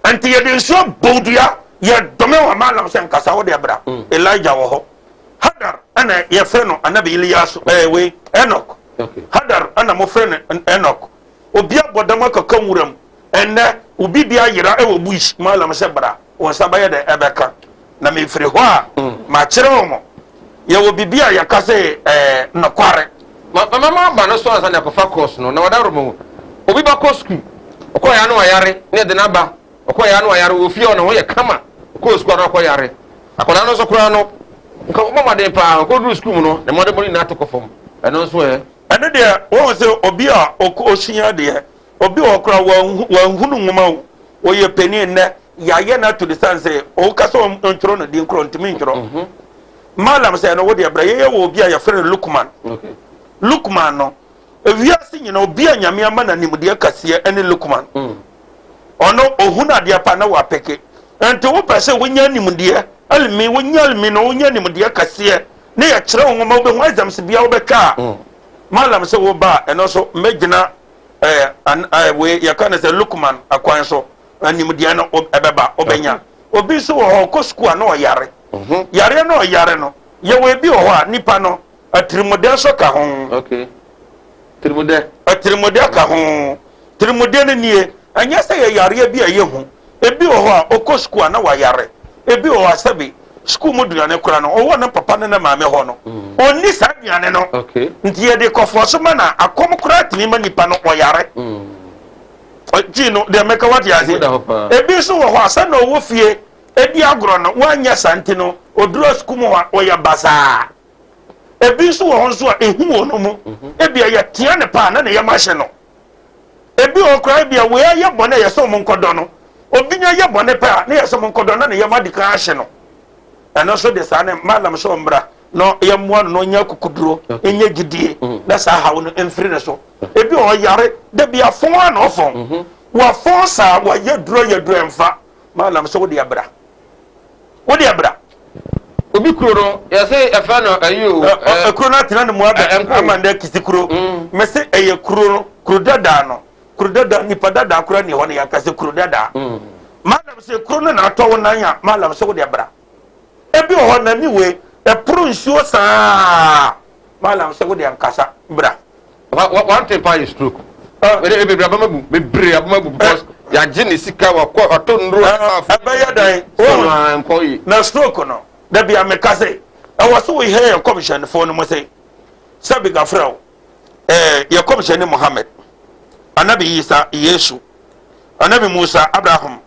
nti yɛde nsuo bɔ dua yɛdɔme wɔ malam sɛ nkasa wo deɛ bra. Elijah wɔ hɔ, Hadar ɛna yɛfrɛ no anabi Iliyasu ɛɛ wei Enoch. Hadar ɛna mofrɛ no Enoch. Obi abɔ dam akaka nwuram ɛnɛ obi bi ayera ɛwɔ bush malam sɛ bra wɔn nsa bɛyɛ dɛ ɛbɛka na mefiri hɔ a makyerɛ wɔn yɛwɔ biribi a yɛka sɛ ɛɛ nokware. Ma ma aba no so ansa na akɔfa course no na wada roma obi ba kɔ sukuu ɔkɔ ya no ayare ne ɛde n'aba ɔkɔ ya no ayare wɔ fie ɔne ho yɛ kama ɔkɔ sukuu ano akɔ yare akwadaa no nso koraa no nka ɔbɔ mmɔden paa ɔkɔduru sukuu mu no ne mmɔden bɔ nyinaa to kɔ fam ɛno nso ɛ. Ɛno deɛ wɔn sɛ obi a ɔsua deɛ obi wɔ koraa wɔnhunu nwoma o wɔyɛ panin nnɛ yɛayɛ no ato de san sɛ ɔka sɛ ɔntwerɛ no din korɔ ntumi ntwerɛ. Malam sɛ ɛno wo deɛ brɛ yɛyɛ wɔ obi a yɛfrɛ no Lukman. Lukman no ewiase nyina obi a Nyame ama no animdeɛ kɛseɛ ɛne Lukman. Ɔno ohunu adeɛ pa na wapeke nti wopɛ sɛ wonya animdeɛ alimi wonya alimi no wonya animdeɛ kɛseɛ ne yɛkyerɛ wo nwoma wobɛhu exams bia wobɛtwa a malam sɛ wo ba a ɛno nso mɛgyina ɛɛ wei yɛka no sɛ Lukman akwan so animdeɛ no ɛbɛba wobɛnya. Obi nso wɔ hɔ ɔkɔ sukuu a na ɔyare yareɛ na ɔyare no yɛwɔ ebi wɔ hɔ a nipa no atirimudɛ nso ka ho. Tirimudɛ. Atirimudɛ ka ho. Tirimudɛ no nie, ɛnyɛ sɛ yɛ yareɛ bi a ɛyɛ hu. Ebi wɔ hɔ a ɔkɔ sukuu a na wayare. Ebi wɔ hɔ a sɛbi sukuu mu duane koraa no ɔwɔ ne papa ne ne maame hɔ no ɔnni saa aduane no. Nti yɛde kɔfoɔ so ma na akɔm koraa tumi ma nipa no ɔyare. Gyi no deɛ mɛka wate ase. Ebi nso wɔ hɔ a sɛ na ɔwɔ fie edi agorɔ no wanyɛ saa nti no oduru sukuu mu hɔ a ɔyɛ basaa. Ebi nso wɔ hɔ nso a ehu wɔ no mu. Mhm. Ebi a yɛtea ne paa na ne yam ahyɛ no. Ebi wɔ koraa ebi a wei ayɛ bɔne a yɛsɛ wɔn nkɔdɔ no. Obi nya yɛ bɔne pɛ a ne yɛsɛ wɔn nkɔdɔ na ne yam adi kan ahyɛ no. Ɛno nso de saa ne malam sɛ ɔmmra na yɛmmoa no na ɔnya akukuduro, nyɛ gyidie mm. na saa haw no mfiri ne so. Ebi wɔ ɔyare da bi afɔn a na ɔfɔn. Mhm. Wafɔn saa wayɛ duro yɛ duro ɛmfa. Malam sɛ wode abra. Wode abra. Obi kuro no yɛsɛ ɛfɛ no ayi o. Kuro no atena ne mu abɛ ama ndɛ kisi kuro. Mm. Mese ɛyɛ kuro no kuro dadaa no kuro dadaa nipa dadaa kura ni hɔ no yɛaka sɛ kuro dadaa. Mm. Malam sɛ kuro no na atɔ wo nan a malam sɛ wode abra. Ebi wɔ hɔ n'ani wei ɛporo nsuo saa malam sɛ wode ankasa bra. One thing paa yɛ stroke. Ɛdɛ bebree abama bu bebree abama bu because yagye ne sika wakɔ watɔ nnuro. Ɛbɛyɛ dan wɔn nkɔ yi. Na stroke no dabi a meka sɛ ɛwɔ so wohɛ yɛ kɔmhyɛnfoɔ no mu sɛ sɛbi gafrɛ wo ɛɛ yɛ kɔmhyɛne Muhammad anabi Isa Yesu anabi Musa Abraham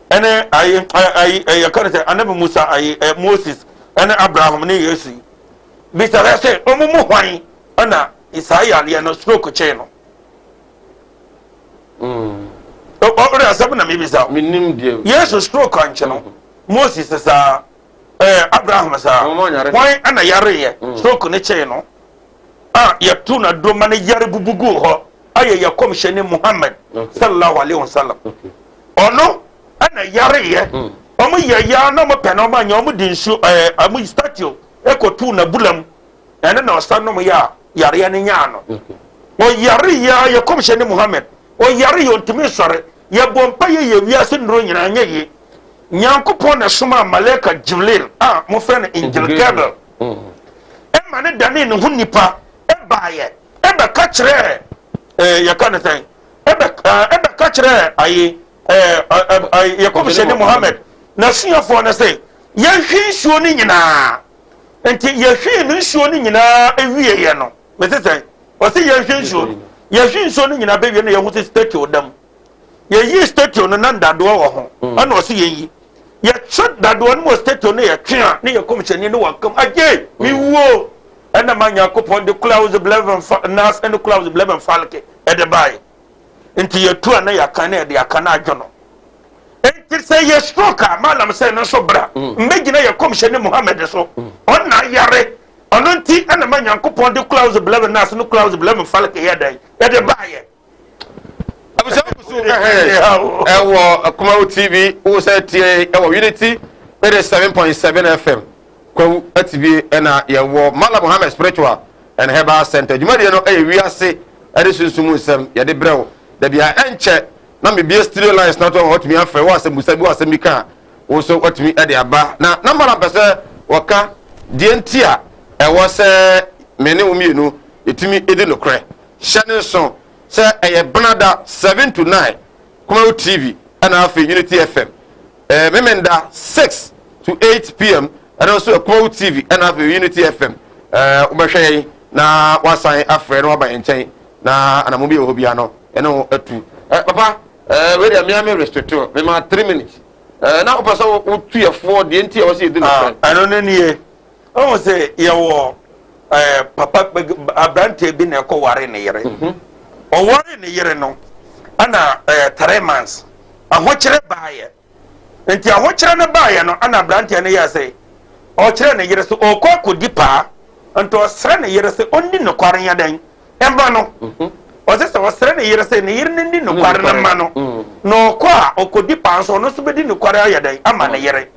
ɛne ayi ayi yɛka no sɛ anabi Musa ayi Moses ɛne Abraham ne Yesu yi bisa sɛ wɔn mu hwan ɛna saa yareɛ no stroke kyee no. Ɔde asɛm na mebisa. Menim deɛ. Yesu stroke ankye no. Moses saa. Ɛɛ Abraham saa. Hwan ɛna yareɛ mm. stroke ne kyee no. A yɛto na doma ne yare bubu guu hɔ. Ayɛ yɛ kɔmhyɛni Muhammad sallallahu alaihi wasallam. Ɔno ɛna yareɛ. Wɔn mm. yɛ ya na wɔn pɛ na wɔn anya wɔn de nsuo ɛɛ wɔn statue ɛkɔtu na bulam. Ɛno na ɔsan nom yɛ a yareɛ no nyaa no. Ɔyare yɛ a yɛ kɔmhyɛni Muhammad, ɔyare yɛ ɔntumi nsɔre. Yɛbɔ mpa yɛ yɛ wiase nnuro nyinaa nyɛ yie. Nyankopɔn na ɛsomaa Malaika Jibril a mofrɛ no Angel Gabriel ɛma ne danee ne ho nipa ɛbaayɛ ɛbɛka kyerɛɛ ɛɛ yɛka ne sɛn ɛbɛ ɛbɛka kyerɛɛ ayi ɛɛ yɛ kɔmhyɛni Muhammad n'asuafoɔ no sɛ yɛnhwe nsuo no nyinaa. Nti yɛhwee no nsuo no nyinaa wieɛ no, mese sɛn? Ɔse yɛnhwɛ nsuo no. Yɛhwe nsuo no nyinaa bɛwie no yɛhu sɛ statue da mu. Yɛyii statue no na ndadoɔ wɔ ho, mm. ɛna ɔse yɛnyi. Yɛtwe dadoɔ no mu statue no yɛtwe a ne yɛ kɔmhyɛni no wakam agye mm. mewuo. Ɛna ma Nyankopɔn de kula blɛven fa nas ɛne kula blɛven falke ɛde baeɛ. Nti yɛtu a na yɛaka na yɛde aka na adwo no. Enti sɛ yɛ stroke a malam sɛ no nso bra mm. mbɛgyina yɛ kɔmhyɛni Muhammad so mm. ɔna yare ɔno nti ɛna ma Nyankopɔn de kulaus blɛm nas no kulaus blɛm falke yɛ dɛn yɛde baayɛ. Abusua kusu ɛhɛn ɛwɔ Kumawu TV wo sɛ tie ɛwɔ Unity 87.7 FM Kwawu atibie ɛna yɛwɔ Malam Muhammad Spiritual and Herbal Center dwumadie no ɛyɛ wiase ɛde sunsum nsɛm yɛde brɛ wo dabi a ɛnkyɛ na mebue studio lines no ato hɔ watumi afrɛ wɔ asɛmbusa bi wɔ asɛm bi ka a wo nso watumi de aba na na mara mpɛ sɛ wɔka deɛ nti a ɛwɔ sɛ me ne wo mmienu yɛtumi di nokorɛ hyɛ ne nso sɛ ɛyɛ benada 7 to 9 Kumawu TV ɛna afei Unity FM ɛɛ memenda 6 to 8 pm ɛno nso Kumawu TV ɛna afei Unity FM ɛɛ wobɛhwɛ yɛn na wasan afrɛ na waba yɛn nkyɛn na anamɔ bi wɔ hɔ bia no ɛne ho atu ɛ papa ɛɛ wei deɛ mmea mi restrict me ma 3 minutes ɛɛ na wopɛ sɛ wotu yɛ foɔ deɛ nti a wɔsɛ yɛdi no fɛ. Ɛno ne nie ɔwɔ sɛ yɛwɔ ɛɛ papa aberanteɛ bi na ɛkɔ ware ne yere mhm. Ɔware ne yere no ɛna 3 months ahokyerɛ baayɛ nti ahokyerɛ no baayɛ no ɛna aberanteɛ no yɛ sɛ ɔkyerɛ ne yere sɛ ɔkɔ akɔdi paa nti ɔsrɛ ne yere sɛ ɔnni nokware yɛ dɛn ɛma no mhm. Ɔsɛ sɛ ɔsrɛ ne yere sɛ ne yere no ni nokware no ma no mm. na ɔkɔ a ɔkɔdi paa nso ɔno nso bɛdi nokware ayɛ dɛn ama ne yere.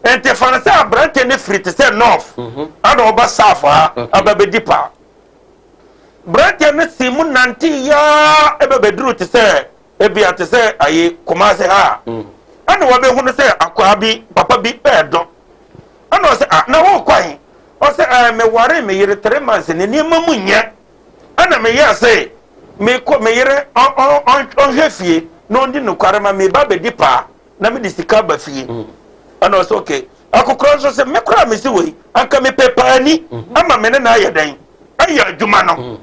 Nti fa no sɛ aberanteɛ no firi te sɛ north mhm. ana ɔba south ha aba bɛdi paa. Beranteɛ no si mu nante yaa ɛbɛbɛduru te sɛ ebia te sɛ ayi Kumase ha a mm. ɛna wɔbɛhu no sɛ akwaa bi papa bi ɛɛdɔ ɛna ɔsɛ ah na wɔrekwan ɔsɛ ɛɛ meware me yere 3 months ne nneɛma mu nyɛ ɛna meyɛ sɛ mekɔ me yere ɔnhwɛ fie na ɔndi nokware ma meba bɛdi paa na mede sika ba fie mm. Ɛna ɔsɛ okay akokora nso sɛ me koraa mesi wei anka mepɛ paani mm. ama me ne na ayɛ dɛn ayɛ adwuma no mm.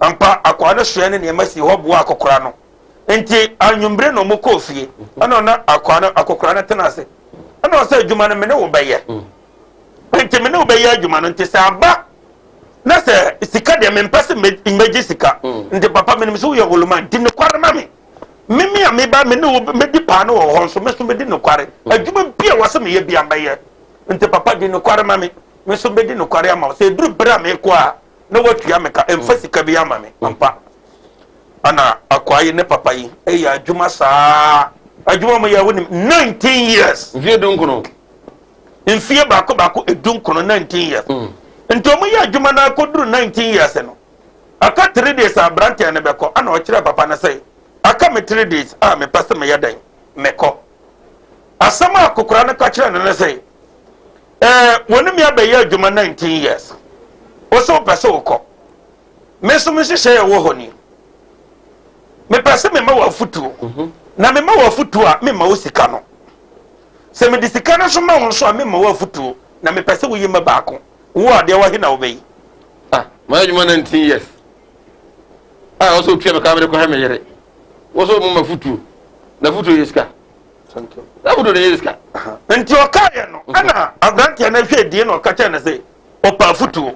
Ampa akwaa no soɛ ne nneɛma si hɔ boa akokora no. Nti anwummere na ɔmo kɔɔ fie, ɛna ɔna akoa no, akɔkora no tena ase, ɛna ɔsɛ adwuma no me ne wo bɛyɛ. Nti me ne wo bɛyɛ adwuma no, nti sɛ aba na sɛ sika deɛ mempɛ sɛ mɛgye sika. Nti papa, menim sɛ woyɛ holoma, nti nokware ma me. Meme a meba me ne wo mɛdi paa no wɔ hɔ nso, me nso mɛdi nokware. Adwuma bi a wɔsɛ meyɛ bia mbɛyɛ. Nti papa, di nokware ma me, me nso mɛdi nokware ama wo. Sɛ ɛduru berɛ a mekɔ a na woatua me ka, ɛmfa sika bi ama me. Ampa, ana akwaa yi ne papa yi ɛyɛ adwuma saa. Adwuma mo yɛ, wonim, 19 years. Mfie 19. Mfie baako baako 19, 19 years. Nti ɔmo yɛ adwuma no akɔduru 19 years no, aka 3 days a aberanteɛ no bɛkɔ, ana ɔkyerɛ papa no sɛ aka me 3 days a mepɛ sɛ meyɛ dɛn mekɔ. Asɛm a akokora no ka kyerɛ no ne sɛ, wɔne me abɛyɛ adwuma 19 years, wo sɛ wopɛ sɛ wokɔ, me nso me nhyehyɛ ɛwɔ hɔ ni, mepɛ sɛ mema wɔ afotuo, na mema wɔ afotuo a, mema wo sika no. Sɛ mede sika no nso ma wo nso a, mema wo afotuo, na mepɛ sɛ woyi ma baako. Wo adeɛ wahe na wobɛyi? Ah, mayɛ adwuma 19 years a wɔsɛ otua me ka mede kɔhwɛ me yere, wɔ sɛ ɔmo ma fotuo, na fotuo yɛ sika, na fotuo de yɛ sika. Nti ɔkaeɛ no, ɛna aberanteɛ no hwɛ die na ɔka kyerɛ no sɛ ɔpa afotuo,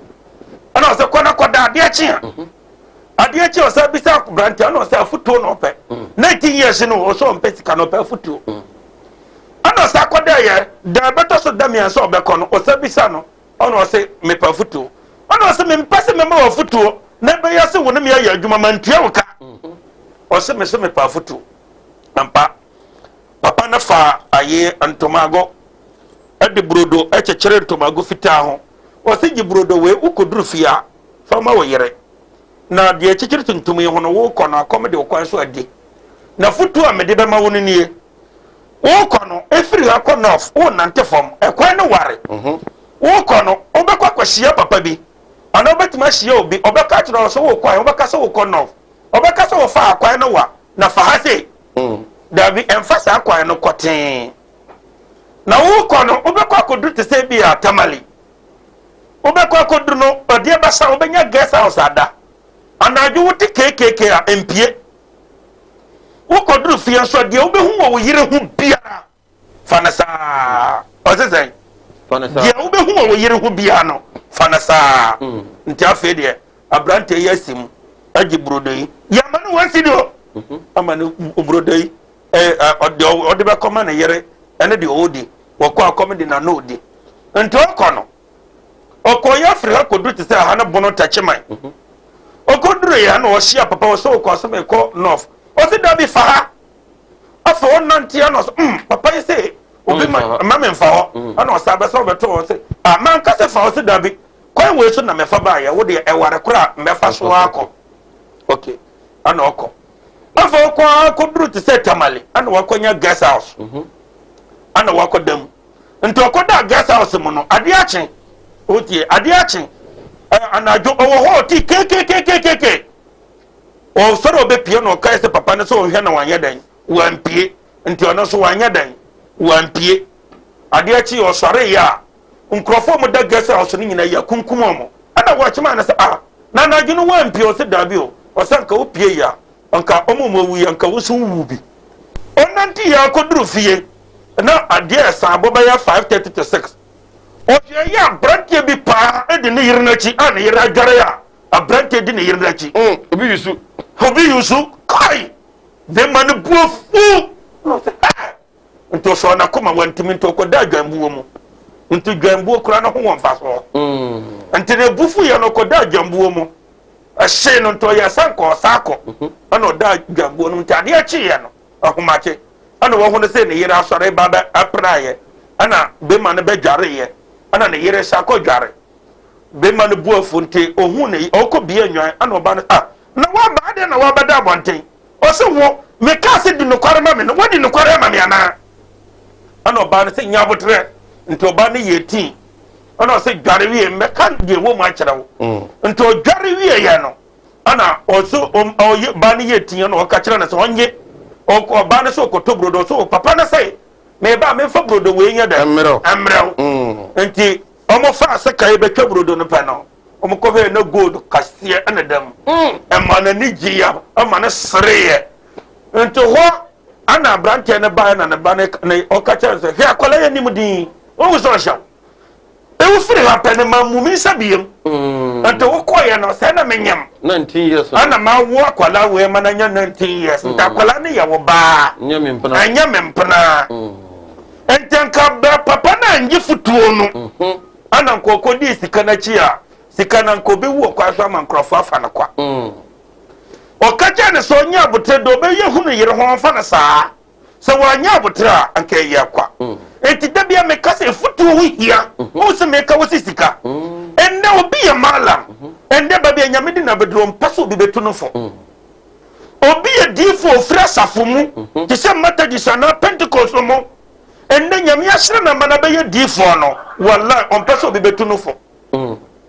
ɛna ɔsɛ kɔ na kɔda. Adeɛ kye a, adeɛ kye a, ɔsɛ bisa aberanteɛ, ɛna ɔsɛ afotuo na ɔpɛ. 19 years no, ɔsɛ ɔmpɛ sika na ɔpɛ afotuo. Ɛna ɔsɛ akɔda yɛ da ɛbɛtɔ so da 3 ɔbɛkɔ no, ɔsɛ bisa no, ɛna ɔsɛ mepɛ afotuo, ɛna ɔsɛ mempɛ sɛ mema wɔ afotuo na ɛbɛyɛ sɛ wo ne me ayɛ adwuma ma ntua wo ka. Ɔsɛ me sɛ mepɛ afotuo ampa. Papa no fa aye ntomago ɛde brodo ɛkyekyere ntomago fitaa ho. Ɔsɛ gye brodo wei, wokɔduru fie a, fa ma wo yere, na deɛ ɛkyekyere tuntum yi ho no, wokɔ no akɔm de wo kwan so adi. Na fotuo a mede bɛma wo no nie: wokɔ no, ɛfiri ha kɔ north, wonante fam, ɛkwan no ware. Wokɔ no, wobɛkɔ akɔhyia papa bi anaa wobɛtumi ahyia obi, ɔbɛka kyerɛ wo sɛ wokɔ a, wobɛka sɛ wokɔ north, ɔbɛka sɛ wɔfa akwan no wa na fa ha sei. Dabi, ɛmfa saa kwan no kɔtee. Na wokɔ no, wobɛkɔ akɔduru te sɛ bi a Tamale, wobɛkɔ akɔduru no, ɔdeɛ bɛsa, wobɛnya guest house ada. Anadwo wote kekeke a, mpie. Wokɔduru fie nso a, deɛ wobɛhu wɔ wo yere ho biara, fa no saa. Ɔse sɛn? Deɛ wobɛhu wɔ wo yere ho biara no, fa no saa. Nti afei deɛ aberanteɛ yi asi mu agye burodo yi, yɛama no wɔasi de o, ama no burodo yi, ɔde ɔde bɛkɔma ne yere ɛne deɛ ɔdi. Wɔkɔ akɔm de n'ano ɔdi. Nti ɔkɔ no, ɔkɔ yɛ afiri ha kɔduru te sɛ aha no Bono Takyiman. Ɔkɔduru yɛ na ɔhyia papa wɔ sɛ ɔkɔ asɛm ɛkɔ north, ɔsi dabi, fa ha. Afei ɔnante ano sɛ papa yi sɛ obi ma ma me nfa hɔ. Ɛna ɔsa bɛsɛ ɔbɛtɔ hɔ sɛ ah, manka sɛ fa hɔ? Sɛ dabi, kwan wei so na mɛfa baayɛ, wo deɛ ɛware koraa mɛfa so akɔ. Okay, ɛna ɔkɔ. Afei ɔkɔ akɔduru te sɛ Tamale, ɛna wakɔnya guest house, ɛna wakɔ dam. Nti ɔkɔda guest house mu no, adeɛ akye, otie, adeɛ akye, anadwo ɔwɔ hɔ, ɔte kekekekekeke. Ɔsɔre ɔbɛpie na ɔkae sɛ papa no sɛ ɔhwɛ na wanyɛ dɛn, wampie. Nti ɔno nso wanyɛ dɛn, wampie. Adeɛ kye ɔsɔre yɛ a, nkurɔfoɔ a wɔda guest house no nyinaa yɛ akunkum wɔn. Ɛna wɔakyema no sɛ ah, na anadwo no wampie? Ɔsɛ daabi o, ɔsɛ nka wopie yi a, nka ɔmo mu awu yi, nka wo nso wowu bi. Ɔnante yɛ akɔduru fie na adeɛ ɛsan abɔ bɛyɛ 5:30 to 6. Ɔhwɛ yɛ, aberanteɛ bi paa di ne yere n'akyi a ne yere adware a aberanteɛ di ne yere n'akyi. Obi yusu. Obi yusu kai, bɛrima no bu afu na ɔsɛ ɛ nti ɔsɔɔ n'akoma wantumi, nti ɔkɔda adwambuo mu. Nti dwambuo kura no ho wɔ mfasoɔ. Nti ne bufu yɛ no, ɔkɔda adwambuo mu, ɛhyee no, nti ɔyɛ sɛ nka ɔsa akɔ. Ɛna ɔda adwambuo no mu. Nti adeɛ kyeeɛ no, ɔhomakye, ɛna wɔho no sɛ ne yere asɔre ba bɛ ɛpraeɛ, ɛna bɛrima no bɛdwareeɛ, ɛna ne yere sa kɔ dware. Bɛrima no bu afu, nti ohun ne ɔkɔ bie nwan, ɛna ɔba no ah, na waba adeɛ na wabɛda abɔnten. Ɔsɛ wo meka sɛ di nokware ma me no, wadi nokware ama me anaa? Ɛna ɔbaa no sɛ nya abotrɛ. Nti ɔbaa no yɛ tii, ɛna ɔsɛ dware wie, mmɛka deɛ wɔ mu akyerɛ wo. Nti ɔdware wie yɛ no, ɛna ɔsɛ ɔyɛ baa no yɛ tii, ɛna ɔka kyerɛ no sɛ ɔnye ɔbaa no sɛ ɔkɔtɔ brodo. Ɔsɛ papa no sɛ meba memfa brodo wei nyɛ dɛ mmerɛw. Mmerɛw. Nti ɔmo fa sika yi bɛtwa brodo no pɛ no, ɔmo kɔhwɛ na gold kaseɛ ɛna dam. Ɛma n'ani gye ya, ɛma no sereeɛ. Nti hɔ ana aberanteɛ no baeɛ na ne ba no ne ɔka kyerɛ no sɛ, hwɛ akwadaa yi anim din, wohu sɛ ɔhyɛ wo. Ewu firi ha pɛ no ma mu mi nsa biem. Nti wokɔeɛ no sɛ na menyam. 19 years. Ana ma wo akwadaa wei ma no anya 19 years. Nti akwadaa no yɛ wo baa. Nyɛ me mpena. Ɛnyɛ me mpena. Nti anka bɛ papa no angye fotuo no. Ana nka ɔkɔdii sika no akyi a, sika no anka ɔbɛwu wɔ kwan so ama nkurɔfoɔ afa no kwa. Ɔka kyerɛɛ no sɛ ɔnyɛ aboterɛ deɛ ɔbɛyɛ hu ne yere ho ɔmfa no saa. Sɛ wanyɛ aboterɛ a, anka ɛyɛ kwa. Enti da biara meka sɛ afutuo ho hia. Wohu sɛ meka wo sɛ sika. Ɛnnɛ obi yɛ mallam. Ɛnnɛ baabi a Nyame de no abɛduru ɔmpɛ sɛ obi bɛtu no fo. Obi yɛ diifo a ɔfiri asafo mu te sɛ Methodist anaa Pentecost mu. Ɛnnɛ Nyame ahyira no ama no abɛyɛ diifoɔ no, wallahi ɔmpɛ sɛ obi bɛtu no fo.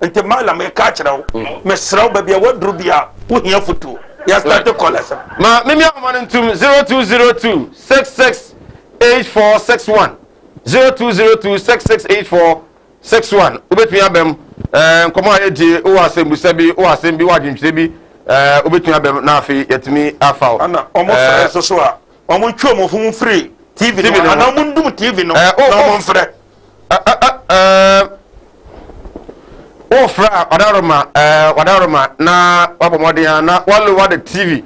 Nti Malam meka akyerɛ wo, mesrɛ wo baabi a woaduru bia wohia fotuo. Yɛ start callers no. Ma mimi ahoma no ntum 0202 66 8461 0202 66 8461 wobɛtumi abam eh, nkɔmmɔ a yɛdie wowɔ asɛmbusa bi wowɔ asɛm bi wowɔ adwentwerɛ bi eh, wobɛtumi abam na afei yɛtumi afa wo. Ana ɔmo frɛ nso so a ɔmo ntwe ɔmo ho mfiri TV no ho anaa ɔmo ndum TV no Eh, oh, na ɔmo oh. mfrɛ. Wofrɛ a wadaroma wadaroma na wabɔ mmɔden a na walowa the TV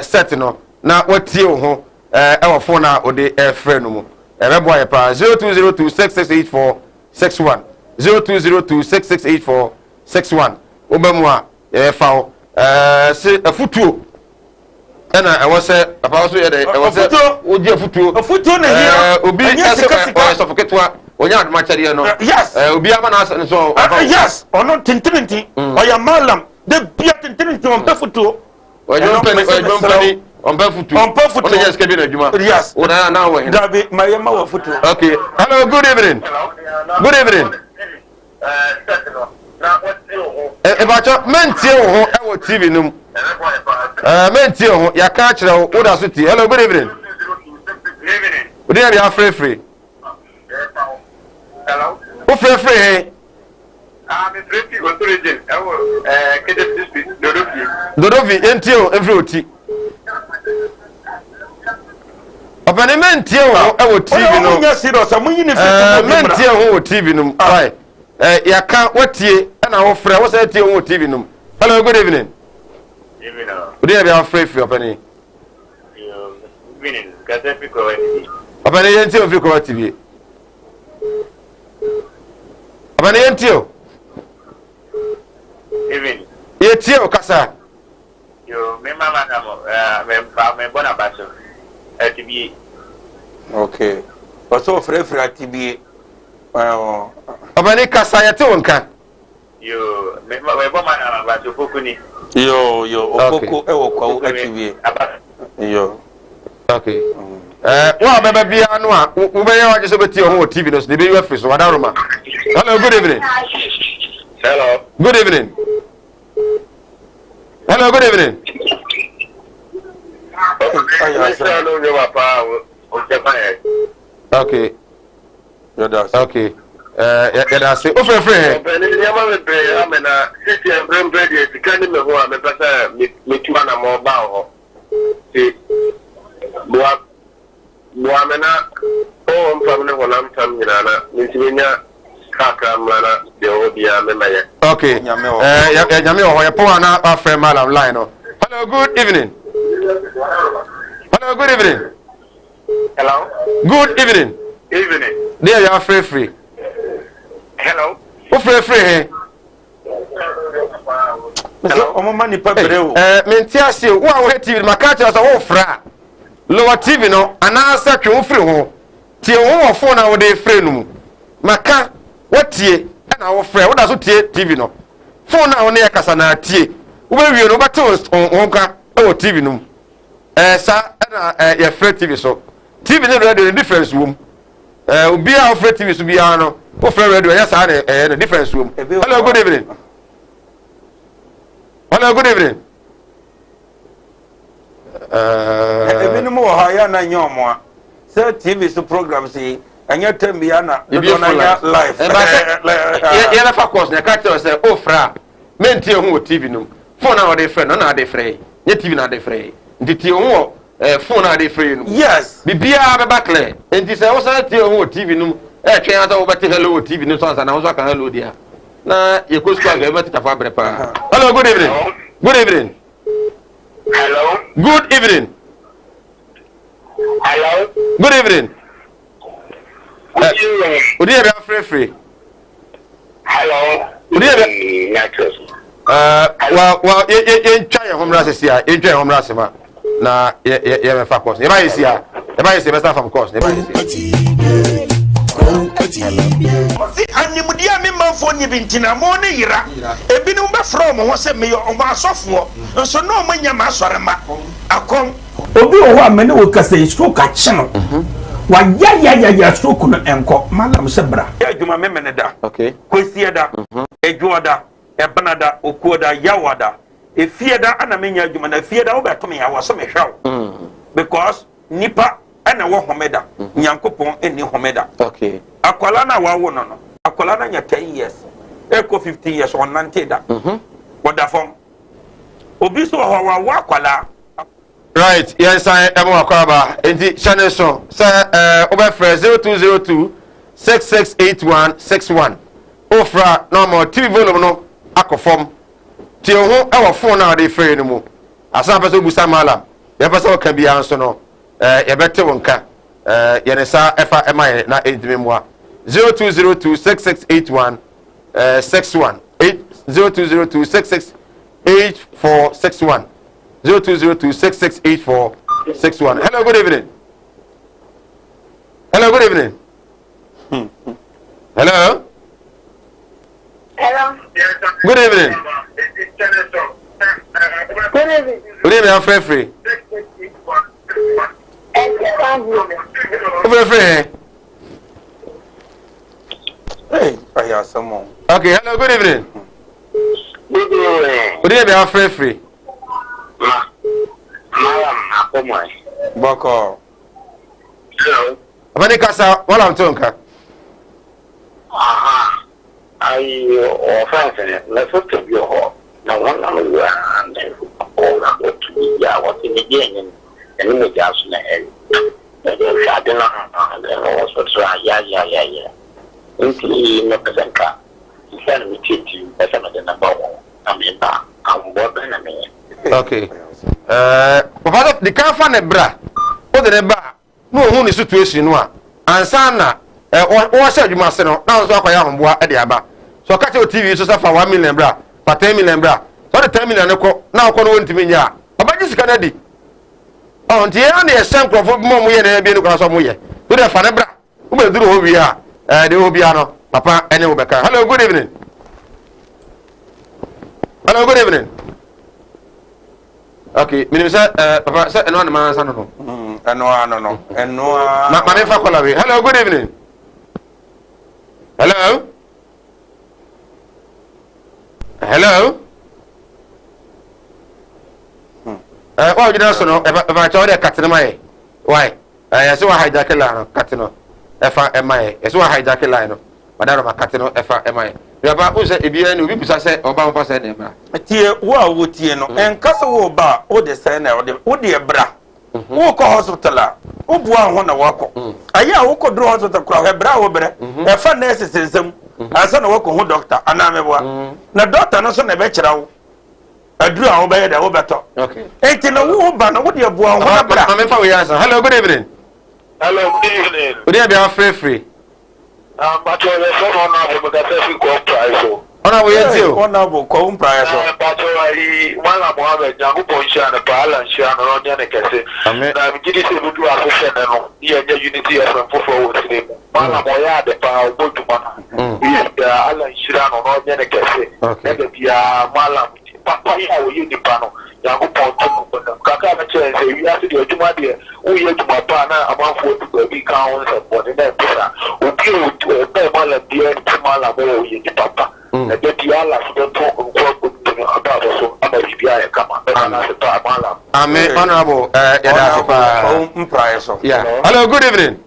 set no na watie wo ho ɛwɔ phone a wode frɛ no mu. Ɛbɛboa yɛ paa. 0202 6684 61 0202 6684 61 woba mu a yɛbɛfa wo. Se afutuo ɛna ɛwɔ sɛ papa nso yɛ dɛ ɛwɔ sɛ wogye afutuo. Afutuo na hia. Obi ɛsɛ ɔyɛ sɔfo ketewa ɔnyɛ adom akyɛdeɛ no. Yes. Obi ama n'asɛ no so ɔfa. Yes, ɔno tintirinti ɔyɛ malam de bia tintirinti ɔmpɛ futuo. Ɔyɛ mpani ɔyɛ mpani ɔmpɛ futuo. Ɔmpɛ futuo. Ɔno yɛ sika bi na adwuma. Yes. Wɔn na na wɔ hɛn. Dabi ma yɛ ma wɔ futuo. Okay. Hello, good evening. Good evening. Ɛbàtɔ mɛntie wo ho ɛwɔ TV no mu. Mɛntie wo ho yɛaka akyerɛ wo woda so tie. Hello, good evening. Wode yɛ de afrɛfrɛ. Wofrɛfrɛ he? Dodofi yɛntie wo mfiri wo ti. Ɔpɛni mɛntie wo ho ɛwɔ TV no. Mɛntie wo ho wɔ TV no mu. Why? Yɛaka watie ɛna wofrɛ wo sɛ tie wo ho wɔ TV no mu. Hello, good evening. Wode yɛ de afrɛfrɛ ɔpɛni. Ɔpɛni yɛntie wo mfiri Kɔwa TV. Ɔpɛni yɛntie o. Yɛtie o kasa. Yo, me mama na mo, eh, me pa me bɔ na ba so. Atibie. Okay. Ɔsɛ ɔfrɛfrɛ atibie. Ɔbɛni kasa yɛte wo nka. Yo, me ma me bɔ ma na ba so poku ni. Yo, yo, opoku ɛwɔ kwawu atibie. Yo. Okay. Eh, wo a bɛbɛ biara no a wobɛyɛ wagye sɛ wobɛtie ho wɔ TV no so de bɛyi afiri so wadaroma. Hello, good evening. Hello. Good evening. Hello, good evening. Okay. Okay. Yɛda ase. O fɛ fɛ hɛ. Ɔpɛni nneɛma bebree ame na sisi mprempren deɛ sika ni me ho a mepɛ sɛ metu anamɔ ba hɔ. Ti boa Boa me na honhom fam ne honam fam nyinaa na mentumi nya kakra mmra na deɛ ɔwɔ biara me mɛyɛ. Okay. Nyame wɔ Eh, yɛ yɛ nyame wɔ hɔ. Yɛpɔn a na wafrɛ Malam line no. Hello, good evening. Hello, good evening. Hello. Good evening. Evening. Deɛ yɛ afrɛfrɛ. Hello. Wofrɛfrɛ he? Ɔmo ma nipa brɛ o. Ɛɛ mente ase o. Wo a wohwɛ TV no maka akyerɛ sɛ wofrɛ a lower TV no anaasɛ twe wo firi ho. Tie wo ho wɔ phone a wode frɛ no mu. Maka woatie ɛna wofrɛ woda so tie TV no. Phone a wo ne yɛ kasa na tie. Wobɛwie no wobɛte wo ho nka wɔ TV no mu. Ɛɛ saa ɛna ɛɛ yɛfrɛ TV so. TV ne radio no difference wɔ mu. Ɛɛ obiara a wofrɛ TV so biara no wofrɛ radio ɛyɛ saa na ɛyɛ no difference wɔ mu. Hello, good evening. Hello, good evening. Ebinom wɔ hɔ a yɛ na nyɛ ɔmo a sɛ TV so programs yi ɛnyɛ tɛm bi ana dodoɔ na nya live. Yɛbɛfa course na ɛka kyerɛ sɛ ofrɛ a mentie ho wɔ TV no mu. Phone a wɔde frɛ no na ade frɛ nyɛ TV na ade frɛ nti tie ho wɔ. eh, phone a de frɛ yɛ no mu. Yes. Biribiara bɛba clear. Enti sɛ wosan tie wo ho wɔ TV no mu, ɛretwɛn ara sɛ wobɛte hello wɔ TV no so ansa na wo nso aka hello deɛ a, na yɛkɔ sukuu anka yɛbɛma tikyafoɔ abrɛ paa. Hello, good evening. Good evening. Hello. Good evening. Hello. Good evening. Good evening. Odi yɛ bɛ afrɛfrɛ. Hello. Odi yɛ bɛ. Ɛɛ wa wa yɛ yɛ yɛ ntwa yɛn ho mìíràn sisi a yɛ ntwa yɛn ho mìíràn sima na yɛ yɛ yɛ bɛ fa kɔɔsi yɛ ba yɛ si a yɛ ba yɛ si yɛ bɛ san fam kɔɔsi yɛ ba yɛ si. Ɔse animdeɛ a me manfoɔ nni bi nti na mo ne yera. Ebinom bɛfrɛ wɔn ho sɛ meyɛ wɔn asɔfoɔ, nso na wɔn nyɛ m'asɔremma. Akɔm. Obi wɔ hɔ a me ne wo kasa yi stroke akye no wayayayaya stroke no ɛnkɔ malam sɛ bra. Yɛ adwuma Memeneda, Kwasiada, Adwoada, Ɛbenada, Okuoda, Yawada, Efieda ɛna menyɛ adwuma na Efieda wobɛto me a wɔ sɛ mehwɛ wo because nipa ɛna ɛwɔ homeda Nyankopɔn ɛnni homeda. Akwadaa no a wawo no no akwadaa no anya 10 years ɛkɔ 15 years ɔnnante da ɔda fam. Obi nso wɔ hɔ a wawo akwadaa. Right, yɛnsan ɛmo akwaaba. Nti hyɛ ne nso sɛ ɛɛ wobɛfrɛ 0202 668161. Wofrɛ a na ɔma TV volume no akɔ fam. Tie wo ho ɛwɔ phone a wɔde frɛ no mu. Asan apɛ sɛ wobusa malam, deɛ ɛpɛ sɛ wɔka biara nso no ɛɛ yɛbɛte wo nka. Ɛɛ yɛn nsa ɛfa ɛma yɛn na ɛntumi mmoa. 0202 6681 61 8 0202 66 8461 0202 668461. Hello, good evening. Hello, good evening. Hello. Hello. Good evening. Good evening. Good evening, I'm free free. Free free. Hey, ɛyɛ asɛm o. Okay, hello, good evening. Good evening. Good evening, I'm free free. Ma, Malam Akomoy. Bɔkɔ. Hello. Abani kasa, wala mto nka. Aha. Ayi, wɔfa nsɛn, na sɔsɔ bi wɔ hɔ, na wɔn nam wura na ɔwura wɔtu bi a wɔte ne bi ɛnyɛ ɛne mogya so na ɛyɛ. Ɛde hwɛ ade no na wɔ sɔsɔ a ya ya ya ya. Nti mepɛ sɛ nka sɛ na metie ti mpɛ sɛ mede ne ba wɔ na meba ahoboa bɛn na meyɛ. Okay. Papa de kan fa ne bra. O de ne ba na ohun ne situation no a ansa na wɔhyɛ adwuma ase no na nso akɔyɛ ahoboa de aba. So ɔka kyerɛ TV so sɛ fa 1 million bra, fa 10 million bra. So ɔde 10 million no kɔ na ɔkɔ no wɔntumi nyɛ a, ɔbɛgye sika no adi. Ɔ nti yɛn na yɛhyɛ nkurɔfoɔ bi ma ɔmo yɛ nneɛma bi no kora sɛ ɔmo yɛ. Wo deɛ fa ne bra. Wobɛduru hɔ wie a, ɛɛ deɛ wɔ biara no, papa ɛne wo bɛka. Hello, good evening. Hello, good evening. Okay, menim sɛ ɛɛ papa sɛ ɛno anoma ansa no no. Ɛno ano no, ɛno ano. Ma ma mefa kɔla wei. Hello, good evening. Hello. Hello. Ɛɛ wɔn a gyina so no, ɛfa ɛfa kyɛw deɛ kate no ma yɛ. Why? Ɛɛ yɛsɛ wɔ hijack line no kate no ɛfa ɛma yɛ. Yɛsɛ wɔ hijack line no. Ɔda ma kate no ɛfa ɛma yɛ. Yaba n sɛ ebi ɛni obi bisa sɛ ɔba nfa sɛ na ɛmra. Tie wo a wotie no, nka sɛ wo ba a wode sɛ na wode wode ɛbra. Wokɔ hospital a woboa ho na wakɔ. Ɛyɛ a wokɔ duro hospital kora hwɛ brɛ a wobrɛ. Ɛfa nurses nsam ansa na wakɔ ho doctor anaa meboa. Na doctor no nso na ɛbɛkyerɛ wo aduru a wobɛyɛ dɛ wobɛtɔ. Enti na wo ba no wode ɛboa ho na bra. Maame fa wei ansa. Hello, good evening. Hello, good evening. Odi ɛbi afrɛfrɛ. Mpatsɔ yɛfrɛ no ɔnabo mekasa fi kɔ mprae so. Ɔnabo yɛ nti o. Ɔnabo kɔ mprae so. Mpatsɔ ayi Malam Mohammed Nyankopɔn nhyira no paa Allah nhyira no na ɔnyɛ no kɛse. Na megye di sɛ ebedu afe sɛ nnɛ no ne yɛanya Unity FM foforɔ wɔ tire mu. Malam ɔyɛ ade paa ɔbɔ dwuma no. Yɛ biara Allah nhyira no na ɔnyɛ no kɛse. Na da biara Malam papa yi a ɔyɛ nipa no Nyankopɔn nto no nkonam. Kakra a mɛkyerɛ ne sɛ wiase deɛ adwuma deɛ woyɛ adwuma pa a na amanfoɔ du baabi ka ho nsɛm bɔne na ɛnte saa. Obi a ɔbɛn Mallam biara nim sɛ Mallam ɔyɛ nipa pa. Na da biara Allah so bɛto nkoa mmienu abrabɔ so ama biribi ayɛ kama. Mɛda no ase paa Mallam. Amen honorable eh, yɛda ase paa. Honorable mpraeɛ so. Yeah. Hello, good evening.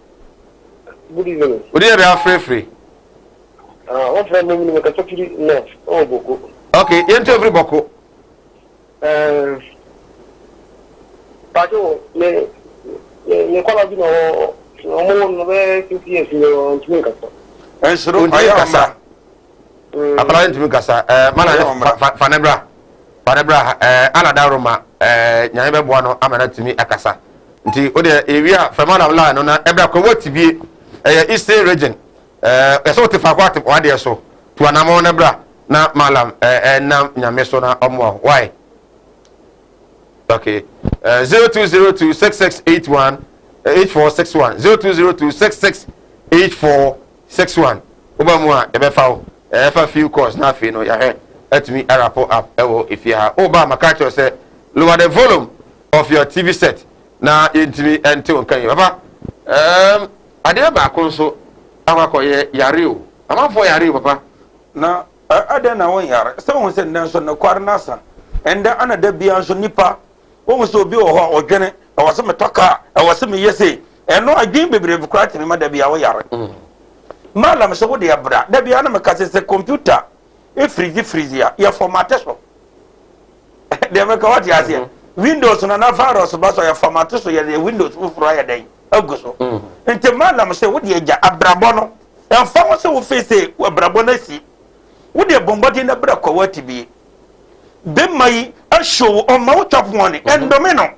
Good evening. Odi yɛ bɛ afrɛfrɛ. Ah, wɔn fɛ mi mi kasa firi north ɛwɔ Boko. Okay, yɛn to efiri Boko. Ɛɛ, Mpakyɛw, me me me kɔla bi na ɔwɔ ɔmo wɔ no bɛyɛ 6 years ni, ɔntumi nkasa. Nsoro. Ɔntumi ɔyɛ nkasa. ɔmmra. Akwadaa no ntumi nkasa. Mana Ɔyɛ ɔmmra. fa ne bra, fa ne bra. Ana daroma Nyame bɛboa no ama no atumi akasa. Nti o deɛ, ewi a fɛ madam line no na ɛbra kɔwɔ tibie, ɛyɛ Eastern Region. Ɛsɛ wote faako ate wadeɛ so tu anamɔ ne bra na malam ɛnam Nyame so na ɔmoa wo. Why? Okay, 0202 6681 8461, 0202 668461. Woba mu a, yɛbɛfa wo ɛfa few calls na afei no yɛahwɛ atumi awrap up ɛwɔ efie ha. Woba a, maka kyerɛ sɛ lower the volume of your TV set na yɛntumi ɛnte wo nka yi. Papa, adeɛ baako nso akɔ akɔyɛ yare o, amanfoɔ yare o, papa. Na adɛn na wonyare? Sɛ wohu sɛ nnɛ nso nokware no asa ɛndɛ ana da bia nso nipa wohu sɛ obi wɔ hɔ a ɔdwene ɛwɔ sɛ metɔ kaa, ɛwɔ sɛ meyɛ sei, ɛno adwene bebree koraa tumi ma da bia woyare. Malam sɛ wode ɛbra da bia na meka sɛ computer ɛfreeze freeze a, yɛ format so deɛ meka, wate aseɛ? Windows no na virus ba so, yɛ format so, yɛde Windows foforɔ ayɛ dɛn agu so. Nti malam sɛ wode agya abrabɔ no, ɛmfa ho sɛ wofei sɛ abrabɔ no asi, wode bɔ mmɔden na brɛ kɔ wati bie bɛma yi ahyɛ wo ɔma wo chop money ɛndɔme no,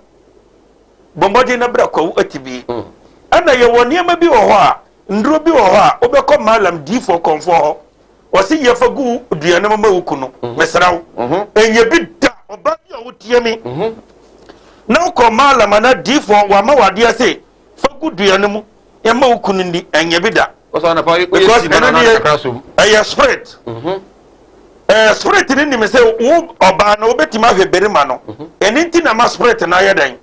bɔ mmɔden na brɛ kɔ ati bie. Ɛna yɛwɔ nneɛma bi wɔ hɔ a, nduro bi wɔ hɔ a wobɛkɔ malam diifoɔ kɔnfoɔ hɔ, wɔsi yɛfa gu duane mu ma wo kunu. Mesrɛ wo, ɛnyɛ bi da. Ɔba bi a wotie mi na wokɔ malam ana diifoɔ wama wadeɛ se fa gu duane mu ɛma wo kunu ndi, ɛnyɛ bi da. Because ɛno ne ɛyɛ spirit. Spirit ne nim sɛ wo ɔbaa no wobɛtumi ahwɛ barima no. Ɛno nti na ma spirit no ayɛ dɛn,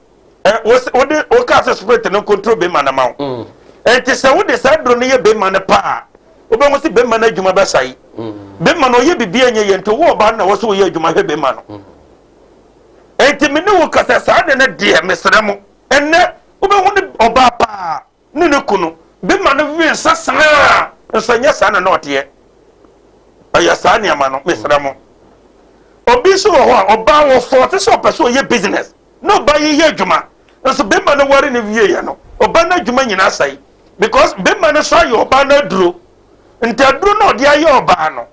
wode wokaa sɛ spirit no control bɛrima no ma wo. Ɛnti sɛ wode saa duro no yɛ bɛrima no paa, wobɛhu sɛ bɛrima no adwuma bɛsae. Bɛrima no ɔyɛ biribi anyɛ yɛ, nti wo ɔbaa no na wɔ sɛ woyɛ adwuma hwɛ bɛrima no. Ɛnti me ne wo kasa saa de no deɛ, mesrɛ mo, ɛnnɛ wobɛhu ne ɔbaa paa ne ne kunu, bɛrima no we nsa saa nso ɛnyɛ saa na na ɔteɛ. Ɛyɛ saa nneɛma no. Mesrɛ mo, obi nso wɔ hɔ a ɔbaa wɔ fɔɔte sɛ ɔpɛ sɛ ɔyɛ business na ɔbaa yi yɛ adwuma nso, bɛrima no ware no wieɛ no, ɔbaa no adwuma nyinaa sɛe because bɛrima no so ayɛ ɔbaa no aduro. Nti aduro no ɔde ayɛ ɔbaa no,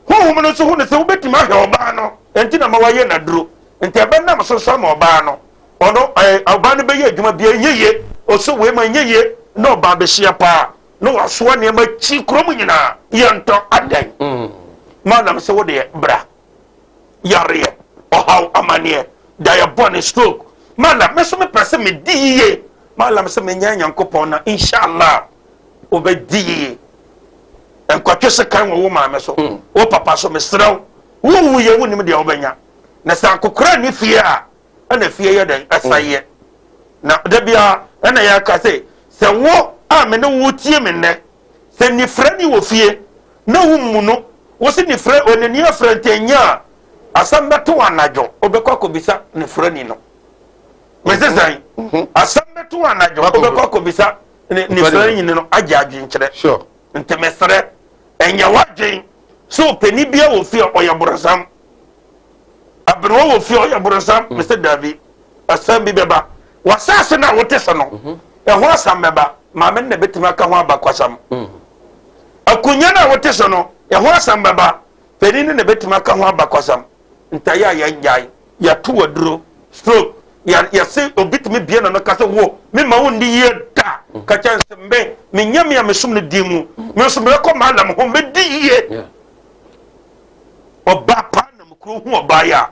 honhom no nso hu no sɛ wobɛtumi ahwɛ ɔbaa no, nti na ma wayɛ n'aduro. Nti ɛbɛnam so so ama ɔbaa no, ɔno ɔbaa no bɛyɛ adwuma bia ɛnyɛ yie, ɔso wei ma ɛnyɛ yie, na ɔbaa bɛhyia paa na wasoa nneɛma kyi kurom nyinaa yɛntɔ adan. Malam sɛ wodeɛ bra, yareɛ, ɔhaw, amanneɛ, dayɛ bɔne, stroke, malam me so mepɛ sɛ medi yie. Malam sɛ menya Nyankopɔn na inshallah wobɛdi yie. Nkɔtwe sekan wɔ wo maame so, wo papa so. Mesrɛ wo, wowu yɛ wonim deɛ wobɛnya na sɛ akokora ne fie a ɛna fie yɛ dɛn ɛsa yɛ. Na da biara ɛna yɛaka sɛ wo a me ne wo tie me nnɛ, sɛ nifrɛ ni wɔ fie na wo mu no, wo se nifrɛ onani afrɛ nti ɛnyɛ a, asɛm bɛto anadwo, wobɛkɔ akɔbisa nifrɛ ni no. Mese sɛn? Asɛm bɛto anadwo, wobɛkɔ akɔbisa nifrɛ ni no agye adwenkyerɛ. Nti mesrɛ, ɛnyɛ w'adwen sɛ ɔpani bia wɔ fie a ɔyɛ borɔsam, aberewa wɔ fie a ɔyɛ borɔsam. Mesɛ daabi, asɛm bi bɛba w'asase no a wote so no, ɛho asɛm bɛba. Maame no na bɛtumi aka ho abakwasɛm. Akonnwa no a wote so no, ɛho asɛm bɛba. Panin no na bɛtumi aka ho abakwasɛm. Ntaeɛ a yɛngyae yɛto aduro, stroke, yɛse obi tumi bie na no ka sɛ wo mema wo nni yie da, ka kyɛn sɛ me menyɛ me a mesom no din mu, me nso mɛkɔ malam ho mɛdi yie. Ɔbaa paa nam kuro hu ɔbaa yi a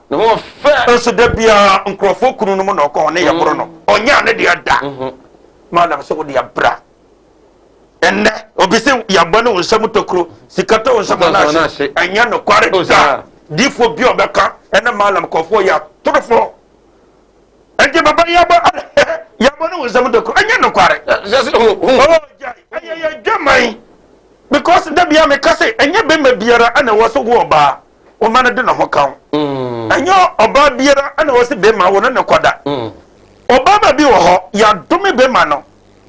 nso da biara nkurɔfoɔ kunu no mu na ɔkɔ hɔ ne yɛboro no, ɔnyɛ ne deɛ da. Malam sɛ wode abra ɛnnɛ, obi sɛ yɛabɔ ne wo nsɛm tokuro, sika tɔ wo nsɛm anaahye, ɛnyɛ nokware da. Difoɔ bi a ɔbɛka ɛne malam kɔfoɔ yɛ atorofoɔ. Ɛnti baba, yɛabɔ ne wo nsɛm tokuro, ɛnyɛ nokware. Ɛyɛ yɛ dwaman because da bia meka sɛ ɛnyɛ bɛma biara ɛna ɛwɔ so wo ɔbaa wɔma no de ne ho ka wo. Ɛnyɛ ɔbaa biara ɛna ɛwɔ sɛ bɛma wo ne ne kɔda. Ɔbaa ma bi wɔ hɔ, yɛadome bɛma no,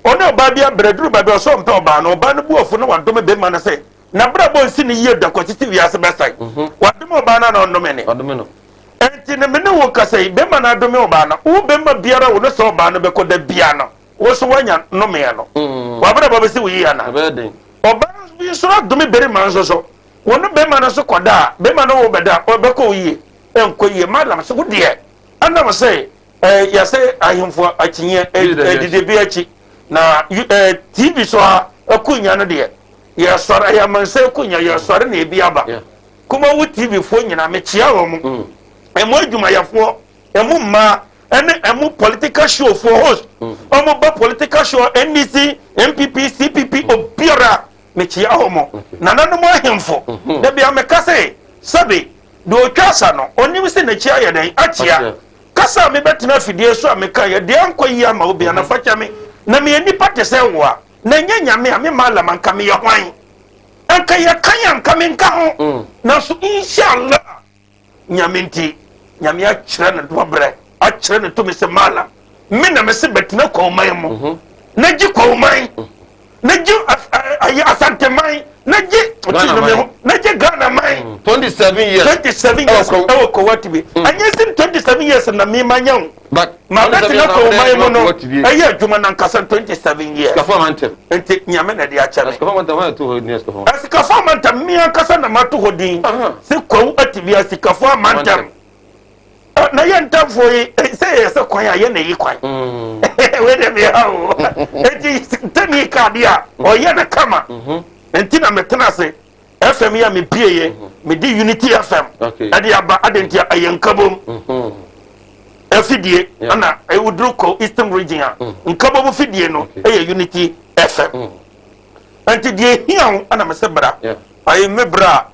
ɔne ɔbaa bi abrɛ duru baabi a ɔsɛ ɔmpɛ ɔbaa no, ɔbaa no bu ɔfo na wadome bɛma no sɛ n'abrabɔ nsi ne yie da kɔsi sɛ wiase bɛsɛe. Wadome ɔbaa no ana ɔnnome ne? Ɛnti. Enti no me ne wo kasa yi, bɛrima no adome ɔbaa no, wo bɛrima biara wo ne saa ɔbaa no bɛkɔ da biara no, wo nso woanya nnomeɛ no. W'abrabɔ bɛsi wo yie anaa? Ɔbaa bi nso adome barima nso so, wo ne bɛrima no nso kɔda a, bɛrima no wo bɛda a, ɔbɛkɔ wo yie? Ɛnkɔ yie. Madam sɛ wo deɛ, ɛnam sɛ eh, yɛsɛ ahemfo akyinnyeɛ eh, bi akyi na eh, TV so ha akunya no deɛ yɛsɔre ɛyɛ amansa akunya yɛsɔre na ebi aba. Kumawu TV foɔ nyinaa mekyea wɔn, mm. ɛmo adwumayɛfoɔ, ɛmo mmaa, ɛne ɛmo political show foɔ host, mm. wɔn ba political show NDC, NPP, CPP, mm. obiara mekyea wɔn, nananom ahemfo, mm-hmm. dabi a meka sɛ sɛbi deɛ ɔtwa asa no ɔnim sɛ n'akyi ayɛ dɛn akyea kasa a mebɛtena afidie so a meka yɛ deɛ ankɔ yi ama obi ana mm-hmm. fakyɛ me na meyɛ nipa te sɛ wo a na ɛnyɛ nyame a me malam anka meyɛ hwan Anka yɛka yɛ anka menka ho mm. nanso inshallah nyame nti nyame akyerɛ ne dɔbrɛ akyerɛ ne tumi sɛ malam me na mese bɛtena kwauman mu mhm. na gye kwauman mm. na gye ayi asanteman na gye na gye ghana man 27 mm. years 27 years ɛwɔ kowa tv ɛnyɛ sin 27 years na mi ma nya o ma bɛtena kwauman mu no ɛyɛ adwuma na nkasa 27 years Nti Nyame na ɛde akyɛ me. Asikafo amantam, me ankasa na mato hɔ din sɛ Kwawu Atibia Asikafo Amantam. Na yɛ ntamfoɔ yi, sɛ yɛyɛ sɛ kwan a yɛ na ɛyi kwan. Mm. Wei deɛ meha o. Nti ntani ka adeɛ a, ɔyɛ no kama. Mm-hmm. Nti na metena ase. FM yi a mepie yɛ, mm-hmm. mede Unity FM ɛde aba ade nti ɛyɛ nkabom. Mm-hmm. Afidie ɛna ɛwoduru kɔ Eastern Region a, mm. nkabom fidie no ɛyɛ Unity FM. Mm. Nti deɛ ehia wo ɛna mesɛ bra. Ayɛ me bra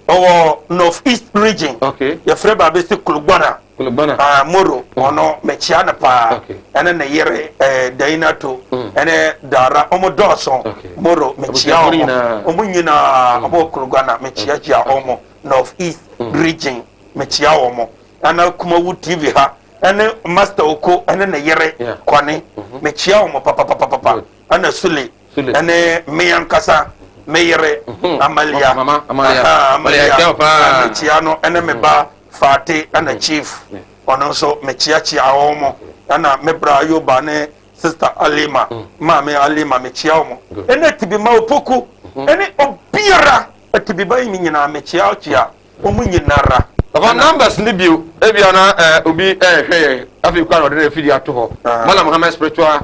ɔwɔ North East Region. Yɛfrɛ baabi sɛ Kulugbana. Kulugbana. Ah, Moro, mm. ɔno mekyia no paa. Ɛne ne yere eh, Dainato, mm. ɛne Dara, ɔmo dɔɔso. Moro, mekyia ɔmo. Ɔmo nyinaa, mm. ɔmo wɔ Kulugbana, mekyiakyia ɔmo. North East Region, mekyia ɔmo. Ɛna Kumawu TV ha, ɛne Master Oko, ɛne ne yere Kwane, mm-hmm. mekyia ɔmo papapapapa. Ɛna Sule, ɛne me ankasa me yere mm-hmm. Amalia, Amalia, mekyia no, ɛne me ba Fate ɛna Chief ɔno nso mekyeakyea wɔn mo ɛna me bra Ayoba ne sister Alima mm. maame Alima mekyea wɔn ɛna Atibima Opoku mm-hmm. ɛne obiara Atibiba yi nyinaa mekyeakyea wɔn nyinara. Papa numbers ni bio ebia na eh, obi ɛrehwɛ eh, yɛn afei kwan ɔde na afidi ato hɔ ah. Malam Muhammad Spiritual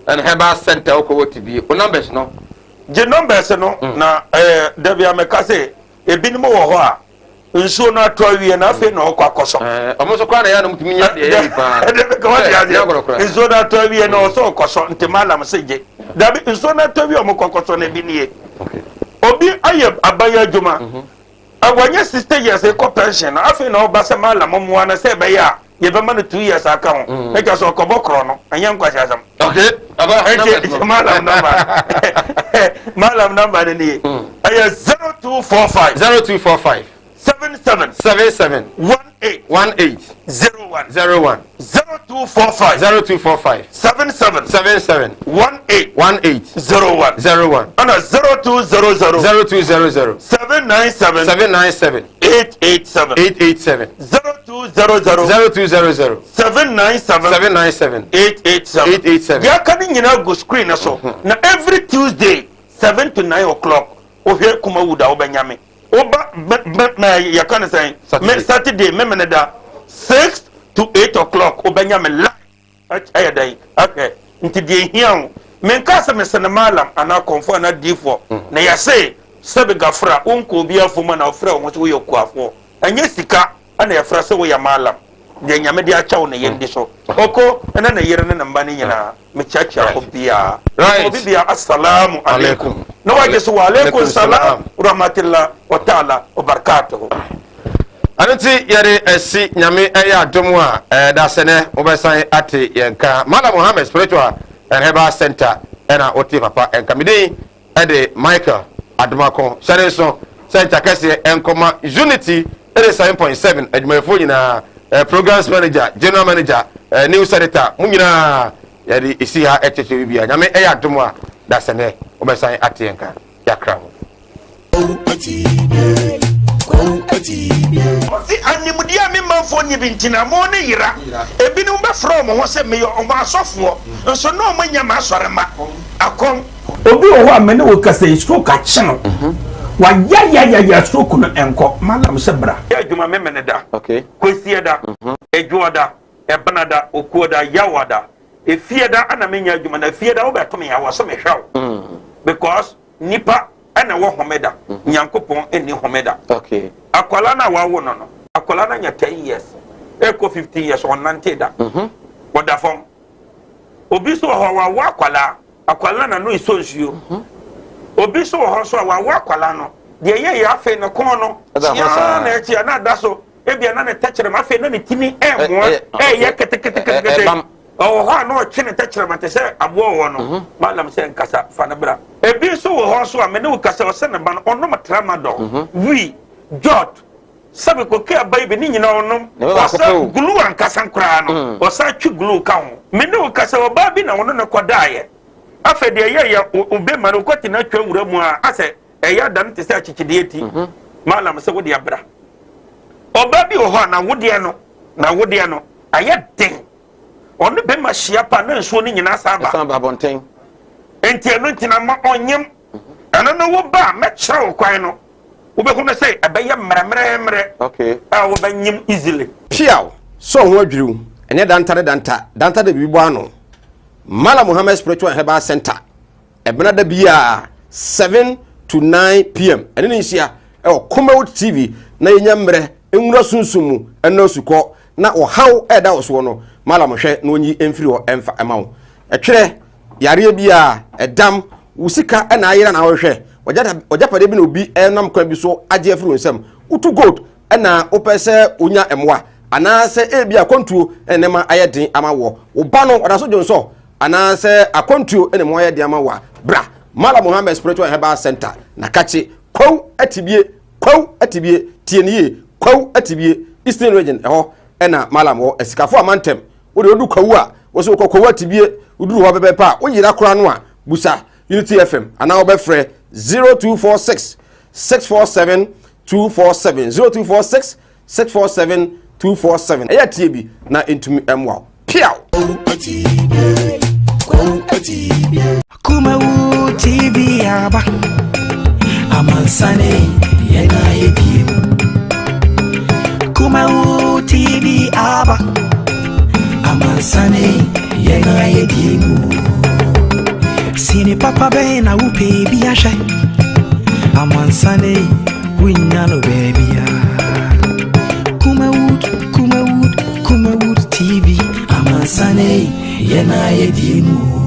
and Herbal Center wokɔ wɔ tibie o numbers no. Gye numbers no mm. na ɛɛ eh, dabi ameka sɛ ebinom wɔ hɔ a. Nsuo no atɔ awie na afei na ɔkɔ akɔsɔ. Ɔmo nso koraa na ɛyɛ anam tumi nya deɛ ɛyɛ paa. Ɛdɛ bɛ kama ti aseɛ. Nsuo no atɔ awie na ɔsɔ ɔkɔsɔ nti malam se gye. Dabi nsuo no atɔ awie ɔmo kɔ akɔsɔ na ebi nie. Obi ayɛ aban adwuma. Wanya 60 years kɔ pension no afei na ɔba sɛ malam mmoa no sɛ ɛbɛyɛ a yɛbɛma no 2 years aka ho. Na kyerɛ sɛ ɔkɔbɔ korɔ no ɛnyɛ nkwasi asɛm. Okay. Aba Nti malam number malam number no nie. Ɛyɛ 0245. 0245. 77. 77. 18. 18. 01. 01. 0245. 0245. 77. 77. 18. 18. 01. 01. Ɛna 0200. 0200. 797. 797. 887. 887. 0200. 0200. 797. 797. 887. 887. Deɛ aka no nyinaa gu screen no so. Na every Tuesday 7 to 9 o'clock wohwɛ Kumawood a wobɛnya me. Woba mɛ yɛka no sɛn? Me Saturday memene da 6 to 8 o'clock wobɛnya me live. Ɛyɛ dɛn ahwɛ nti deɛ ehia wo menka sɛ mesene malam anaa kɔmfoɔ anaa diifoɔ na yɛse sɛbe gafra wonkɔ obi afom anaa wofrɛ wo ho sɛ woyɛ okuafoɔ ɛnyɛ sika ɛna yɛfrɛ sɛ woyɛ malam deɛ nyame de akyɛ wo na yɛndi so oko ɛne ne yere ne ne mma no nyinaa mekyiakyia obiara obi bia assalamu alaikum na wagye so wa alaikum salam rahmatullah wa ta'ala wa barakatuhu. Ɛno nti yɛde asi Nyame ɛyɛ adom a dasɛnɛ mobɛsan ate yɛn nka. Mallam Mohammed Spiritual and Herbal Center ɛna wote papa nka. Me din ɛde Michael Adomako. Hyɛ ne nso sɛ nta kɛseɛ ɛnkɔma Unity 87.7 adwumayɛfoɔ nyinaa, Programs Manager, General Manager, News Editor, mo nyinaa yɛde esi ha ɛkyɛkyɛ bibia. Nyame ɛyɛ adom a dasɛnɛ mobɛsan ate yɛn nka. Yɛakra mo. Ɔse animdeɛ a me manfoɔ. ɔnni bi nti na mo ne yera. Ebinom bɛfrɛ wɔn ho sɛ meyɛ wɔn asɔfoɔ, nso na wɔnyɛ m'asɔremma. Akɔm. Obi wɔ hɔ a me ne wo kasa yi stroke akye no. Wayayayaya stroke no ɛnkɔ. Mallam sɛ bra. Yɛ adwuma Memeneda, Kwasiada, Adwoada, Ɛbenada, Okuoda, Yawoada, Efiada ana menyɛ adwuma na Efiada wobɛto me a wɔ sɛ mehwɛ wo because Nipa na ɛwɔ homeda, Nyankopɔn nni homeda. Akwadaa no a wawo no no, akwadaa no anya 10 years, ɛkɔ 15 years, ɔnnante da. Ɔda fam. Obi nso wɔ hɔ a wawo akwadaa, akwadaa no n'ano esɔ nsuo. Obi nso wɔ hɔ nso a wawo akwadaa no, deɛ ɛyɛ yɛ afei ne kɔn no, kyiaa na ɛkyia na ada so, ebia na ne tɛkyerɛma afei na ne tini ɛɛmoa, ɛɛyɛ keteketekete. Ɔwɔ hɔ a na ɔtwe ne tɛkyerɛma te sɛ aboa ɔwɔ no. Mhm. Malam sɛ nkasa fa no bra. Ebi nso wɔ hɔ nso a me ne wo kasa ɔsɛ ne ba no ɔnom tramadol, mhm. wii, jot, sɛbi koke aba yi bi ne nyinaa ɔnom. Ɔsɛ glue ankasa koraa no mm. ɔsan twe glue ka ho. Me ne wo kasa ɔbaa bi na ɔno ne kɔdaeɛ. Afei deɛ ɛyɛ yɛ obema no kɔte no atwa wura mu a asɛ ɛyɛ adan te sɛ akyekyedeɛ ti. Mhm. Malam sɛ wode abra. Ɔbaa bi wɔ hɔ a n'awodeɛ no n'awodeɛ no ayɛ den. Ɔne bɛma hyia pa na nsuo no nyinaa san ba. San ba abɔnten. Nti ɛno nti na ma ɔnyem. Ɛno no wo ba a mɛkyerɛ wo kwan no wobɛhu no sɛ ɛbɛyɛ mmerɛmmerɛmmerɛ okay. a wobɛnyem easily. Piaw! Sɛ wo ho adwiriw, ɛnyɛ danta ne danta, danta de biribi bɔ ano. Mallam Muhammad Spiritual and Herbal Center. Ɛbena da biara 7 to 9 pm ɛne ne nhyia ɛwɔ Kumawood TV na yɛnya mmerɛ nwura sunsum mu ɛna osukɔ na ɔhaw ɛda wɔ soɔ no malam hwɛ na ɔnyi mfiri hɔ ɛmfa ɛma wo ɛtwerɛ yareɛ biara ɛdam wo sika ɛna ayera na wohwɛ ɔgyapadeɛ bi na obi ɛnam kwan bi so agye afiri wo nsam wotu gold ɛna wopɛ sɛ wonya mmoa anaasɛ ebi akwantuo ɛna nneɛma ayɛ den ama wɔ wo ba no ɔda so dwonsɔ anaasɛ akwantuo na mu ayɛ den ama wo a, bra Mallam Muhammad Spiritual and Herbal Center na kakye Kwawu Atibie, Kwawu Atibie, tie ne yie, Kwawu Atibie, Eastern Region, ɛhɔ ɛna Mallam wɔ, Asikafo Amantam, wode wodu Kwawu a, wo so wokɔ Kwawu Atibie, woduru hɔ pɛpɛpɛ a, woyera koraa no a, busa Unity FM anaa wobɛfrɛ 0246 647 247 0246 647 247 ɛyɛ tie bi na ɛntumi mmoa wo piaw. Kumawu TV aba amansane yɛn ayɛ bie mu. Kumawu TV aba amansane yɛn ayɛ bie mu. Sini papa bɛn na wopɛ bi ahwɛ amansane wunnya no baabia. Kumawood, Kumawood, Kumawood TV amansane yɛn ayɛ bie mu.